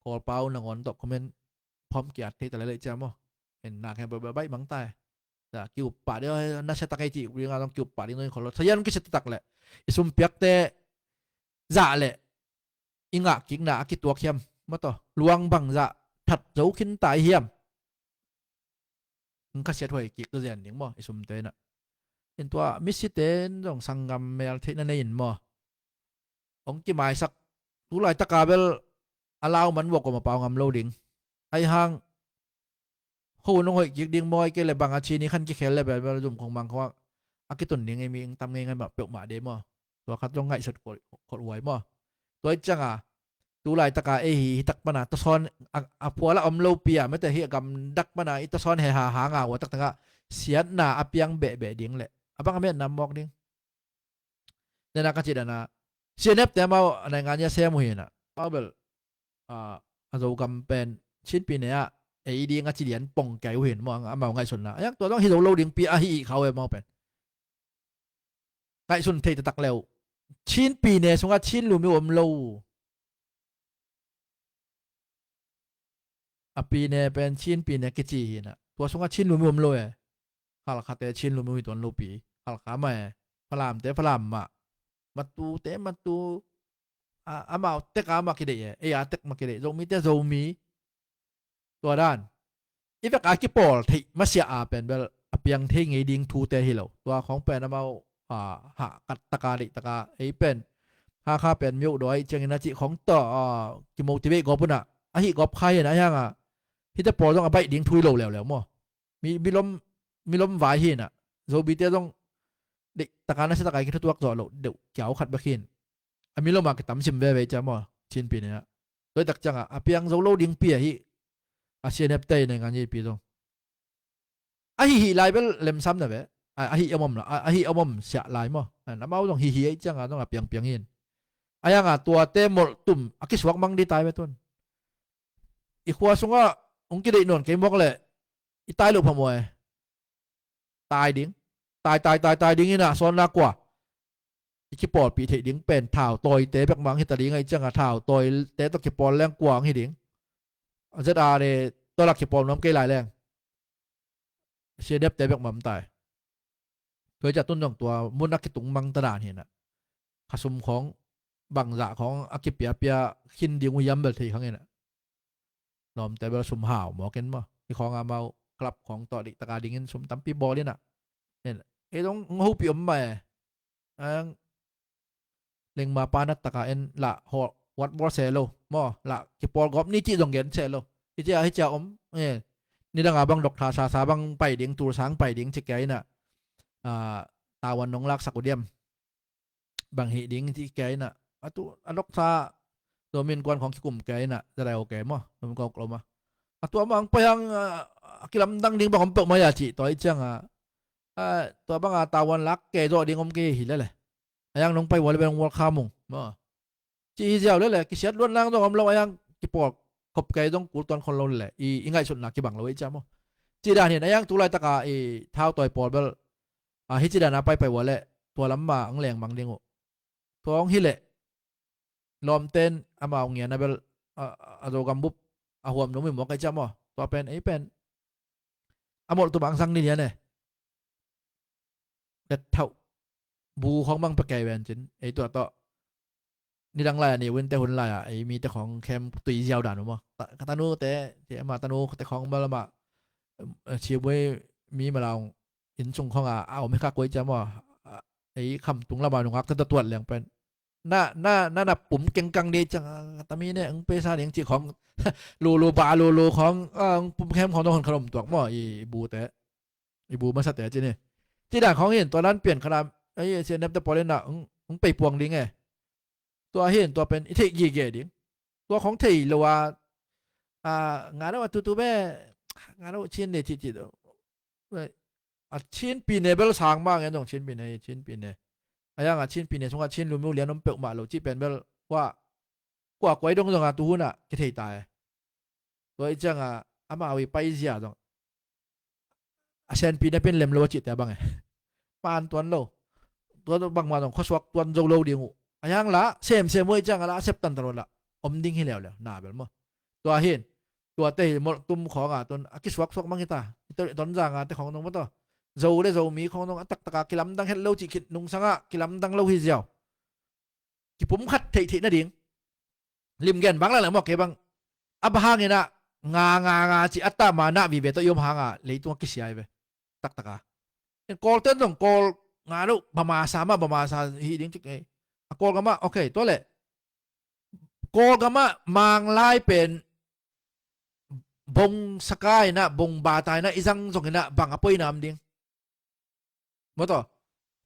Kawlpau nangawn tawh comment phawm ki-at thei ta lel ei cia maw. En nak he baih mangta e. Kiuppah ding, na sia tak ei cih ding a dong kiuppah ding dong in khol lo. Sayan kisia tak leh i sumpiakte zah leh i ngah kikna a kituak hiam? Maw taw, luang bangzah that zo khin ta i hiam? Khasiat huai kik zen ding maw i sumte inah. In tua misite in zong sanggam mel theihna nei in maw, hong kimaisak. Tulai taka bel a lau man vuak om a pau ngam lo ding. Ahi hang ho nong hoih kik ding maw, ai kei le bang a cini khan kikhel le bel bel zum khong mang khong a kitun ding ei mi ing tam ngei ngai mah peuhmah de maw. Tua khat zong ngaihsut kholhuai maw. Tua i cianga tulaitaka ei hi hitak pana tasawn a phuala om lopi a mete hi a gamdak pana i tasawn he haha nga ua taktaka siatna a piang behbeh ding le a bang a metna mawk ding. Nena ka cih dana sianepte amau a naingan ia sem uh hinah amau bel a Zogam pen Chinpi ne ah ei ding a ci lian pong kei uh hin maw amau ngaihsutna a iang tua zong hi zo lo dingpi a hi ih khau e amau pen. Ngaihsun thei taktak le uh Chinpi ne sungah Chin lumi om lo uh. A pi ne pen Chinpi ne kici hinah tua sungah Chin lumi om lo e. Halkhate Chin lumi uh hi tuan lopi. Halkha mah e. Falamte Falam mah. Matute matu. Amau tek a mah kideih e. Ei a tek mah kideih. Zomite Zomi. Tua dan i vek a kipawl theih masiah a pen bel a piang thei ngei ding thute hi lo. Tua khawng pen amau hah kat taka deih taka ei pen Hakha pen mioh dawi ciangin a cih khawng tawh kimotivate gawp unah a hih gawp kha hinah a hianga hite pawl zong a baih ding thu hi lo leuleu maw. Milom vai hinah Zomite zong deih taka nasia taka i kithutuak zawh loh deuh kiau khat bek hin. A milom a kitamsim veve cia maw Chinpi ne ah. Tuaitak ciangah a piang zo lo dingpi ahi a sianepte i naingan ipi zong a hihih lai bel lemsam na ve. A hih omom la a hih omom siah lai maw. Amau zong hihih ahi cianga zong a piangpiang hin. A hianga tuate molhtum a kisuak mang di tai ve tun. I khua sungah hong kideih nawn kei mawk leh i tai loh phamawh e. Tai ding. Tai tai tai tai ding inah sawnna kua i kipawlpih theih ding pen thau tawite bekmah ang hita ding ahi cianga thau tawite tawh kipawl leng kua ang hi ding. A zet a le tawlak kipawl nuam kei lai leng siadepte bekmah om tai. Tua hi ciah tun zong tua mun a kitung mang ta dan hinah khasum khawng bangzah khawng a kipiapia khin ding uh hiam bel thei khang inah. Lawmte bel sum hau mawkin maw hi khawng amau club khawng tawh dihtaka dingin sum tampi bawl inah. Ei dong hopih om mah e. Ang lengma panat taka en lah hawh wat bawl se lo maw lah kipawl gawp ni cih zong gen se lo. Hicia hicia om. Nidanga bang doktha sasa bang pai ding tulsang pai ding ci kia inah. Tawan nong laksak uh diam. Bang hih ding ci kia inah a tu a doktha Zomi Innkuan khawng kikum kia inah zadai ok maw Zomi Innkuan uk lo ma. A tua mah ang pai hang a kilamdang ding bang om peuh mai a cih tua i cianga tua banga tawan lak kei zawh ding om kei hi lele. A yang nong pai ua le bel nong mual kha mung maw. Cih hi ziau lele kisiat luan lang zong om lo a yang kipawl khop kei zong kul tuan khon lo lele i ngaihsutna kibang lo i cia maw. Cih dan hin a yang tulaitaka i thau tawi pawl bel a hi ci dana paipai ua leh tua lamma ang lengmang ding uh. Tua hong hi leh lawmten amau ngian a bel a Zogam bup a huam nung mi muak ei cia maw. Tua pen ei pen a molh tuma ang sang ni lian e. Ret thauh bu khawng mang pekei ven cin ei tua tawh nidang lai a ni winte hun lai a ei mite khawng khem tui ziau dan uh maw. Ka tanute ama tanute khawng malamah siabui mi malaung inn sung khawng a a om hi khak uh ei cia maw. Ei khamtung lama nungak tata tuat leng pen na na na na pum kengkang dei ciang a tami ne ang pesa ding cih khawng lulu ba lulu khawng ang pum khem khawng dong hon khalom tuak maw i bute i bu masate cini. Cih dan khawng hin tua dan pian khanam ei sianepte pawl inah ang pei puang ding e. Tua hin tua pen i theih gige ding. Tua khawng thei lo a nga deuh a tutu be nga deuh chin de cih cih a Chinpi ne bel sang mah ngen zong Chinpi ne Chinpi ne. A yangah Chinpi ne sungah Chin lumi uh lian om peuhmah lo cih pen bel kua kua kuai dong zongah tuhunah kithei ta e. Tua i ciangah amau i paizia zong a senpi ne pin lem lo a cihte a bang e. Maan tuan lo. Tua bangmah zong khuasuak tuan zo lo ding uh a yang lah semsem uh i ciangah lah a septan ta lo lah om ding hi leuleu na bel maw. Tua hin Tuate hi molh tum khawngah tun a kisuaksuak mang hi ta. Tonzangate khawng dong maw taw, Zo le Zomi khawng dong a taktaka kilamdang het lo cih khit nungsangah kilamdang lo hi ziau. Kipumkhat theihtheih nading limgen bang lailai maw, kei bang a bang hanginah nga nga nga cih a tama nah vive tawh i om hanga leitung a kisia hi ve. Taktaka Kawlten zong Kawl nga lo bamasa mah bamasa hi ding cik ei. A Kawlgamah okay, tua leh Kawlgamah Manglai pen bong saka inah bong bata inah i zang zonginah bang a poina om ding? Maw taw,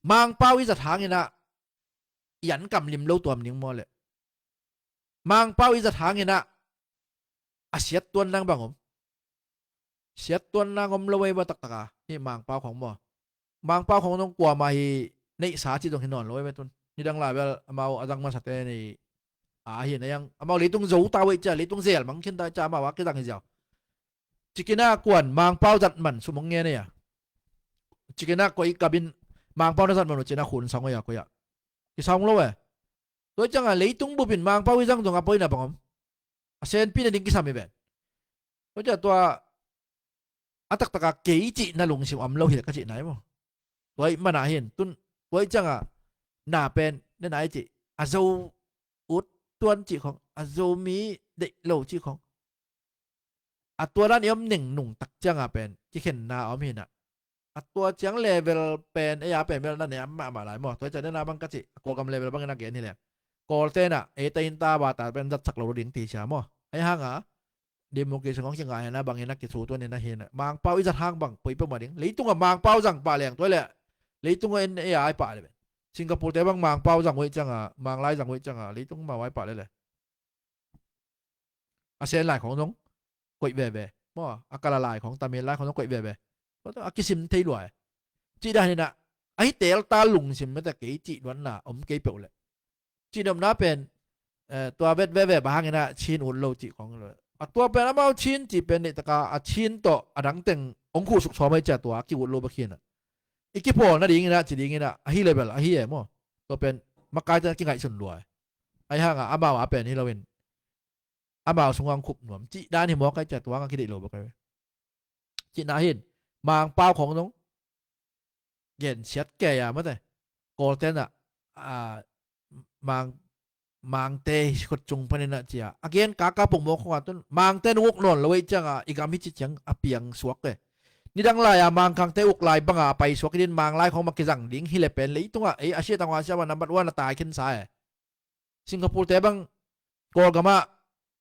Mangpau i zat hanginah i ankam lim lo tuam ding maw leh? Mangpau i zat hanginah a siattuan nang bang om? Siattuan nang om lo ei maw taktaka. Hih Mangpau khawng maw, Mangpau khawng dong kuama hi neihsa cih dong hi nawn lo ei ve tun. Nidang lai bel amau a zang masate nei a hi na yang amau leitung zo ta uh ei cia, leitung zel mang khin ta ei cia, amau a kizang hi ziau. Cikina kuan Mangpau zat man sum hong ngen ei a. Cikina koi kabin Mangpau na zat man uh cina khun sang ei a koi a. Kisang lo e. Tua cianga leitung bupin Mangpau i zang zong a poina bang om? A senpi na ding kisam i ven. Tua cia tua a taktaka kei cihna lungsim om lo hi le ka cihna i maw? Tua i mana hin tun tua i cianga na pen nena i cih a Zo ut tuan cih khong, a Zomi deih lo cih khong, a tua dan i om ning nungtak cianga pen kikhenna a om hinah. A tua ciang level pen ei a pen bel na ne a mahmah lai maw? Tua i ciang nena bang ka cih a Kawlgam level bangin a gen hi leng Kawltenah eita innta bata pen zatsak lo ding ti cia maw? Ei hanga democracy khong kingai hena bangin a kithu tuan hena hina Mangpau i zat hang bang poi peuhmah ding. Leitungah Mangpau zang pah leng tua leh leitungah en ei a i pah le ven. Singapore te bang Mangpau zang uh ei cianga, Manglai zang uh ei cianga leitung mau a i pah le le. A sen lai khong zong koih veve maw, a kala lai khong Tamil lai khong zong koih veve. A kisim thei lua e. Cih dan hinah ahi teltal lungsim mete kei cih luanna om kei peuh leh. Cih nopna pen tua vet veve bang hanginah Chin ut lo cih khong lo. A tua pen amau Chin cih pen neihtaka a Chin tawh a dangteng hong khuhsuk sawm ei cia tua a ki-ut lo bek hinah. I kipawl nadinginah ci dinginah ahi level ahi e maw? Tua pen makaite a kingaihsun lua e. Ahi hanga amau a pen hi loin amau sungah ang khup nuam cih dan hi mawk ai cia tuang a kideih lo bak ai. Cihna hin Mangpau khong zong gensiat kei a mate Kawltenah Mang Mangte khut cung paninah cia a gen kaka pongmawk khongah tun Mangte nung uk nawn lo ei cianga i gam hi ci ciang a piang suak e. Nidang lai-a Mangkangte uk lai banga a paisuak i din Manglai khong ma kizang ding hi le pen leitungah ei a siatang a siama nambat uan a tai khinsa e. Singapore te bang Kawlgamah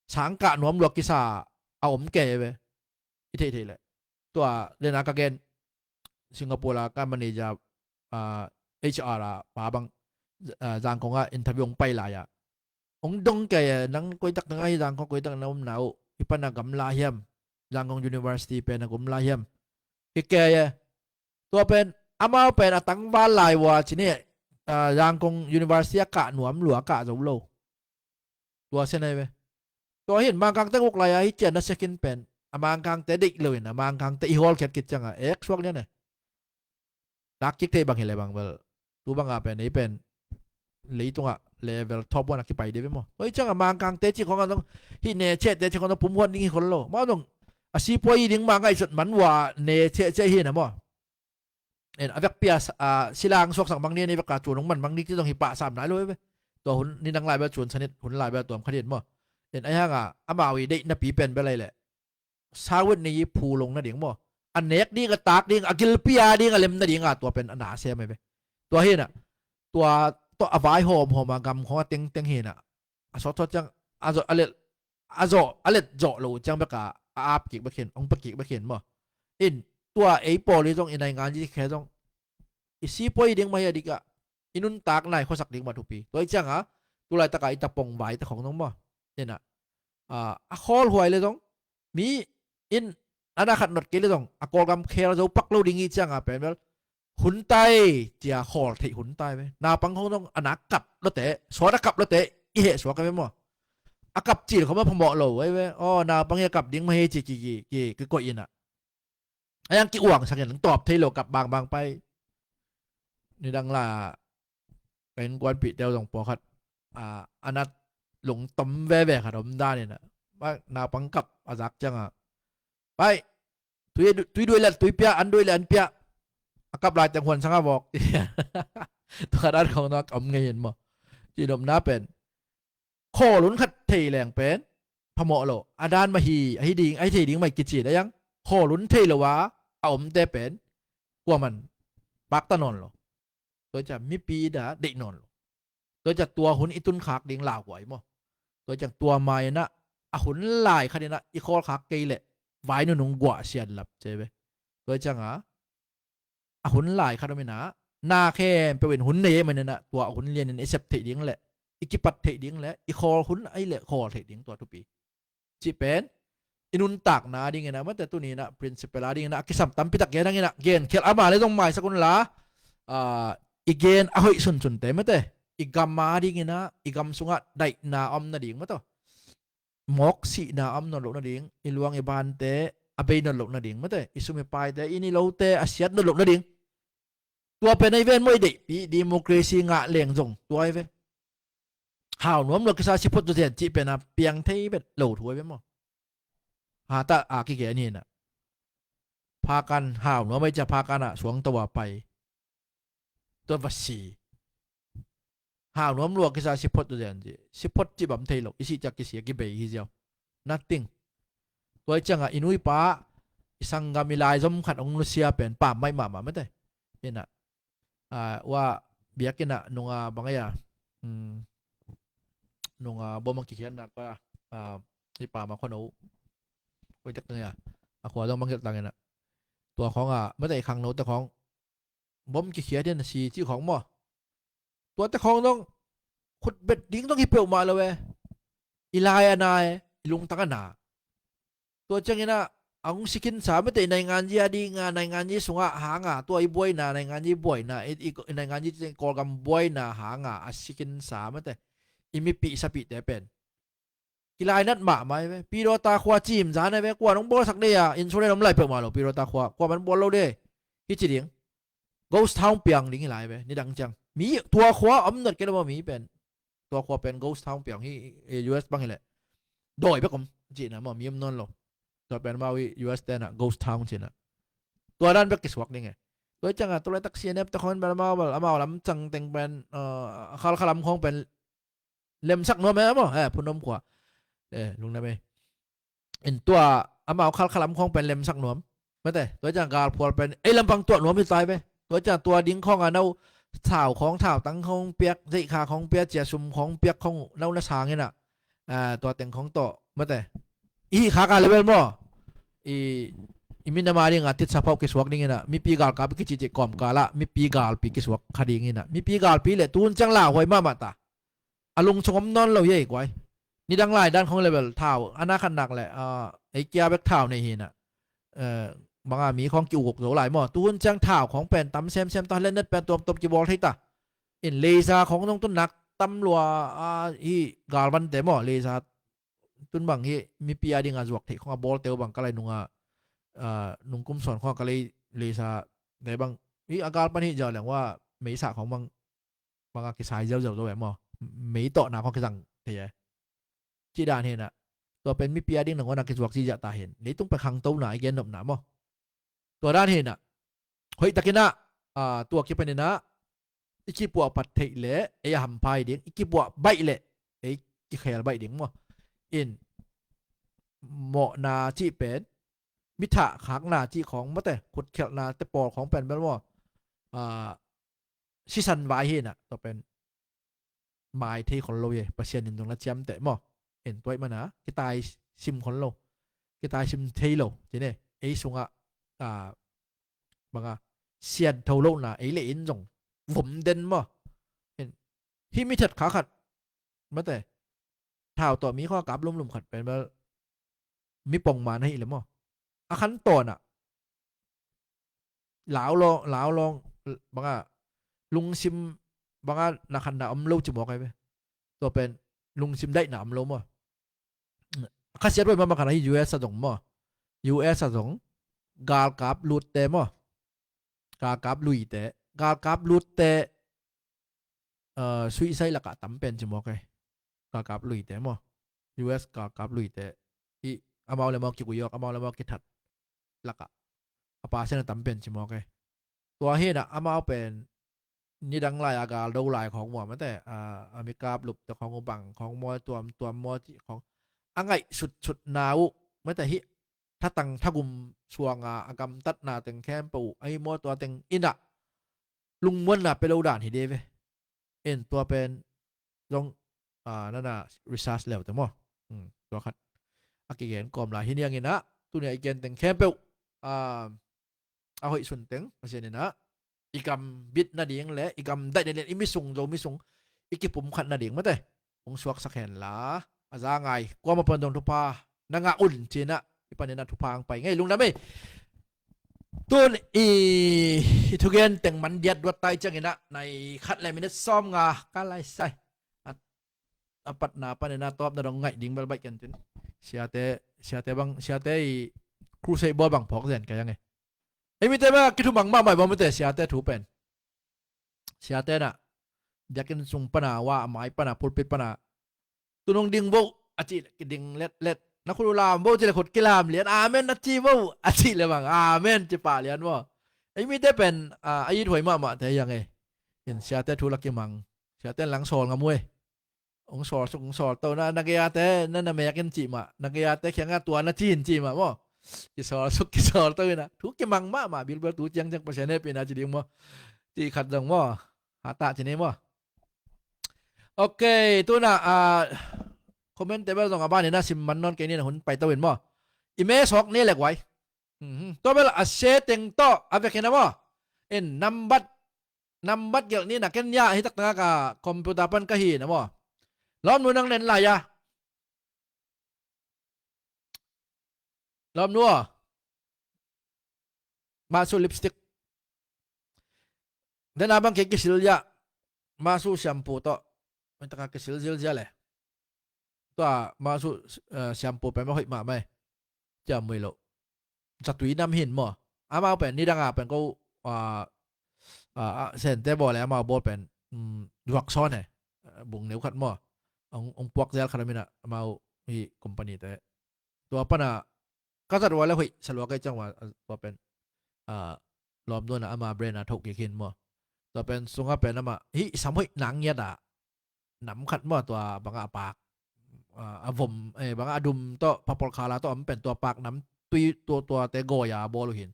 sangkah nuam luak kisa a om kei ve. I theih theih leh tua dena ka gen Singapore a ka manager H R a pa bang Zangkong ah interview hong pai lai-ah hong dong kei e, nang koitak nang ahi Zangkong koitak na omna uh hi pana gamla hiam, Zangkong University pen a gamla hiam hi kei e. Tua pen amau pen a tangval lai ua cini Zangkong University a kah nuam lua kah zo lo. Tua sia nai ve. Tua hin Mangkangte uk lai-a hi cian na sekin pen a Mangkangte deih loin a Mangkangte i hawlkhiat kit cianga ek suak lian e. Takkik thei bang hi le bang bel tu banga pen ei pen leitungah level top one a kipai dih ve maw? Oi cianga Mangkangte ci khong a zong hi ne cehte ci khong a pumhuan ding hi khol lo maw? Zong a sipuai ding ma ngaihsut man ua ne cehceh hi na maw? En a vekpia silang suaksak mang ni a ni veka cun hong man mang ni ci zong hi pahsam nai lo ve. Tua hun ni nang lai bel cun sanit hun lai bel tuam khanin maw? En ai hanga amau i deih napi pen bel ai leh sawit ni i phu long nading maw? A nek ding a tak ding a gilpi a ding a lem nading a tua pen a na sem ai ve. Tua hinah tua tawh a vai hawmhawm a gam khong a tengteng hinah a sawtsawt ciang a zawh a let a zawh a let zawh lo ciang beka a ap kik bek hin hong pe kik bek hin maw? In tua ei pawl hi zong i naingan zi khe zong i sipuai ding mah hi a dikah i nuntak nai khuasak ding mah thupi. Tua i cianga tulaitaka i tapong vai ta khong zong maw? Inah a khawlhuai le zong mi in ana khat not kei le zong a Kawlgam khel zo pak lo ding i cianga pen bel hun tai cia khawl theih hun tai ve. Naupang khong zong a nak kap lote sawt a kap lote i heh suak ve maw? A kap cil khom a phamawh lo ai ve. Aw naupang hi a kap ding mah hi ci ki ki ki koih inah a yang ki uangsak in tawp thei lo kap bangbang pai. Nidang la ka innkuanpihte uh zong pawlkhat a nat lungtom veve khat om dan inah Naupang kap a zak ciangah, bai, tui, tui duai le tui pia, an duai le an pia. A kap lai teng huan sangah vawk. Tua dan khong na a om ngei in maw. Ci nopna pen khawl hun khat thei leng pen phamawh lo. A dan mah hi, ahi ding, ahi thei ding mah hi kici dai ang. Khawl hun thei lo a a omte pen kuaman pakta nawn lo. Tua ciang mipi in a deih nawn lo. Tua ciang tua hun i tunkhak ding lauhuai maw. Tua ciang tua mai-in ah a hun lai khat in ah i khawlkhak kei leh vai nunung guah sian lap ci ve. Tua ciangah a hun lai khat om in ah na khempeuh in hun nei ahih manin ah tua hun lianin i sep theih ding le i kipat theih ding le i khawl hun ahih leh khawl theih ding tua thupi. Cih pen i nuntakna dingin ah, mate, tuni in ah principle a dingin ah a kisam tampi tak gen hang in ah, genkhial ama le zong maisak un la, ah, i gen a hoih sunsunte, mate, i gam a dingin ah, i gam sungah daihna om nading, mate, mawk sihna om nawn loh nading, i luang i bante a bei nawn loh nading, mate, i sum i paite, i ni lote a siat nawn loh nading. Tua pen ahi ven maw, i deihpih democracy ngah leng zong tua ahi ven. Hau nuam lua kisa siphot zawzen cih pen a piang thei vet lo thu ahi ven maw. Hatah a kigen hi in ah, phakan hau nuam ahi ciang phakan ah suangto a pai, tua va si. Hau nuam lua kisa siphot zawzen ci, siphot cih bang thei lo, i sih ciang kisia kibei hi ziau. Nothing. Tua hi ciangah i nu i pa, i sanggam, i laizom khat hong nusia pen pammaih mahmah, mate. In ah, ah, ua biakinn ah nunga bang ahi a, hmm, nunga bom a kikhiatna kua, ah, i pa ma khuano, koi tek tang ahi a, a khua zong bang gelh tang in ah, tua khawng ah, mate, i khangnote khawng bom kikhiat in a si cih khawng maw. Tuate khawng zong khutbet ding zong hi peuhmah lo e. I lai a na e, i lungtang a na. Tua ciangin ah a hong si khinsa, mate, i nainganzi a ding a, nainganzi sungah hang a, tua i buaina, nainganzi buaina, i, i, i nainganzi cih ciang Kawlgam buaina hang a a si khinsa, mate, i mipih sapihte pen kilainat mahmah hi ve. Pidawta khua cimza na hi ve. Kua nong bawlsak dei a, insurance om lai peuhmah lo. Pidawta khua kua man bawl lo dei, hi ci ding. Ghost town piang ding hi lai ve nidang ciang. Mi tua khua om nat kei lo maw, mi pen. Tua khua pen ghost town piang hi, eh, U S bang hi leh dawi bek om cihna maw, mi om nawn lo. Tua pen amau i U S te in ah ghost town cihna. Tua dan bek kisuak ding e. Tua ciangah tua laitak C N F te khawng in pen amau bel, amau lam cang teng pen, eh, Khalkha lam khawng pen lemsak nuam e maw, eh, Phunnom khua. Eh, lungdam e. In tua amau Khalkha lam khawng pen lemsak nuam, mate. Tua ciang galphual pen ei lampang tuah nuam hi tai ve. Tua ciang tua ding khawng a no thau khawng, thautang khawng piak, zeihkha khawng piak, cia sum khawng piak khawng no na sang in ah, ah, tua teng khawng tawh, mate, i hih khak a level maw, i, i minam a ding a titsa phauh kisuak ding in ah, mipi galkap i kici cih kawmkal ah mipi galpi kisuak kha ding in ah, mipi galpi le tun ciang lauhuai mahmah ta. A lungsung om nawn lo hi ei guai. Nidang lai dan khawng le bel thau a na khat nak le, ah, ei kia bek thau nei hi in ah, eh, bang a mi khawng ki-uk zo lai maw. Tuhun ciang thau khawng pen tam semsem ta, lennet pen tuamtuam kibawl thei ta. In laser khawng zong tun nak tam lua, ah, hi galvante maw, laser tun bang hi mipi a ding a zuak theih khawng a bawlte uh bang ka lai nung a, ah, nung kum sawn khawng a ka lei laser te bang hi a gal pan hi ziau leng ua meisa khawng bang bang a kisai ziauziau zo e maw. Mei tawhna khawng kizang thei e. Cih dan hi in ah, tua pen mipi a ding nangawn a kizuak ziahziah ta hi in, leitung pen khangtona i gen nopna maw. Tua dan hi in ah, hoih takin ah, ah, tua kipan in ah i kipuah pat theih leh ei a hampha hi ding, i kipuah baih leh ei kikhel baih ding maw. In mawhna cih pen, mi thah khakna cih khawng, mate, khutkhialhna te pawl khawng pen bel maw, ah, sisan vai hi in ah, tua pen mai thei khol lo hi. Pasian in zong na ciamteh maw. En tuaih mana kitai sim khol lo, kitai sim thei lo cine. Ei sungah, ah, banga sian tho lohna ei le in zong vom den maw. En, hih mi that kha khat, mate, thau tawh mi khua kap lumlum khat pen bel mi pongman ahih le maw. A khan tawnah lau lawng, lau lawng, banga lungsim, banga na khanna om lo ci mawk ai ve. Tua pen lungsim daihna om lo maw. Khasiat voi mama khan ahi U S a zong maw. U S a zong galkap lutte maw. Galkap luite, galkap lutte, uh, suicide lakah tam pen ci mawk ai. Galkap luite maw. U S galkap luite amau le amau kiguiawk, amau le amau kithat lakah a percent a tam pen ci mawk e. Tua hinah amau pen nidang lai a galdo lai khawng mua mate, a, a mikap lupte khawng uh bang khawng mawi tuamtuam mawi cih khawng a ngaih sutsutna uh mate, hih thatang thagum suanga a gamtatna teng khempeuh uh ahi maw, tua teng inah lungmuanna pia lo dan hi de ve. En tua pen zong, a, nana research leute maw. Hmm, tua khat a kigen kawm lai hi nianginah tunia i gen teng khempeuh, a, a hoih sun teng Pasian inah i gam bit nading le i gam daih nading, i misung, Zomi sung i kipum khat nading mate hong suaksak hen la, a za ngai kuamah pan dong thupha na ngah un cinah i paninah thupha ang pai ngei lungdam ei. Tun i, i thugen teng man diat duat tai cianginah nai khat le minute sawm nga ka lai sai. A, a patna paninah tawpna dong ngaih ding bel baih ken tun. Siate, siate bang, siate i crusade bawl bang phawk zen ka yang e. Ei mite ma kithumang mahmah i bawl mite siate thu pen. Siate nah biakinn sung pana, wa a mai pana, pulpit pana, tunung ding vo a cih le kiding letlet. Na khut uh lam vo cih le khut kilam lian. Amen a ci vo a cih le bang amen ci pah lian maw. Ei mite pen, a, a ithuai mahmah te yang e. In siate thu la kimang. Siate lang sawl ngam uh e. Ong sawl suk, ong sawl to na, na gei-ate na, na mekin cih mah, na gei-ate kiangah tua na ci in cih mah maw. Kisawl suk, kisawl to inah thu kimang mahmah bilbel, tu ciangciang Pasian hehpihna ci ding maw. Cih khat zong maw. Hatah ci ni maw. Ok, tunah, a, comment table zong a baninah sim man nawn kei ni na, hun pai to in maw. I mesawk ni le guai. Mhm. Tua bel a setting tawh a vekin a maw. In nambat, nambat gelh ni na, ken ya hi taktanga ka computer pan ka hi na maw. Lawmnu nang len lai a. Lawmnu aw. Mahsu lipstick. Dena bang kei kisil ya. Mahsu shampoo tawh. Mintaka kisil zilzia le. Tua mahsu, eh, shampoo pen mah hoih mahmah e. Ciamui loh. Zatui nam hin maw. Amau pen nidanga pen ko, ah, ah, ah, Sente bawl le amau bawl pen, mm, ruak sawn e. Eh, bung neu khat maw. Ong, ong puak zel khat a minah amau hi company te. Tua pana ka zat ua le hoih salua kei ciang ua, ah, tua pen, ah, lawmnu na ama brand a thoh kik hin maw. Tua pen sunga pen ama hih sam hoih nang ngiat a nam khat maw, tua banga a pak, a, a vom, eh, banga a dum tawh, papol khala tawh om pen tua pak nam tui tua, tuate gawi a bawl uh hin.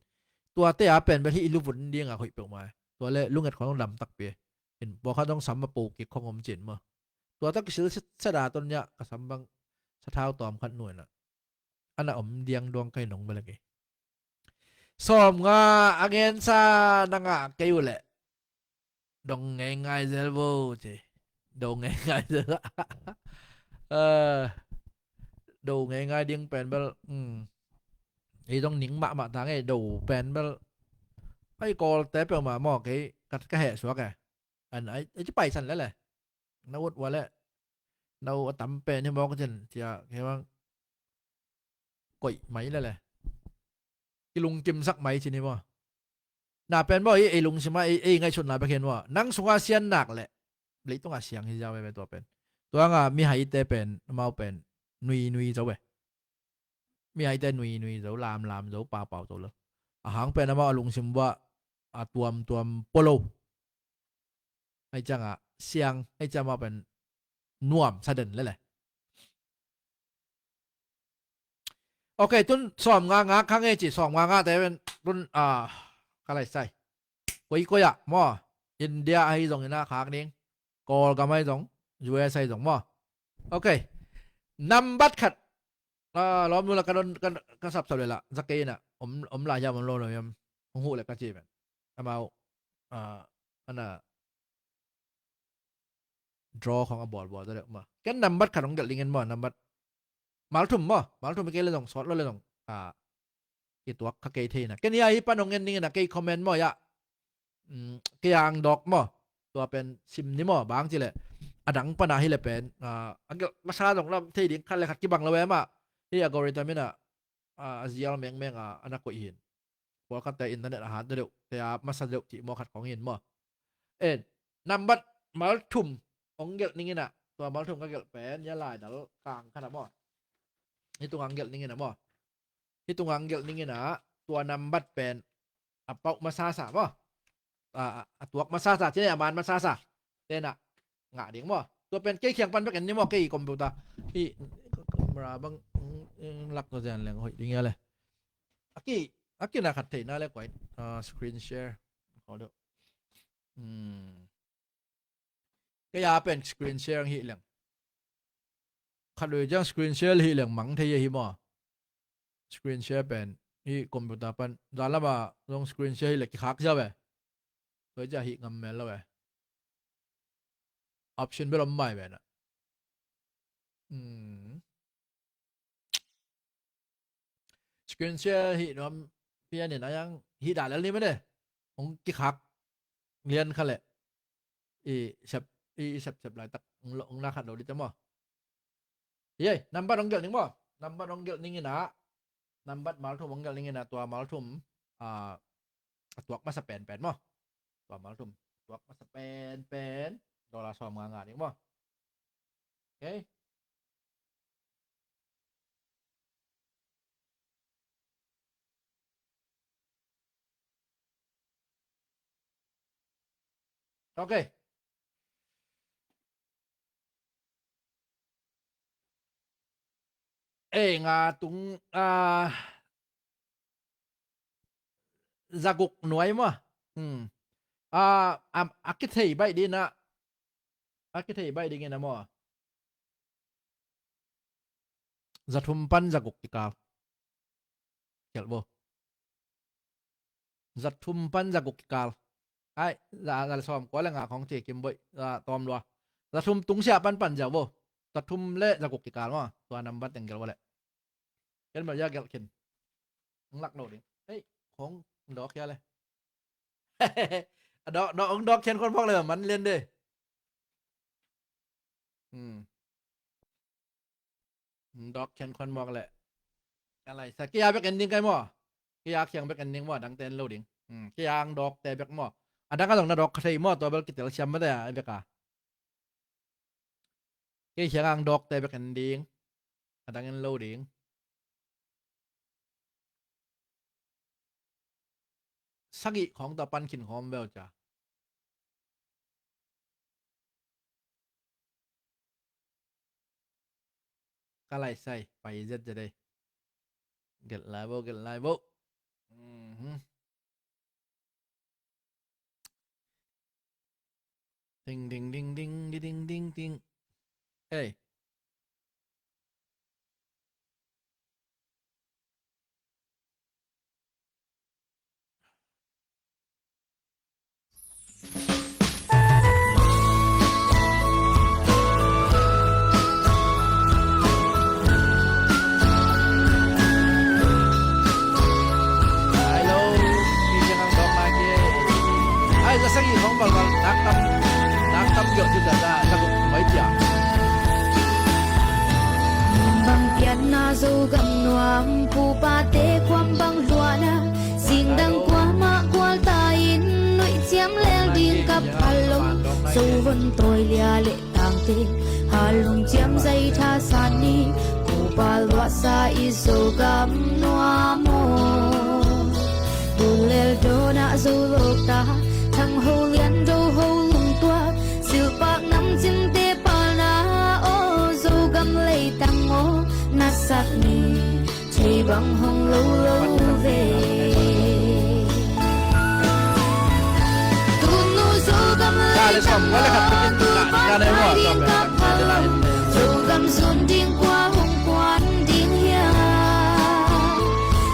Tuate a pen bel hih i luvun dinga hoih peuhmah e. Tua le lunget khong dam takpi e. In pawlkhat dong sam a po kik khong om cin maw. Tua tawh kisil set a ton ya ka sam bang sathau tawm khat nuai na. Ana om diang duang kai nong bel a kei. Sawm nga a ngensa na ngah kei uh leh dong ngeingai zel vo ci. Do ngeingai zel. Eh, do ngeingai ding pen bel, um, ei dong ning mahmah ta ngei do pen bel. Ai kawlte peuhmah maw kei kat ka heh suak e. An ai, ai ci paisan lele. Na ut ua leh na uh a tam pen hi mawk cin cia kei bang koih mai lele. Kilungkimsak mai cin hi maw. Na pen maw ei, ei lungsima ei, ei ngaihsutna bek hin maw. Nang sunga sian nak leh leitunga siang hi ziau veve tua pen. Tuanga mihaite pen amau pen nui nui zo ve. Mihaite nui nui zo, lam lam zo, pau pau zo lo. A hang pen amau a lungsim vua a tuam tuam pua lo. Hei cianga siang, hei cianga amau pen nuam sa den lele. Ok, tun sawm nga nga khang e ci, sawm nga nga te pen tun, ah, ka lai sai. Koi koi ah maw, India ahi zong ina khak ding, Kawlgam ahi zong, U S ahi zong maw. Ok. Nambat khat. Ah, lawmnu la ka don, ka, ka sapsap le la za kei ina om, om lai hiam om lo lo hiam. Hong huh le ka ci pen amau, ah, ana draw khong a bawlbawl ta deuh maw. Ken nambat khat hong gelh dingin maw, nambat mal thum maw, mal thum kei le zong sawt lo le zong, ah, kituak kha kei theina. Ken hia hi pan hong en dingin a kei comment maw ya. Mm, kei a ang dawk maw. Tua pen sim ni maw, bang ci le a dang pana hi le pen, ah, a gelh masa zong lam thei ding khat le khat kibang lo e mah. Hi algorithm ina, ah, a zial mengmeng a ana koih hin. Pawlkhatte internet a hat deuh, te a masa deuh cih maw khat khong hin maw. En, nambat mal thum hong gelh ning ina, tua mal thum ka gelh pen ya lai dal kang khat a maw. Hi tunga hong gelh ning ina maw. Hih tungah ang gelh ning in ah, tua nambat pen a pauh masasa maw, a, a, a tuak masasa, cih leh a man masasa te in ah ngah ding maw. Tua pen kei kiang pan bek en ni maw, kei computer hih camera bang, mm, mm, lak tua zen leng hoih ding hia le. A ki, a ki na khat theihna le kuai, ah, screen share. Kei a pen screen share hi leng, khat vei ciang screen share hi leng mang thei hi maw. Screen share pen hih computer pan zan lama zong screen share hi leh kikhak sia ve. Tua ciang hih ngam mel lo ve. Option bel om mai ve na. Hmm. Screen share hih nuam pian in a yang hih dah lel ni mene. Hong kikhak lian kha leh i sep, i sep sep laitak hong lo, hong na khat lo dih te maw. Yei, nambat hong gelh ning maw. Nambat hong gelh ning in ah, nambat malthum hong gelh ning in ah, tua malthum, ah, a tuak masa penpen maw. Tua malthum tuak masa penpen dollar sawm nga nga ding maw. Okay. Okay. Ei, nga tung, ah, zaguk nuai maw. Hmm. Ah, a, a kithei baih ding in ah, a kithei baih ding in ah maw, zathum pan zaguk kikal. Khial vo. Zathum pan zaguk kikal. Ai, za, za le sawm kua le nga khong ci kim boih, za tawm lua. Zathum tung sia pan pan zia vo. Zathum le zaguk kikal maw. Tua nambat teng gelh vo le. Ken mah ya gelh khin. Ng lak lo ding. Hei, khong dawk hia le. A dawk, dawk, ng dawk khian khon phawk le man lian de. Hmm. Ng dawk khian khon mawk le. Ka lai sa, kei a bek en ding kai maw. Kei a khiang bek en ding maw, a dangte en lo ding. Hmm. Kei a ang dawkte bek maw. A dang a zong na dawk kha thei maw, tua bel kitel siam mate a, a bek a. Kei khiang ang dawkte bek en ding. A dang en lo ding. Sagih khawng tawh pan khin khawm veu cia. Ka lai sai, pai zet zet ei. Gelh lai vo, gelh lai vo. Mhm. Ding, ding, ding, ding, ding, ding, ding, ding. Hey. Ai, za sagih khawng balbal, nak tam, nak tam giawh ci za, za, za guk mai cia. Bang pianna Zogam nuam, pupate kuam bang luahna, zingdang kuamah gualta in nuih ciam lel ding kap hallo, zo von tawi lia le tangte, halung ciam zai tha san ni, kupa luahsa i Zogam nuam aw. Bulel dawnah zo lawkta, thang ho lian do ho lungtuak, silpak nam cinte palna aw, Zogam leitang aw, na sak ni. Thei bang hong lo lo ve. Tunu Zogam leitang aw, tu pan mai ding kap hallo, Zogam zun ding kua hong kuan ding hiam?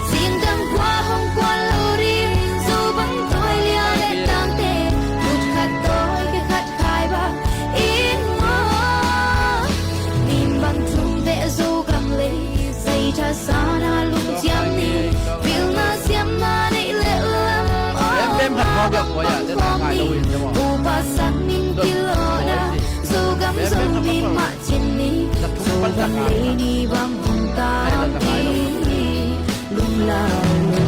Zingdang kua hong kuan lo ding, Zo bang tawi lia le tangte, kut khat tawi khe khat khai bang in maw. Nim bang thum teh Zogam lei, zai tha sana lungciam ni, pilna siamna neih le lam aw, bang khawm ni, upa sang min pilawhna, Zogam Zomi mah cin ni, Zogam lei ni bang hong tam ding ni, lunglau lo.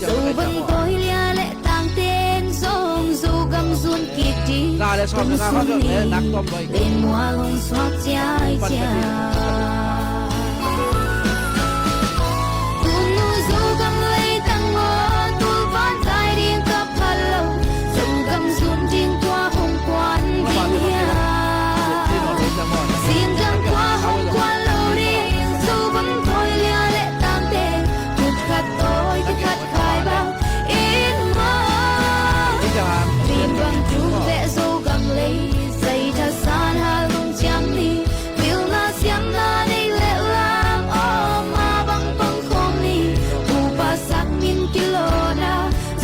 Zo bang tawi lia le tangten zong Zogam zun kik ding. Tung sung ni len mual hong suak ciaicia. Tunu Zogam leitang aw, tul pan tai ding ka phal lo. Zogam zun ding tua hong kuan ding hia. Sindang tua hong kuan lo ding, Zogam tawi lia le tangte, kut khat tawi te khat khai bang in maw. Min bang tung beh Zogam lei, zai thasan hal lung ciam ni. Pilna siamna neih le lam aw, mah bang pang khawm ni. Upa sak min kilawhna,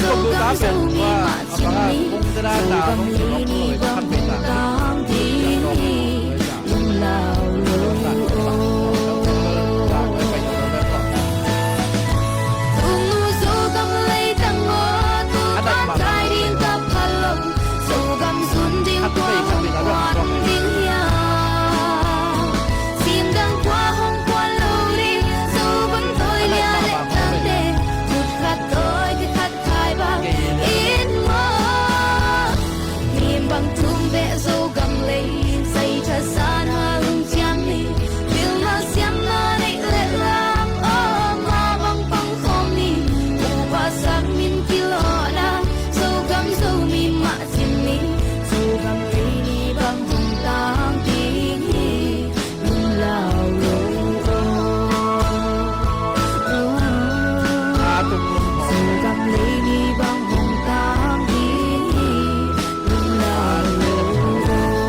Zogam Zomi mah cing ni. Zogam lei ni bang hong tang ding hi. Lunglau lo aw. Tunu Zogam leitang aw, tul pan tai ding ka phal lo. Zogam zun ding tua hong kuan ding hia. Sindang tua hong kuan lo ding, Zogam tawi lia le tangte, kut khat tawi te khat khai bang in maw. Min bang tung beh Zogam lei, zai thasan hal lung ciam ni. Pilna siamna neih le lam aw, mah bang pang khawm ni. Upa sak min kilawhna, Zogam Zomi mah cing ni. Zogam lei ni bang hong tang ding hi. Lunglau lo aw. Zogam lei ni bang hong tang ding hi. Lunglau lo aw.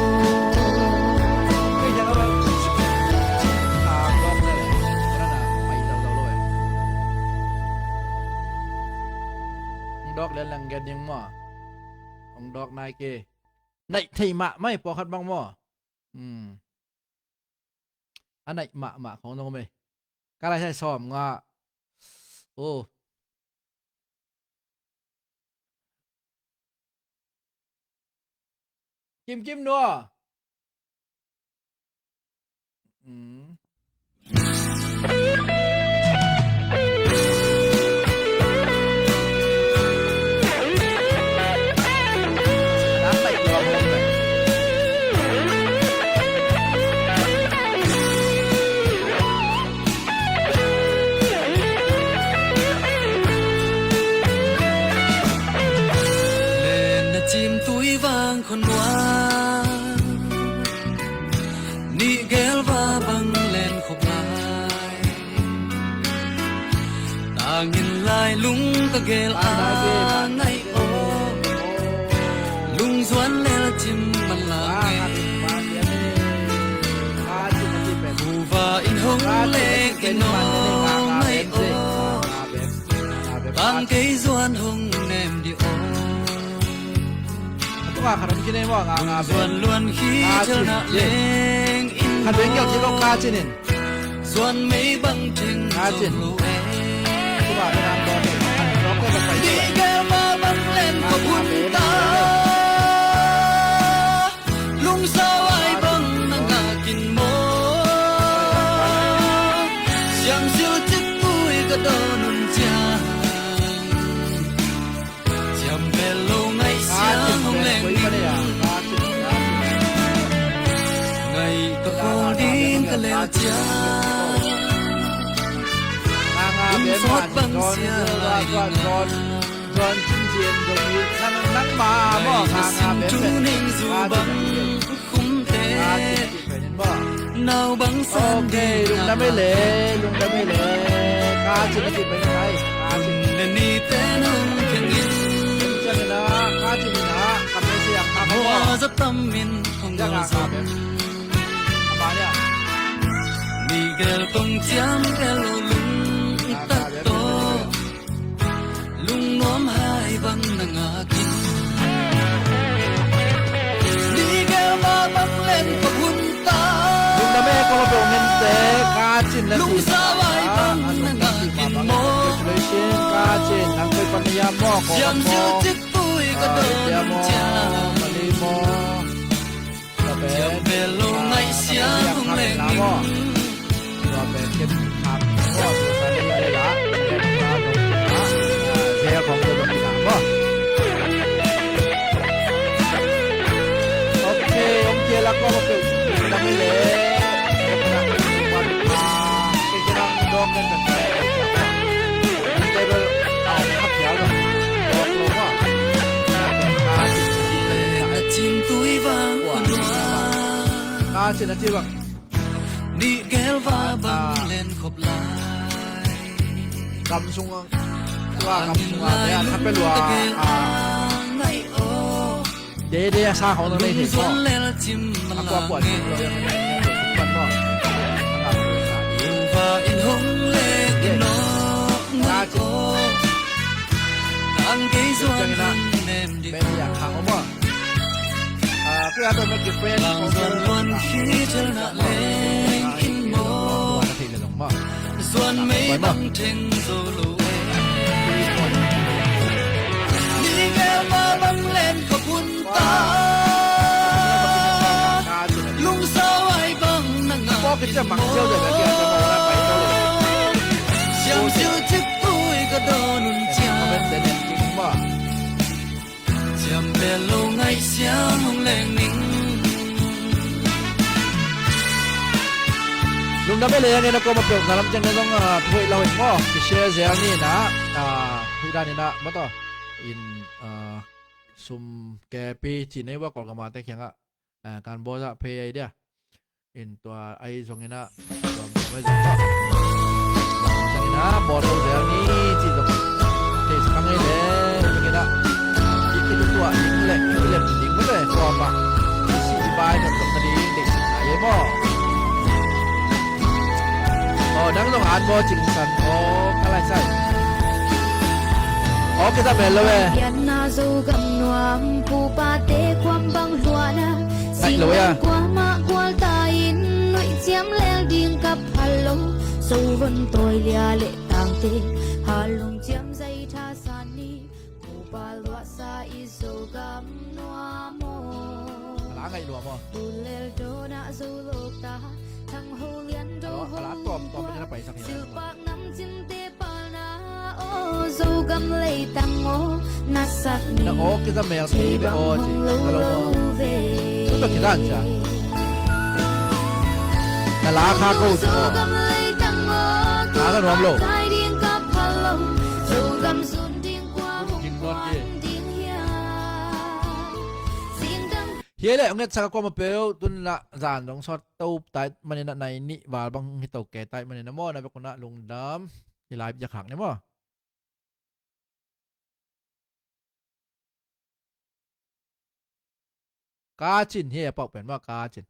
Hong dawk lian lang gen ding maw? Hong dawk nai kei. Naih thei mahmah hi pawlkhat bang maw? Hmm. A naih mahmah khawng zong om ei. Ka lai sai sawm nga. Oh. Kim Kim nua. Hmm. Len na cim tui vang khon nuam. Nih gel va bang len khop lai. Tangin lai lung ka gel a ngai aw. Lungzuan lel cim man la ngai. Kuva in hong leng in aw ngai aw. Bang kei zuan hong nem di aw. A tuk a khat om kine maw, nga nga ben. Zuan luan khi chalna leng in khat ben kiau ci lo ka cin in. Zuan mei bang theng ka cin lo e. A tuk a khat om kine. Di gel ma bang len ko bun ta. Lungsau ai bang na ngak in maw. Siang sil cik pui ka dawn un ciang. Ciam bel lo ngaih siang hong leng ning. Ngaih ka khawl ding ka lel ciang. Lungsawt bang sia lai ning. Zon cin cin zong hi nang nang ma maw. Ngaih ka sim tung ning zu bang. Khum te nau bang san ding. Lungdam ei le, lungdam ei le. Ka cin a cin pen ai. Ka cin. Lungdam ni te nong khen in. Ciang in a, ka cin in a, ka message a ka maw. Hua za tam in hong gol zong. Ama nia. Miguel tong ciam bel lungtak tawh. Lungnuam hai bang na ngak in. Miguel ma bang len ko hun ta. Lungdam e, ko lo pe ong en tek. Lungsau ai bang na ngak in maw. Congratulations, Ka Cin, nang koi pan na hiam maw? Siam siu cik tui ka dawn un ciang. Malay maw? Ciam bel lo ngaih siam hong leng ning. Ok, om kei la ko ma pe. Ka sin a ci bang. Nih gel va bang len khop lai. Kam sung a, tua kam sung a, te an hape lua a. Ngai o. Dede a sa hong nei thei ko. A kua kua cin lo yang. Pan mo. Va in hong le in no. Ngai o. Ang kei zuan nem di. Media khang mo. Zuan mei bang theng zo lo e. Ni gel va bang len khop un ta. Lungsau ai bang na ngak in mo. Siam siu cik tui ka dawn un ciang. Ciam bel lo ngaih siam hong leng ning. Lungdam e le, a ngen a kawm a peuh na lam ciang na zong, ah, thuhoih lo in maw, ki share zel ni na, ah, huih dan in ah, mataw, in, ah, sum kepi ci nei ua Kawlgam a te kiangah, ah, kan bawl zah phei ai dia. In tua ai zong in ah, tua mai zong tua. Zong in ah, bawl tua zel ni ci zong. Thei sa kang ei le, zong in ah. Ki, ki tu tua, ding le, ki lem ding mu le, tua ma. Ki si ki bai zong zong na ding, ding sa ai ei maw. Aw, nang zong an bawl cing san, aw, ka lai sai. Aw, kita mel lo e. Pianna Zogam nuam, pupate kuam bang luana. Nai lo ya. Kuamah kual ta in nuih ciam lel ding ka phalo. Zo von tawi lia le tangte halung ciam zai tha san ni. Upa luahsa i Zogam nuam aw. Ala ngai nuam aw. Tulel dona Zo lok ta thang ho lian do hong kuan. Silpak nam cinte palna aw Zogam leitang aw. Na sak ni na aw kita mel thei ve aw ci. Hong lo lo ve. Tuta kita an cia. Na la kha ko ci aw. Zogam leitang aw. La kha nuam lo. Kai ding ka phalo. Zogam zun ding kua hong kuan ding hia. Zing dang. Hia le, hong ngetsak a kuama peuh, tun lah zan dong sawt to tai manin ah nai nih val bang hi to ke tai manin ah maw, na vekun ah lungdam. I lai biak hak ni maw. Ka cin hi a pauh pen maw, ka cin.